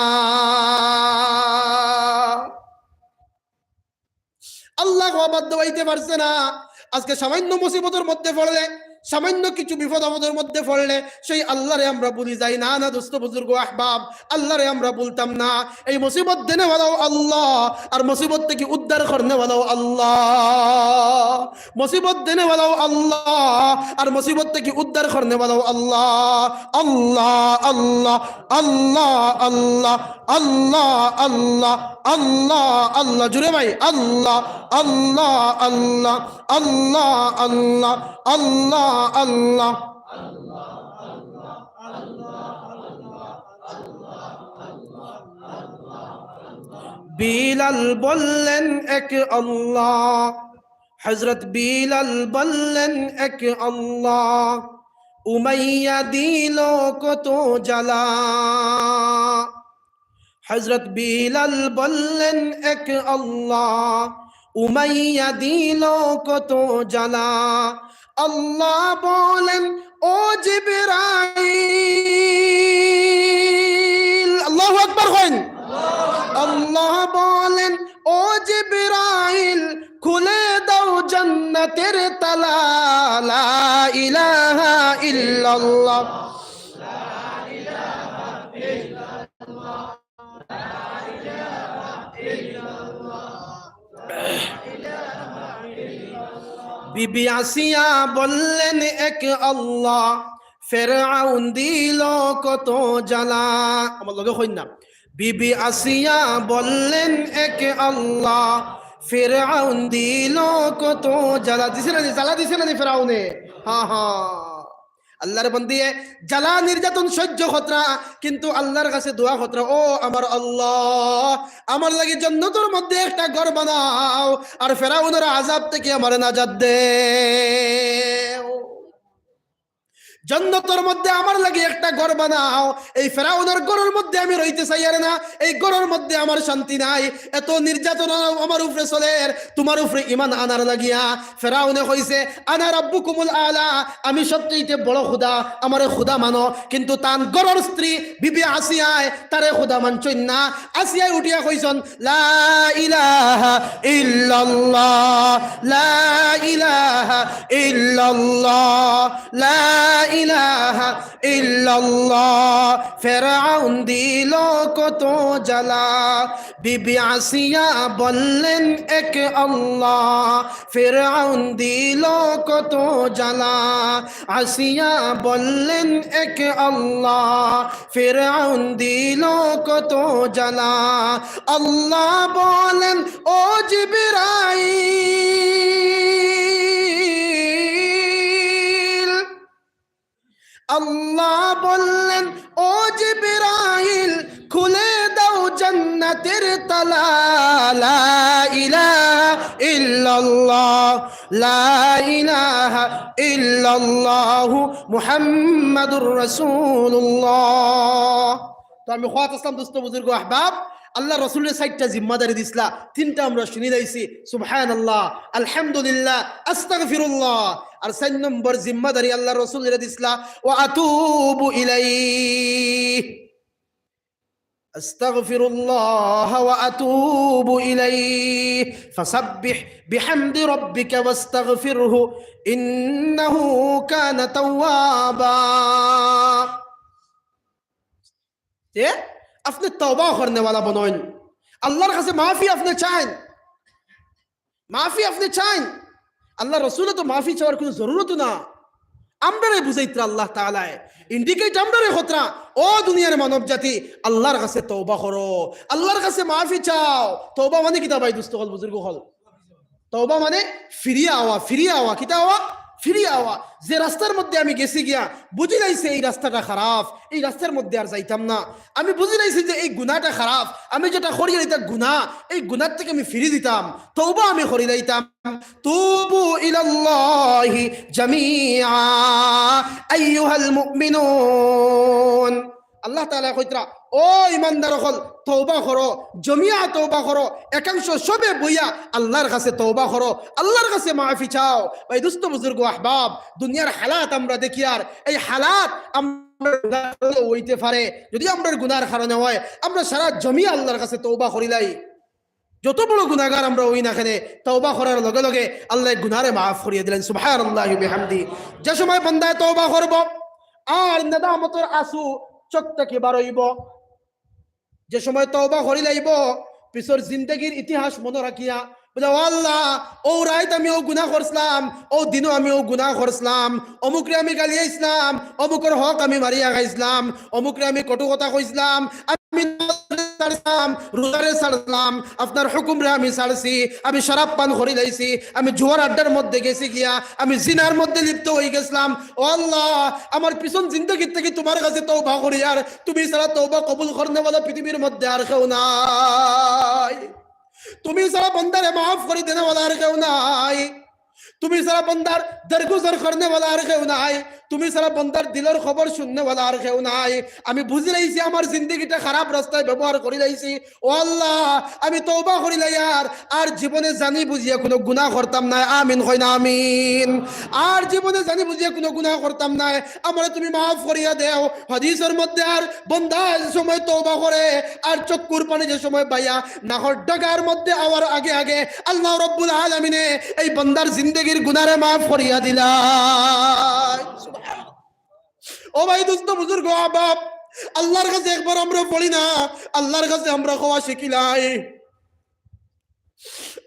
আল্লাহ কওয়া বাধ্য অইতে পারছে না। আজকে সামান্য মুসিবতর মধ্যে পড়লে, সামান্য কিছু বিপদ আপদর মধ্যে পড়লে সেই আল্লাহরে আমরা ভুলি যাই। না, না, দোস্ত, বুজুর্গ, আহবাব, আল্লাহরে আমরা ভুলতাম না। এই মুসিবত দেনেওয়ালাও আল্লাহ, আর মুসিবত থাকি উদ্ধার করনেওয়ালাও আল্লাহ। মুসিবত দেনেওয়ালাও আল্লাহ, আর মুসিবত থাকি উদ্ধার করনেওয়ালাও আল্লাহ। আল্লাহ, আল্লাহ, আল্লাহ, আল্লাহ, আল্লাহ, আল্লাহ, আল্লাহ, আল্লাহ। জুরে ভাই, আল্লাহ, আল্লাহ, আল্লাহ, আল্লাহ, আল্লাহ, আল্লাহ, আল্লাহ। বিলাল বললেন এক আল্লাহ, হযরত বিলাল বললেন এক আল্লাহ, উমাইয়া দিল কত জ্বালা। হযরত বিলাল বললেন এক আল্লাহ, উমাইয়া দিল কত জ্বালা। আল্লাহ বলেন, "ও জিবরাইল, জান্নাতের তালা, লা ইলাহা ইল্লাল্লাহ। বিবি আসিয়া বললেন এক আল্লাহ, ফেরাউন দিল কত জ্বালা। আমার লগে কইন না। বিবি আসিয়া বললেন এক আল্লাহ, ফেরাউন দিল কত জ্বালা। দিছে না নি? জ্বালা দিছে না নি ফেরাউনে? হা হা। আল্লাহর বন্দিয়ে জ্বালা নির্যাতন সহ্য করতরা, কিন্তু আল্লাহর কাছে দোয়া করতরা, "ও আমার আল্লাহ, আমার লাগি জন্নতর মধ্যে একটা ঘর বানাও, আর ফেরাউনের আযাব থেকে আমারে নাজাত দেও।" জন্নতর মধ্যে আমার লাগি একটা ঘর বানাও, এই ফেরাউনের ঘরর মধ্যে আমি রইতে চাইয়ার না, এই ঘরর মধ্যে আমার শান্তি নাই, এত নির্যাতন আমার উপরে চলের, তুমার উপরে ইমান আনার লাগিয়া। ফেরাউনে কইছে, "আনা রাব্বুকুমুল আলা, আমি সবচেয়ে বড় খুদা, আমারে খুদা মানো।" কিন্তু তান ঘরর স্ত্রী বিবি আসিয়ায় তারে খুদা মানছইন না। আসিয়ায় উঠিয়া কইছইন, "লা ইলাহা ইল্লাল্লাহ, লা ইলাহা ইল্লাল্লাহ, লা ইলাহা ইল্লাল্লাহ।" ফেরাউন দিল কত জ্বালা, বিবি আসিয়া বললেন এক আল্লাহ। ফেরাউন দিল কত জ্বালা, আসিয়া বললেন এক আল্লাহ। ফেরাউন দিল কত জ্বালা, আল্লাহ বলেন, "ও জিবরাইল।" আল্লাহ বললেন, "ও জিবরাইল, খুলে দাও জান্নাতের তালা।" লা ইলাহা ইল্লাল্লাহ, লা ইলাহা ইল্লাল্লাহু মুহাম্মাদুর রাসূলুল্লাহ। তো আমি কওয়াত আছলাম, দোস্ত বুজুর্গ আহবাব, আল্লাহর রসুলরে চাইরটা জিম্মাদারি দিছলা, তিনটা আমরা হুনিলাইছি, সুবহানাল্লাহ, আলহামদুলিল্লাহ, আস্তাগফিরুল্লাহ। আর চাইর নম্বর জিম্মাদারি আল্লাহর রসুলরে দিছলা, "ওয়া আতুবু ইলাইহি, আস্তাগফিরুল্লাহ ওয়া আতুবু ইলাইহি, ফাসাব্বিহ বিহামদি রাব্বিকা ওয়াস্তাগফিরহু, ইন্নাহু কানা তাওয়াবা।" যে আপনে তওবা করনেওয়ালা বনইন, আল্লাহর কাছে মাফি আপনে চাইন, মাফি আপনে চাইন। আল্লাহর রসুলে তো মাফি চাওয়ার কুনু জরুরত না। আমরারে বুঝাইতরা আল্লাহ তাআলায়, indicate আমরারে করতরা, "ও দুনিয়ার মানব জাতি, আল্লাহর কাছে তওবা করো, আল্লাহর কাছে মাফি চাও।" তওবা মানে কিতা ভাই, দোস্ত অকল, বুজুর্গ অকল? তওবা মানে ফিরিয়া আওয়া, ফিরিয়া আওয়া। কিতা আওয়া? ফিরিয়া আওয়া। যে রাস্তার মধ্যে আমি গেছি গিয়া, বুঝিলাইছি এই রাস্তাটা খারাপ, এই রাস্তার মধ্যে আর যাইতাম না। আমি বুঝিলাইছি যে এই গুনাহটা খারাপ, আমি যেটা করিয়ার ইটা গুনাহ, এই গুনাহ থেকে আমি ফিরি দিতাম, তওবা আমি করিলাইতাম। তুবু ইলাল্লাহি জামিআ আইয়ুহাল মুমিনুন। আল্লাহ তাআলায় কইতরা, "ও ইমানদার অকল, তওবা করো, জামিআ তওবা করো, একাংশ সবে বইয়া আল্লাহর কাছে তওবা করো, আল্লাহর কাছে মাফি চাও।" ভাই, দোস্ত বুজুর্গ আহবাব, দুনিয়ার হালাত আমরা দেখিয়ার, এই হালাত আমরা অইতে পারে, যদি আমরার গুনার কারণে অয়, আমরা সারা জামিআ আল্লাহর কাছে তওবা করিলাই। যত বড় গুনাগার আমরা অই না কেনে, তওবা করার লগে লগে আল্লায় গুনারে মাফ করিয়া দিলাইন। সুবহানাল্লাহি বিহামদি। যে সময় বান্দায় তওবা করবো, আর নেদামতর আঁসু চোখ থাকি বারইবো, যে সময় তওবা করিলাইবো, পিছর জিন্দেগির ইতিহাস মনো রাখিয়া, বুলে, "ও আল্লাহ, অউ রাইত আমি অউ গুনা করছলাম, অউ দিনো আমি অউ গুনা করছলাম, অমুকরে আমি গালিয়াইছলাম, অমুকর হক আমি মারিয়া খাইছলাম, অমুকরে আমি কটু কথা কইছলাম, আমি নামাজরে ছাড়ছলাম, রোজারে ছাড়ছলাম, আপনার হুকুমরে আমি ছাড়ছি, আমি শরাব পান করিলাইছি, আমি জুয়ার আড্ডার মধ্যে গেছি গিয়া, আমি জিনার মধ্যে লিপ্ত অইগেছলাম। ও আল্লাহ, আমার পিছন জিন্দেগির থাকি তুমার কাছে তওবা করিয়ার, তুমি ছাড়া তওবা কবুল করনেওয়ালা পৃথিবীর মধ্যে আর কেউ নাই।" তুমি ছাড়া বন্দারে মাফ করি দেনেওয়ালা আর কেউ নাই। তুমি ছাড়া বন্দার দরগুজর করনেওয়ালা আর কেউ নাই। তুমি ছাড়া বন্দার দিলর খবর হুননেওয়ালা আর কেউ নাই। আমি বুঝিলাইছি আমার জিন্দেগিটা খারাপ রাস্তায় ব্যবহার করিলাইছি। ও আল্লাহ, আমি তওবা করিলাইয়ার, আর জীবনে জানি বুঝিয়া কুনু গুনা করতাম নায়। আমিন কইন না, আমিন। আর জীবনে জানি বুঝিয়া কুনু গুনা করতাম নায়। আমারে তুমি মাফ করিয়া দেও। হাদিসর মধ্যে আর বন্দা যে সময় তওবা করে, আর চক্ষুর পানি যে সময় বাইয়া নাকর ডগার মধ্যে আওয়ার আগে আগে আল্লাহ রব্বুল আলামিনে এই বন্দার জিন্দেগি জিন্দেগির গুনারে মাফ করিয়া দিলাই। সুবহানাল্লাহ। ও ভাই, দোস্ত, বুজুর্গ, আহবাব, আল্লাহর কাছে একবার আমরা পড়ি না, আল্লাহর কাছে আমরা কওয়া শিখিলাই,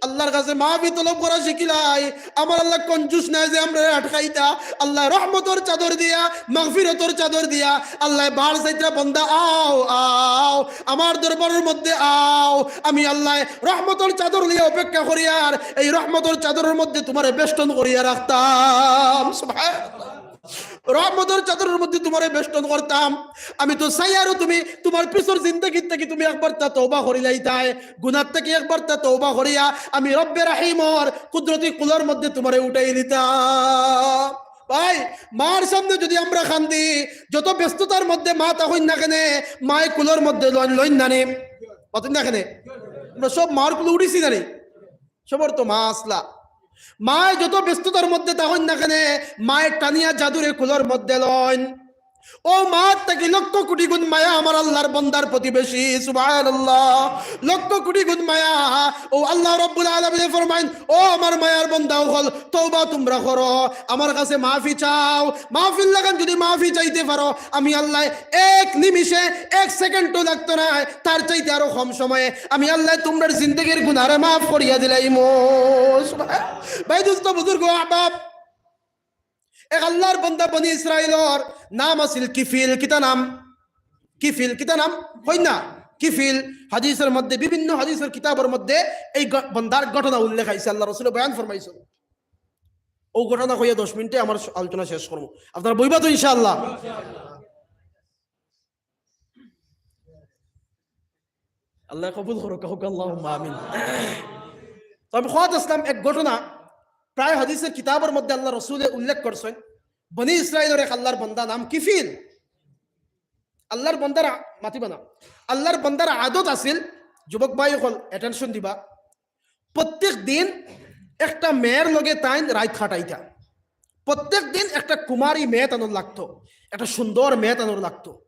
আল্লাহর কাছে মাফি তলব করা শিখিলাই। আমার আল্লাহ কঞ্জুস নায় যে আমরারে আটকাইতা। আল্লাহ রহমতর চাদর দিয়া, মাগফিরতর চাদর দিয়া, আল্লাহ বার চাইতরা, "বন্দা, আও, আও, আমার দরবারর মধ্যে আও।" আমি আল্লাহ রহমতর চাদর লইয়া অপেক্ষা করিয়ার, এই রহমতর চাদরর মধ্যে তুমারে বেষ্টন করিয়া রাখতাম। সুবহানাল্লাহ। রহমতর চাদরর মধ্যে তুমারে বেষ্টন করতাম। আমি তো চাইয়ারও তুমি তুমার পিছর জিন্দেগির থাকি তুমি একবারতা তওবা করিলাইতায়, গুনার থাকি একবারতা তওবা করিয়া আমি রব্বে রাহিমর কুদরতি কুলর মধ্যে তুমারে উঠাই দিতাম। ভাই, মার সামনে যুদি আমরা কান্দি, যত ব্যস্ততার মধ্যে মা থাকইন না কেনে, মায় কুলর মধ্যে লইন, লইন না নি? মাতইন না কেনে? আমরা সব মার কুলো উঠিছি না নি? সবর তো মা আছলা। মায় যত ব্যস্ততার মধ্যে থাকইন না কেনে, মায় টানিয়া জাদুরে কুলর মধ্যে লইন। ও মার থাকি লক্ষ কোটি গুণ মায়া আমার আল্লাহর বন্দার প্রতি বেশি। সুবহানাল্লাহ। লক্ষ কোটি গুণ মায়া। ও আল্লাহ রাব্বুল আলামিনে ফরমাইন, "ও আমার মায়ার বন্দা অকল, তওবা তুমরা করো, আমার কাছে মাফি চাও।" মাফির লাখান যুদি মাফি চাইতে পারো, আমি আল্লাহ এক নিমিষে, এক সেকেন্ডও লাগতো নায়, তার চাইতে আরো কম সময়ে আমি আল্লাহ তুমরার জিন্দেগির গুনারে মাফ করিয়া দিলাইমু। ভাই, দোস্ত, বুজুর্গ, আহবাব, এক আল্লাহর বন্দা বনি ইসরাইলর নাম আছিল কিফিল। কিতা নাম? কিফিল। কিতা নাম? কইন না? কিফিল। হাদিসর মধ্যে, বিভিন্ন হাদিসর কিতাবর মধ্যে এই গ-, বন্দার ঘটনা উল্লেখ আইছে, আল্লাহ রসুলে বয়ান ফরমাইছইন। অউ ঘটনা কইয়া দশ মিনিটে আমার স-, আলোচনা শেষ করমু। আপনারা বইবা তো ইনশাআল্লাহ? আল্লাহ কবুল করুক, কউক্কা আল্লাহুম্মা আমিন। তো আমি কওয়াত আছলাম এক ঘটনা, প্রায় হাদিসর কিতাবর মধ্যে আল্লাহ রসুলে উল্লেখ করছইন, বনি ইসরাইলর এক আল্লাহর বন্দা নাম কিফিল। আল্লাহর বন্দার আ-, মাতিবা না, আল্লাহর বন্দার আদত আছিল, যুবক ভাই অকল attention দিবা, প্রত্যেক দিন একটা মেয়ের লগে তাইন রাইত কাটাইতা। প্রত্যেক দিন একটা কুমারী মেয়ে তানর লাগতো, একটা সুন্দর মেয়ে তানর লাগতো।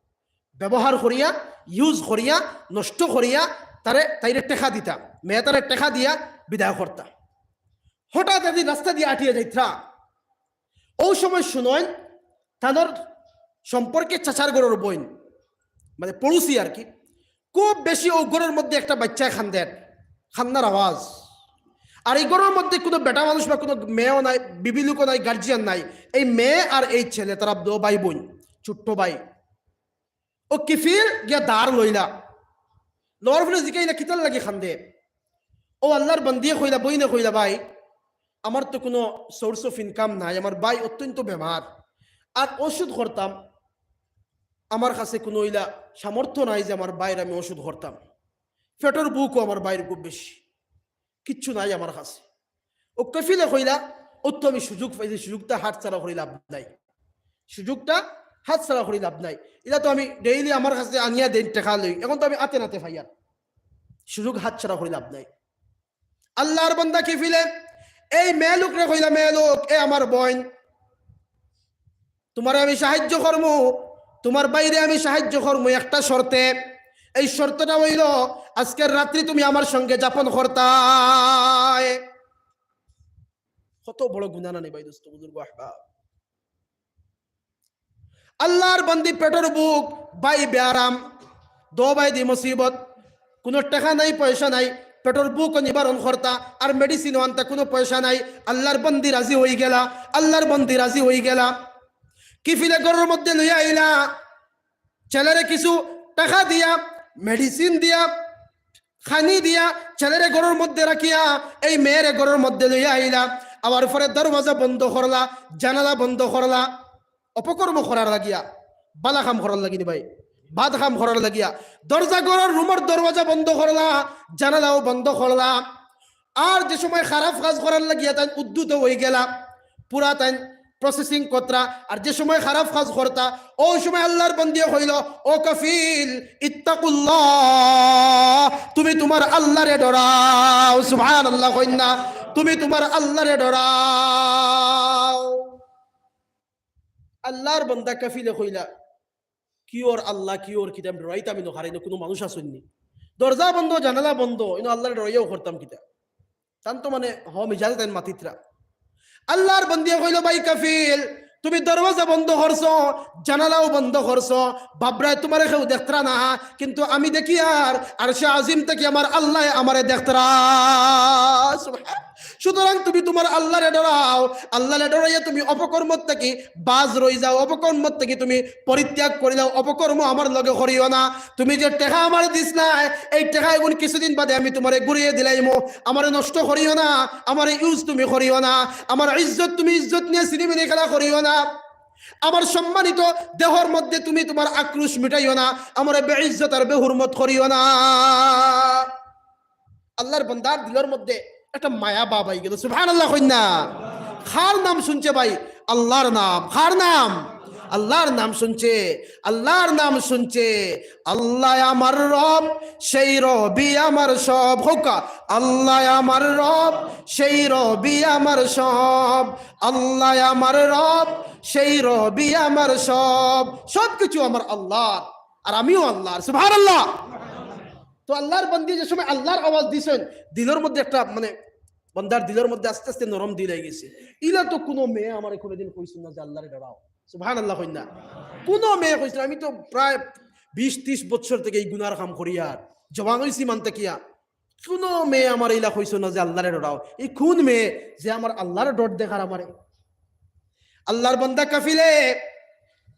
ব্যবহার করিয়া, use করিয়া, নষ্ট করিয়া তারে, তাইরে টেকা দিতা, মেয়ে তারে টেকা দিয়া বিদায় করতা। হঠাৎ একদিন রাস্তা দিয়া আটিয়া যাইতরা, অউ সময় শুনইন তানর সম্পর্কে চাচার ঘরর বইন, মানে পড়োশি আর কি, খুব বেশি অউ ঘরর মধ্যে একটা বাইচ্চায় কান্দের, কান্নার আওয়াজ। আর ই ঘরর মধ্যে কুনু বেটা মানুষ বা কুনু মেয়েও নাই, বিবি লোকও নাই, গার্জিয়ান নাই। এই মেয়ে আর এই ছেলে, তারা দুইও ভাই বইন, ছোট্ট ভাই। অউ কিফিল গিয়া ধার লইলা, লওয়ার ফলে জিকাইলা, "কিতার লাগি কান্দে?" অউ আল্লাহর বন্দিয়ে কইলা, বইনে কইলা, "ভাই, আমার তো কুনু source of income নাই, আমার ভাই অত্যন্ত বেমার, আর ওষুধ করতাম, আমার কাছে কুনু ইলা সামর্থ্য নাই যে আমার ভাইর আমি ওষুধ করতাম, পেটর ভুকও আমার ভাইর খুব বেশি, কিচ্ছু নাই আমার কাছে।" অউ কিফিলে কইলা, "অউ তো আমি সুযোগ পাইছি, সুযোগটা হাতছাড়া করি লাভ নাই, সুযোগটা হাতছাড়া করি লাভ নাই। ইলা তো আমি daily আমার কাছে আনিয়া দেইন, টেকা লই, এখন তো আমি আতে নাতে পাইয়ার, সুযোগ হাতছাড়া করি লাভ নাই।" আল্লাহর বন্দা কিফিলে এই মেয়ে লোকরে কইলা, "মেয়ে লোক, এ আমার বইন, তুমারে আমি সাহায্য করমু, তুমার ভাইরে আমি সাহায্য করমু একটা শর্তে। এই শর্তটা অইলো, আজকের রাত্রি তুমি আমার সঙ্গে যাপন করতায়।" কত বড় গুনা না নি ভাই, দোস্ত, বুজুর্গ, আহবাব। আল্লাহর বন্দি পেটর ভুক, ভাই বেয়ারাম, দুইও ভাইদি মুসিবত, কুনু টেকা নাই, পয়সা নাই, পেটর ভুকও নিবারণ করতা, আর medicine আনতা কুনু পয়সা নাই। আল্লাহর বন্দি রাজি অইগেলা, আল্লাহর বন্দি রাজি অইগেলা। কিফিলে ঘরর মধ্যে লইয়া আইলা, ছেলেরে কিছু টেকা দিয়া, medicine দিয়া, খানি দিয়া, ছেলেরে ঘরর মধ্যে রাখিয়া এই মেয়েরে ঘরর মধ্যে লইয়া আইলা। আওয়ার পরে দরওয়াজা বন্ধ করলা, জানালা বন্ধ করলা। অপকর্ম করার লাগিয়া, বালা কাম করার লাগি নি ভাই, বাদ কাম করার লাগিয়া দরজা, ঘরর রুমর দরওয়াজা বন্ধ করলা, জানালাও বন্ধ করলা। আর যে সময় খারাপ কাজ করার লাগিয়া তাইন উদ্যত অইগেলা, পুরা তাইন processing করতরা, আর যে সময় খারাপ কাজ করতা, অউ সময় আল্লাহর বন্দিয়ে কইলো, "ও কাফিল, ইত্তাকুল্লাহ, তুমি তুমার আল্লাহরে ডরাও।" সুবহানাল্লাহ কইন না, "তুমি তুমার আল্লাহরে ডরাও।" আল্লাহর বন্দা কাফিলে কইলা, "কিওর আল্লাহ, কিওর কিতা, আমি ডরাইতাম ইনো কারে, ইনো কুনু মানুষ আছইন নি? দরজা বন্ধ, জানালা বন্ধ, ইনো আল্লাহরে ডরাইয়াও করতাম কিতা?" তান তো মানে হ মিজাজে তাইন মাতিতরা। আল্লাহর বন্দিয়ে কইল, "ভাই কাফিল, তুমি দরওয়াজা বন্ধ করছো, জানালাও বন্ধ করছো, বাবরায় তুমারে কেউ দেখতরা না, কিন্তু আমি দেখিয়ার, আরশে আজিম থাকি আমার আল্লায় আমারে দেখতরা।" সুবহান-, সুতরাং তুমি তুমার আল্লাহরে ডরাও, আল্লাহরে ডরাইয়া তুমি অপকর্ম থাকি বাজ রই যাও, অপকর্ম থাকি তুমি পরিত্যাগ করিলাও, অপকর্ম আমার লগে করিও না। তুমি যে টেকা আমারে দিছলায়, এই টেকা এগুন কিছুদিন বাদে আমি তুমারে ঘুরিয়ে দিলাইমু। আমারে নষ্ট করিও না, আমারে ইউজ তুমি করিও না। আমার ইজ্জত তুমি ইজ্জত নিয়া ছিনিমিনি খেলা করিও না। আমার সম্মানিত দেহর মধ্যে তুমি তুমার আক্রোশ মিটাইও না। আমারে বেইজ্জত আর বেহুরমত করিও না। আল্লাহর বন্দার দিলর মধ্যে একটা মায়া ভাব আইগেল। সুবহানাল্লাহ কইন না? কার নাম শুনছে ভাই? আল্লাহর নাম। কার নাম? আল্লাহর নাম শুনছে। আল্লাহর নাম শুনছে। আল্লাহ আমার রব, সেই রবি আমার সব। কউক্কা, আল্লাহ আমার রব, সেই রবি আমার সব। আল্লাহ আমার রব, সেই রবি আমার সব। সব কিছু আমার আল্লাহর, আর আমিও আল্লাহর। সুবহানাল্লাহ। তো আল্লাহর বন্দি যে সময় আল্লাহর আওয়াজ দিছইন, দিলর মধ্যে একটা, মানে, বন্দার দিলর মধ্যে আস্তে আস্তে নরম দিল আইগেছে। ইলা তো কুনু মেয়ে আমারে কুনুদিন কইছইন না যে আল্লাহরে ডরাও। সুবহানাল্লাহ কইন না? কুনু মেয়ে কইছইন না। আমি তো প্রায় বিশ তিরিশ বছর থাকি এই গুনার কাম করিয়ার, জওয়ান অইছি মান থাকিয়া। কুনু মেয়ে আমারে ইলা কইছইন না যে আল্লাহরে ডরাও। ই কুন মেয়ে যে আমার আল্লাহর ডর দেখার আমারে? আল্লাহর বন্দা কাফিলে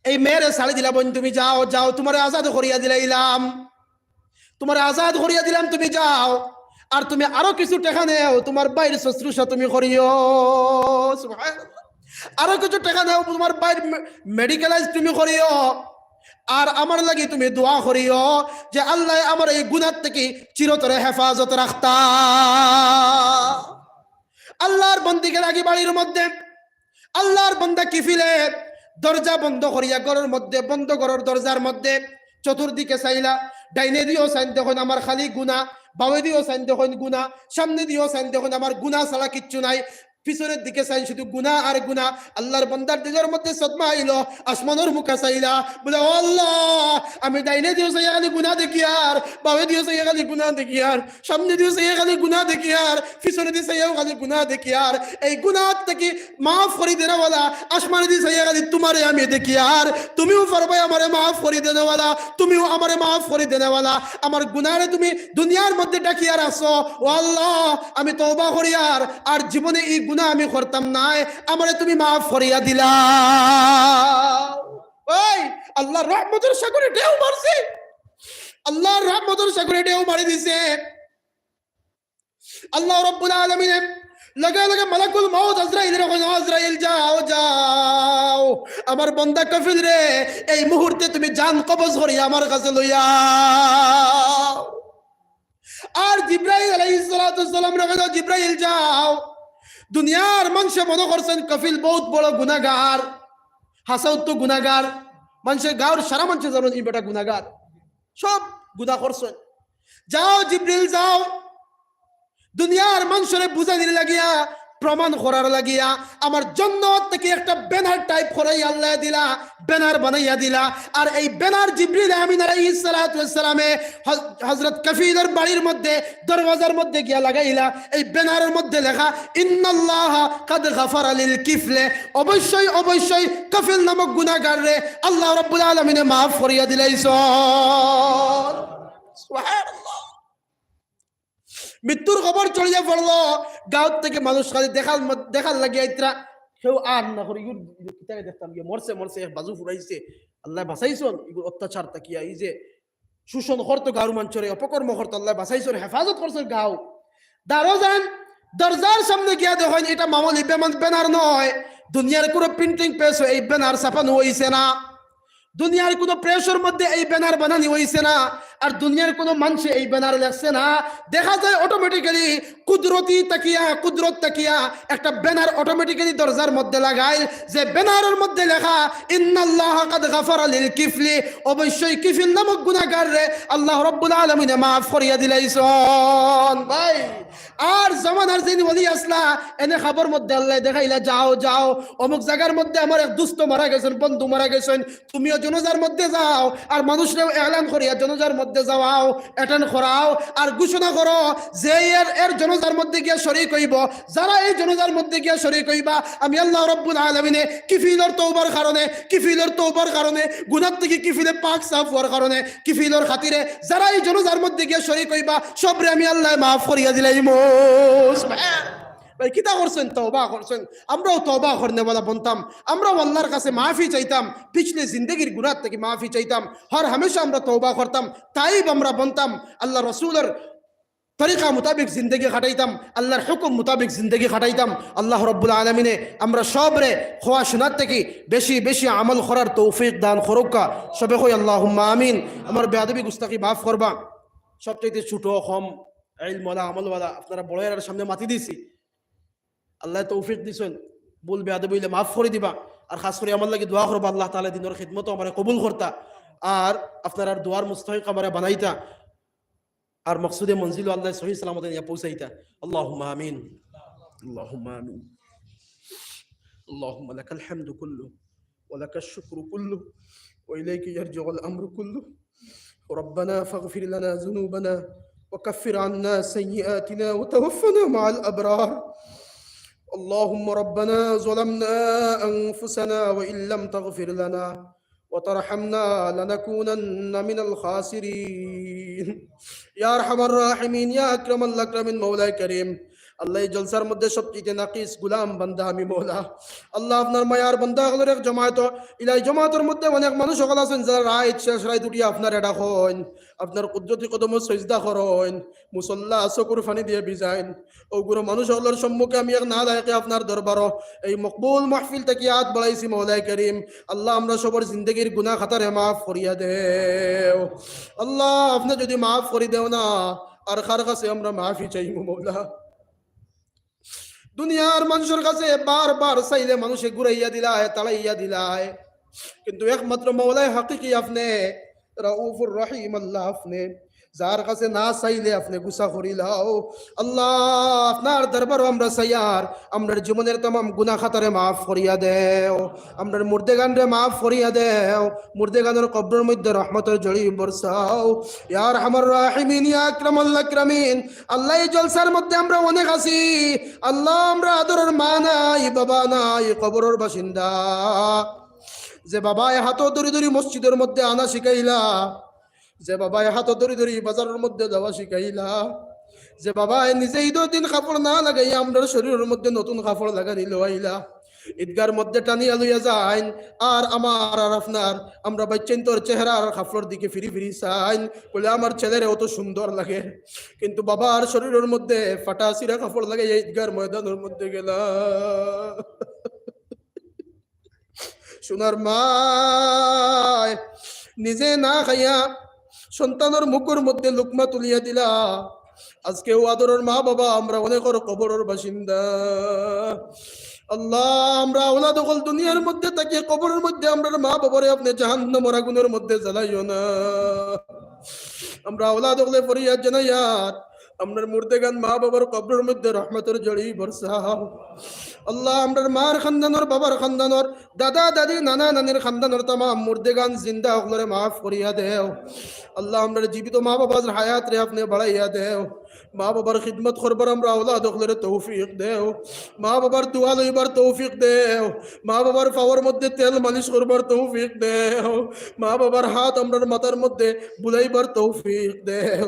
এই মেয়েরে ছাড়ি দিলা, "বইন, তুমি যাও, যাও, তুমারে আজাদ করিয়া দিলাইলাম, তুমারে আজাদ করিয়া দিলাম, তুমি যাও। আর তুমি আরো কিছু টেকা নেও, তুমার ভাইর শুশ্রূষা তুমি করিও।" সুবহানাল্লাহ। "আরো কিছু টেকা নেও, তুমার ভাইর মে-, মেডিকেলাইজ তুমি করিও। আর আমার লাগি তুমি দোয়া করিও যে আল্লায় আমার এই গুনার থাকি চিরতরে হেফাজত রাখতা।" আল্লাহর বন্দিকে লাগি বাড়ির মধ্যে আল্লাহর বন্দা কিফিলে দরজা বন্ধ করিয়া ঘরর মধ্যে, বন্ধ ঘরর দরজার মধ্যে চতুর্দিকে চাইলা, ডাইনে দিও চাইন দেখইন আমার খালি গুনা, বাওয়ে দিও চাইন দেখইন গুনা, সামনে দিও চাইন দেখইন আমার গুনা ছাড়া কিচ্ছু নাই। পিছনের দিকে চাইন শুধু গুনা আর গুনা। আল্লাহর বন্দার দিলর মধ্যে সদমা আইলো, আসমানর মুখা চাইলা, বলে, "ও আল্লাহ, আমি ডাইনে দিও চাইয়া খালি গুনা দেখিয়ার, বাওয়ে দিও চাইয়া খালি গুনা দেখিয়ার, সামনে দিও চাইয়া খালি গুনা দেখিয়ার, পিছনে দিও চাইয়াও খালি গুনা দেখিয়ার। এই গুনা থাকি মাফ করি দেনেওয়ালা, আসমানে দিও চাইয়া খালি তুমারে আমি দেখিয়ার, তুমিও পারবায় আমারে মাফ করি দেনেওয়ালা, তুমিও আমারে মাফ করি দেনেওয়ালা। আমার গুনারে তুমি দুনিয়ার মধ্যে ডাকিয়া রাখছো। ও আল্লাহ, আমি তওবা করিয়ার, আর জীবনে ই গুনা আমি করতাম নায়, আমারে তুমি মাফ করিয়া দিলাও।" ওই আল্লাহর রহমতের সাগরে ঢেউ মারছে, আল্লাহর রহমতের সাগরে ঢেউ মারি দিছে। আল্লাহ রাব্বুল আলামিনে লগে লগে মালাকুল মউত আজরাইলরে কইন, "আজরাইল, যাও, যাও, আমার বন্দা কাফিলরে এই মুহূর্তে তুমি জান কবজ করিয়া আমার কাছে লইয়া আও।" আর জিব্রাইল আলাইহিস সালাতু ওয়াস সালামরে কইন, "জিব্রাইল, যাও।" দুনিয়ার মানষে মনো করছইন কাফিল বউত বড় গুনাগার, হাছাউ তো গুনাগার, মানষে গাউর সারা মানষে জানইন ই বেটা গুনাগার, সব গুনা করছইন। "যাও জিব্রাইল, যাও।" দুনিয়ার মানষরে বুঝানির লাগিয়া, প্রমাণ করার লাগিয়া আমার জন্নত থাকি একটা ব্যানার টাইপ করাইয়া আল্লায় দিলা, ব্যানার বানাইয়া দিলা। আর এই ব্যানার জিব্রাইল আমিন আলাইহিস সালাতু ওয়াস সালামে হজ-, হজরত কাফিলর বাড়ির মধ্যে, দরওয়াজার মধ্যে গিয়া লাগাইলা। এই ব্যানারর মধ্যে লেখা, "ইন্নাল্লাহা কাদ গাফারা লিল কিফলে", অবশ্যই, অবশ্যই কাফিল নামক গুনাগাররে আল্লাহ রাব্বুল আলামিনে মাফ করিয়া দিলাইছইন। সুবহানাল্লাহ। মৃত্যুর খবর ছড়িয়া পড়লো, গাউত থাকি মানুষ খালি দেখার মত-, দেখার লাগি আইতরা, কেউ আর না করে, ইগুর, ইগুর কিতারে দেখতাম গিয়া, মরছে, মরছে, এক বাজু ফুরাইছে, আল্লায় বাঁচাইছইন, ইগুর অত্যাচার থাকিয়া, ই যে শোষণ করতো গাউর মানষরে, অপকর্ম করতো, আল্লায় বাঁচাইছইন, হেফাজত করছইন গাউ। দারোজান দরজার সামনে গিয়া দেখইন, ইটা মামুলি বেমান-, ব্যানার নায়, দুনিয়ার কুনু প্রিন্টিং প্রেসো এই ব্যানার ছাপানো অইছে না। দুনিয়ার কুনু প্রেসর মধ্যে এই ব্যানার বানানি অইছে না, আর দুনিয়ার কুনু মানষে এই ব্যানার লেখছে না। দেখা যায় অটোমেটিক্যালি কুদরতি থাকিয়া, কুদরত থাকিয়া একটা ব্যানার অটোমেটিক্যালি দরজার মধ্যে লাগাইল, যে ব্যানারর মধ্যে লেখা, "ইন্নাল্লাহা কাদ গাফারা লিল কিফলি", অবশ্যই কিফিল নামক গুনাগাররে আল্লাহ রাব্বুল আলামিনে মাফ করিয়া দিলাইছইন। ভাই, আর জমানার যিন ওলি আছলা, এনে খবর মধ্যে আল্লায় দেখাইলা, "যাও, যাও, অমুক জাগার মধ্যে আমার এক দোস্ত মারা গেছইন, বন্ধু মারা গেছইন, তুমিও জানাজার মধ্যে যাও, আর মানুষরেও এলান করিয়া জানাজার মধ্যে মধ্যে যাওয়াও, অ্যাটেন্ড করাও, আর ঘোষণা করো যে এর, এর জানাজার মধ্যে গিয়া শরিক অইবো। যারা এই জানাজার মধ্যে গিয়া শরিক অইবা, আমি আল্লাহ রাব্বুল আলামিনে কিফিলর তওবার কারণে, কিফিলর তওবার কারণে, গুনাহ থাকি কিফিলে পাক সাফ অওয়ার কারণে, কিফিলর খাতিরে যারা এই জানাজার মধ্যে গিয়া শরিক অইবা, সবরে আমি আল্লায় মাফ করিয়া দিলাইমু। ভাই, কিতা করছইন? তওবা করছইন। আমরাও তওবা করনেওয়ালা বনতাম, আমরাও আল্লাহর কাছে মাফি চাইতাম, পিছলে জিন্দেগির গুনাহ থাকি মাফি চাইতাম। হর হামেশা আমরা তওবা করতাম, তাইব আমরা বনতাম, আল্লাহ রসুলর তরিকা মোতাবেক জিন্দেগি কাটাইতাম, আল্লাহর হুকুম মোতাবেক জিন্দেগি কাটাইতাম। আল্লাহ রাব্বুল আলামিনে আমরা সবরে কওয়া হুনার থাকি বেশি বেশি আমল করার তৌফিক দান করউক্কা। সবে কই আল্লাহুম্মা আমিন। আমার বেয়াদবি গুস্তাখি মাফ করবা। সবচাইতে ছোট, কম ইলমওয়ালা, আমলওয়ালা, আপনারা বড় এরার সামনে মাতি দিছি। আল্লায় তৌফিক দিছইন, ভুল বেয়াদবি অইলে মাফ করি দিবা। আর খাছ করি আমার লাগি দোয়া করবা, আল্লাহ তাআলা দিনর খিদমতো আমারে কবুল করতা, আর আপনারার দোয়ার মুস্তাহিক আমারে বানাইতা, আর মকসুদে মঞ্জিলো আল্লায় সহি সালামতে নিয়া পৌঁছাইতা। আল্লাহুম্মা আমিন। আল্লাহুম্মা আমিন। اللهم لك الحمد كله ولك الشكر كله وإليك يرجع الأمر كله. ربنا فاغفر لنا ذنوبنا وكفر عنا سيئاتنا وتوفنا مع الأبرار. اللهم ربنا ظلمنا أنفسنا وإن لم تغفر لنا وترحمنا لنكونن من الخاسرين. ইয়া আরহামার রাহিমিন, ইয়া আকরামাল আকরামিন, মাওলায় করিম, আল্লাহ, এই জলসার মধ্যে সবচাইতে নাকিস গুলাম বান্দা আমি মওলা। আল্লাহ, আপনার মায়ার বান্দা অকলর এক জমায়েত, ইলা ই জমায়েতর মধ্যে অনেক মানুষ অকল আছইন যারা রাইত, শেষ রাইত উঠিয়া আপনারে ডাকইন, আপনার কুদরতি কদমো সইজদা করইন, মুসল্লা চকুর পানি দিয়া ভিজাইন। অগুরে মানুষ অকলর সম্মুখে আমি এক নালায়েকে আপনার দরবারো এই মকবুল মাহফিল থাকি আত বাড়াইছি, মাওলায় করিম। আল্লাহ, আমরা সবর জিন্দেগির গুনাহ খাতারে মাফ করিয়া দেও। আল্লাহ, আপনে যুদি মাফ করি দেও না, আর কার কাছে আমরা মাফি চাইমু, মাওলা? দুনিয়ার মানুষর কাছে বারবার চাইলে মানুষে ঘুরাইয়া দিলায়, তাড়াইয়া দিলায়, কিন্তু একমাত্র মাওলায় হাকিকি আপনে, রাউফুর রহিম আল্লাহ আপনে, যার কাছে না চাইলে আপনে গুসা করিলাও। আল্লাহ, আপনার দরবারো আমরা চাইয়ার, আমরার জীবনের তামাম গুনাহ খাতারে মাফ করিয়া দেও, আমরার মুর্দেগানরে মাফ করিয়া দেও, মুর্দেগানর কবরর মধ্যে রহমতর ঝড়ি বরসাও। ইয়া আরহামার রাহিমিন, ইয়া আকরামাল আকরামিন, আল্লাহ, এই জলসার মধ্যে আমরা অনেক আছি। আল্লাহ, আমরার আদরর মা নাই, বাবা নাই, কবরর বাসিন্দা। যে বাবায় হাতো ধরি ধরি মসজিদর মধ্যে আনা শিখাইলা, যে বাবায় হাতো ধরি ধরি বাজারর মধ্যে যাওয়া শিখাইলা, যে বাবায় নিজে ইদর দিন কাপড় না লাগাইয়া আমরার শরীরর মধ্যে নতুন কাপড় লাগানি লওয়াইলা, ইদগার মধ্যে টানিয়া লইয়া যাইন, আর আমার আর আপনার, আমরা বাইচ্চাইন্তর চেহারার কাপড়র দিকে ফিরি ফিরি চাইন, বলে, "আমার ছেলেরে অত সুন্দর লাগে, কিন্তু বাবার শরীরর মধ্যে ফাটা ছিঁড়া কাপড় লাগাইয়া ইদগার ময়দানর মধ্যে গেলা।" সোনার মায় নিজে না খাইয়া সন্তানর মুখর মধ্যে লুকমা তুলিয়া দিলা। আজকে ও আদরর মা বাবা, আমরা অনেকর কবরর বাসিন্দা। আল্লাহ, আমরা আওলাদ অকল দুনিয়ার মধ্যে থাকি কবরর মধ্যে আমরার মা বাবারে আপনে জাহান্নামর আগুনর মধ্যে জ্বালাইও না। আমরা আওলাদ অকলে ফরিয়াদ জানাইয়ার, আমরার মুর্দেগান মা বাবার কবরর মধ্যে রহমতর ঝড়ি বরসাও। আল্লাহ, আমরার মার খান্দানর, বাবার খান্দানর, দাদা দাদি, নানা নানির খান্দানর তামাম মুর্দেগান জিন্দা অকলরে মাফ করিয়া দেও। আল্লাহ, আমরার জীবিত মা বাবার হায়াতরে আপনে বাড়াইয়া দেও। মা বাবার খিদমত করবার আমরা আওলাদ অকলরে তৌফিক দেও। মা বাবার দোয়া লইবার তৌফিক দেও। মা বাবার পাওর মধ্যে তেল মালিশ করবার তৌফিক দেও। মা বাবার হাত আমরার মাথার মধ্যে বুলাইবার তৌফিক দেও।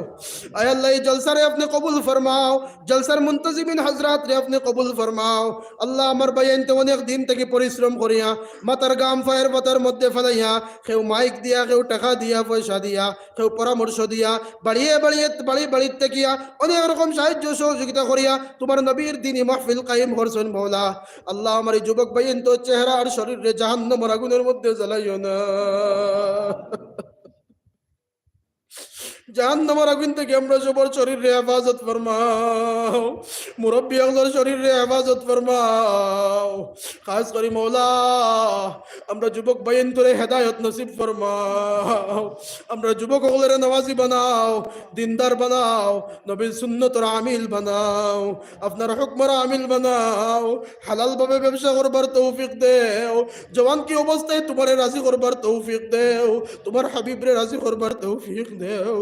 আয় আল্লাহ, এই জলসারে আপনে কবুল ফরমাও, জলসার মুন্তাজিমিন হজরাতরে আপনে কবুল ফরমাও। আল্লাহ, আমার ভাইয়াইন্তে অনেক দিন থাকি পরিশ্রম করিয়া, মাথার ঘাম পায়ের পাতার মধ্যে ফালাইয়া, কেউ মাইক দিয়া, কেউ টেকা দিয়া, পয়সা দিয়া, কেউ পরামর্শ দিয়া, বাড়িয়ে বাড়িয়ে, বাড়ি বাড়ির থাকিয়া অনেক রকম সাহায্য সহযোগিতা করিয়া তুমার নবীর দিনি মাহফিল কায়েম করছইন, মাওলা। আল্লাহ, আমার এই যুবক ভাইয়াইন্তর চেহারা আর শরীররে জাহান্নামর আগুনর মধ্যে জ্বালাইও না। জাহান্নামর আগুন থাকি আমরা সবর শরীররে হেফাজত ফরমাও, মুরব্বি অকলর শরীররে হেফাজত ফরমাও। খাস করি মৌলা, আমরা যুবক ভাইয়াইন্তরে হেদায়ত নসিব ফরমাও, আমরা যুবক অকলরে নামাজি বানাও, দিনদার বানাও, নবীর সুন্নতর আমিল বানাও, আপনার হুকুমর আমিল বানাও, হালাল ভাবে ব্যবসা করবার তৌফিক দেও, জওয়ানকি অবস্থায় তুমারে রাজি করবার তৌফিক দেও, তুমার হাবিবরে রাজি করবার তৌফিক দেও।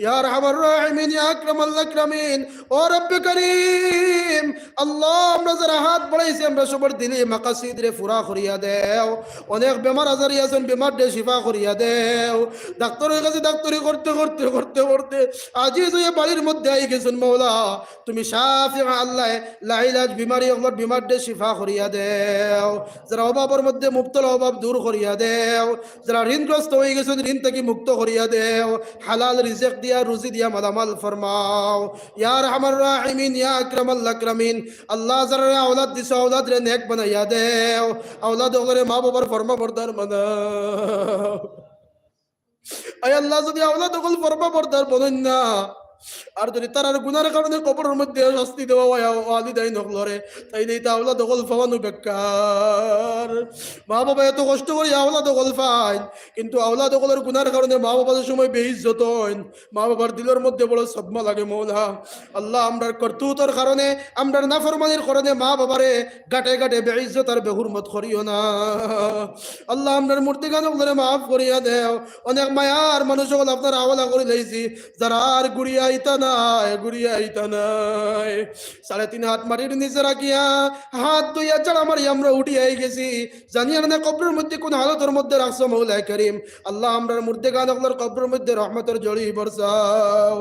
ইয়া আরহামার রাহিমিন, ইয়া আকরামাল আকরামিন, ও রব্বে করিম, আল্লাহ, আমরা যারা হাত বাড়াইছি, আমরা সবর দিলি মাকাসিদরে পুরা করিয়া দেও। অনেক বেমার আজারি আছইন, বেমাররে শিফা করিয়া দেও। ডাক্তারর কাছে ডাক্তারি করতে করতে করতে করতে আজিজ অইয়া বাড়ির মধ্যে আই গেছইন মৌলা। তুমি শাফি আল্লাহ, লাইলাজ বিমারি অকলর বিমাররে শিফা করিয়া দেও। যারা অভাবর মধ্যে মুবতলা, অভাব দূর করিয়া দেও। যারা ঋণগ্রস্ত অই গেছইন, ঋণ থাকি মুক্ত করিয়া দেও। হালাল রিজিক দিয়া, রুজি দিয়া মালামাল ফরমাও। ইয়া আরহামার রাহিমিন, ইয়া আকরামাল আকরামিন। আল্লাহ, যারারে আওলাদ দিছো, আওলাদরে নেক বানাইয়া দেও। আওলাদ অকলরে মা বাবার ফরমাবরদার বানাও। আয় আল্লাহ, যদি আওলাদ অকল ফরমাবরদার বনইন না, আর যদি তারার গুনার কারণে কবরর মধ্যে শাস্তি দেওয়া অয় ওয়ালিদাইন অকলরে, তাইলে ইতা আওলাদ অকল পাওয়ানো বেকার। মা বাবা এত কষ্ট করি আওলাদ অকল পাইন, কিন্তু আওলাদ অকলর গুনার কারণে মা বাবা যে সময় বেইজ্জত অইন, মা বাবার দিলর মধ্যে বড় সদমা লাগে মৌলা। আল্লাহ, আমরার করতুতর কারণে, আমরার নাফরমানির কারণে মা বাবারে ঘাটে ঘাটে বেইজ্জত আর বেহুরমত করিও না। আল্লাহ, আমরার মুর্দেগান অকলরে মাফ করিয়া দেও। অনেক মায়ার মানুষ অকল আপনার হাওলা করি লাইছি, যারা আর ঘুরিয়া আইতা নায়, ঘুরিয়া আইতা নায়। সাড়ে তিন হাত মাটির নিচে রাখিয়া, হাত ধুইয়া ঝাড়া মারি আমরা উঠি আই গেছি। জানি না কবরর মধ্যে কোন হালতর মধ্যে রাখছো মৌলায় করিম। আল্লাহ, আমরার মুর্দেগান অকলর কবরর মধ্যে রহমতর ঝড়ি বরসাও।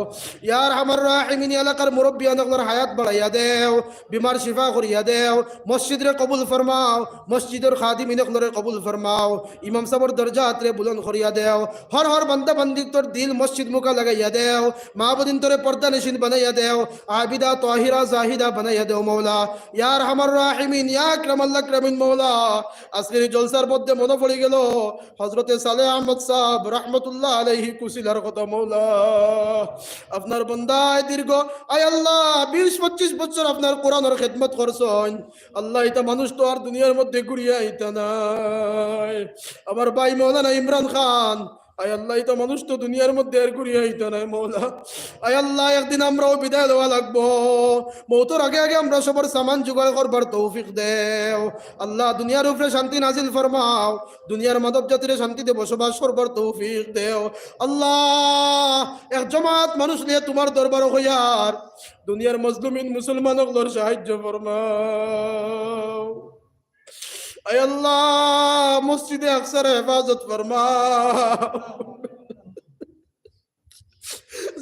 ইয়া আরহামার রাহিমিন, এলাকার মুরব্বিয়ান অকলর হায়াত বাড়াইয়া দেও, বিমার শিফা করিয়া দেও, মসজিদরে কবুল ফরমাও, মসজিদর খাদিমিন অকলরে কবুল ফরমাও, ইমাম সাবর দরজাতরে বুলন্দ করিয়া দেও, হর হর বান্দা বান্দিন্তর দিল মসজিদ মুখা লাগাইয়া দেও, মা বদিন্তরে পর্দা নিশিন বানাইয়া দেও, আবিদা, তাহিরা, জাহিদা বানাইয়া দেও মৌলা। ইয়া আরহামার রাহিমিন, ইয়া আকরামাল আকরামিন মৌলা। আজকের এই জলসার মধ্যে মনে পড়ি গেল হযরতে সালেহ আহমদ সাহেব রহমতুল্লাহ আলাইহি কুশিলার কথা মৌলা। আপনার বান্দায় দীর্ঘ, আয় আল্লাহ, বিশ পঁচিশ বছর আপনার কোরআনর খেদমত করছইন। আল্লাহ, ইতা মানুষ তো আর দুনিয়ার মধ্যে ঘুরিয়া আইতা নায়। আমার ভাই মৌলানা ইমরান খান, আয় আল্লাহ, ইতা মানুষ তো দুনিয়ার মধ্যে আর ঘুরিয়া আইতা নায় মৌলা। আয় আল্লাহ, একদিন আমরাও বিদায় লওয়া লাগবো। মৌতর আগে আগে আমরা সবর সামান জোগাড় করবার তৌফিক দেও। আল্লাহ, দুনিয়ার উপরে শান্তি নাজিল ফরমাও, দুনিয়ার মানব জাতিরে শান্তিতে বসবাস করবার তৌফিক দেও। আল্লাহ, এক জমাত মানুষ নিয়া তুমার দরবার অইয়ার দুনিয়ার মজলুমিন মুসলমান অকলর সাহায্য ফরমাও। আয় আল্লাহ, মসজিদে আকসার হেফাজত ফরমাও।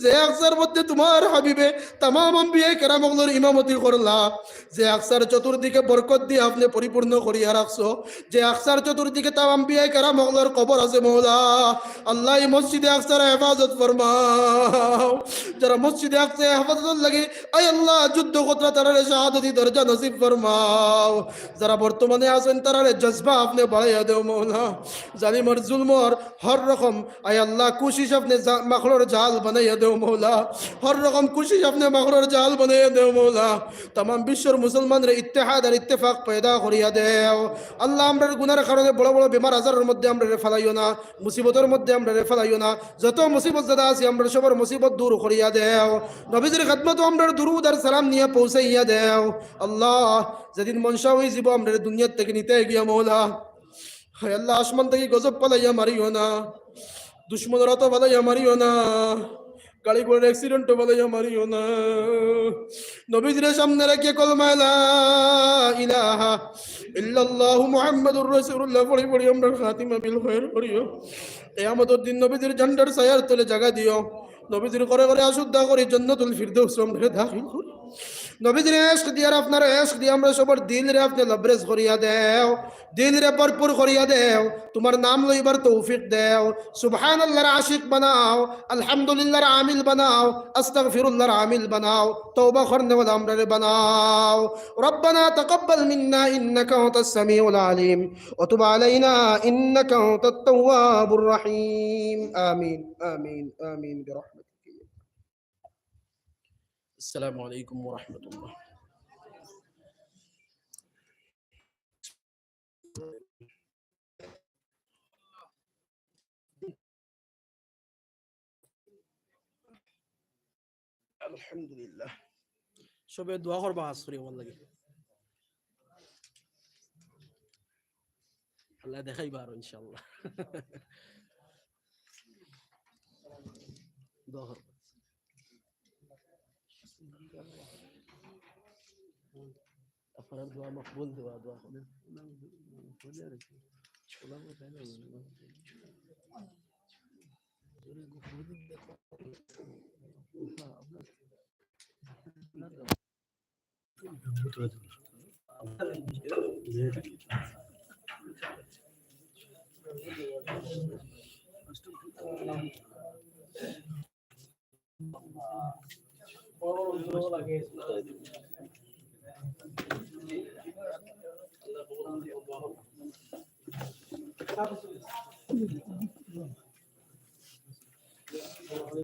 যে আকসার মধ্যে তুমার হাবিবে তামাম আম্বিয়ায়ে কেরাম অকলর ইমামতি করলা, যে আকসার চতুর্দিকে বরকত দিয়া আপনে পরিপূর্ণ করিয়া রাখছো, যে আকসার চতুর্দিকে তামাম আম্বিয়ায়ে কেরাম অকলর কবর আছে মৌলা, আল্লাহ, ই মসজিদে আকসার হেফাজত ফরমাও। যারা মসজিদে আকসার হেফাজতর লাগি, আয় আল্লাহ, যুদ্ধ কররা, তারারে শাহাদতি দরজা নসিব ফরমাও। যারা বর্তমানে আছইন, তারারে জজবা আপনে বাড়াইয়া দেও মৌলা। জালিমর জুলমর হর রকম, আয় আল্লাহ, কুশিশ আপনে জা-, মাকড়র জাল বানাইয়া দেও মৌলা। হর রকম কুশিশ আপনে মাকড়র জাল বানাইয়া দেও মৌলা। তামাম বিশ্বর মুসলমানরে ইত্তেহাদ আর ইত্তেফাক পয়দা করিয়া দেও। আল্লাহ, আমরার গুনার কারণে বড় বড় বেমার আজারর মধ্যে আমরারে ফালাইও না, মুসিবতর মধ্যে আমরারে ফালাইও না। যত মুসিবত যারা আছি, আমরার সবর মুসিবত দূর করিয়া দেও। নবীজির খেদমতো আমরার দুরুদ আর সালাম নিয়া পৌঁছাইয়া দেও। আল্লাহ, যেদিন মনশা অইযিবো আমরারে দুনিয়ার থাকি নিতে গিয়া মৌলা, হায় আল্লাহ, আসমান থাকি গজব ফালাইয়া মারিও না, দুশমনর আতো ফালাইয়া মারিও না, গাড়ি ঘোড়ার accident ফালাইয়া মারিও না। নবীজিরে সামনে রাখিয়া কলমা লা ইলাহা ইল্লাল্লাহু মুহাম্মাদুর রাসূলুল্লাহ পড়ি পড়ি আমরার খাতিমা বিল খায়র করিও। কিয়ামতর দিন নবীজির ঝান্ডার ছায়ার তলে জাগা দিও। নবীজির ঘরে ঘরে আসুদ্ধা করি জান্নাতুল ফিরদৌস আমরারে দাখিল করি। নবীজির ইশক দিয়া আর আপনার ইশক দিয়া আমরার সবর দিলরে আপনে লবরেজ করিয়া দেও, দিলরে ভরপুর করিয়া দেও, তুমার নাম লইবার তৌফিক দেও। সুবহানাল্লাহর আশিক বানাও, আলহামদুলিল্লাহর আমিল বানাও, আস্তাগফিরুল্লাহর আমিল বানাও, তওবা করনেওয়ালা আমরারে বানাও। ربنا تقبل منا إنك أنت السميع العليم وتب علينا إنك أنت التواب الرحيم. آمين، آمين، آمين برحمتك. السلام عليكم ورحمة الله. الحمد لله. সবে দোয়া করবা আজ করি আমার লাগি। আল্লাহ দেখাইবা আরো ইনশাআল্লাহ। দোয়া করবা। আপনার দোয়া মকবুল, দোয়া, দোয়া করবেন।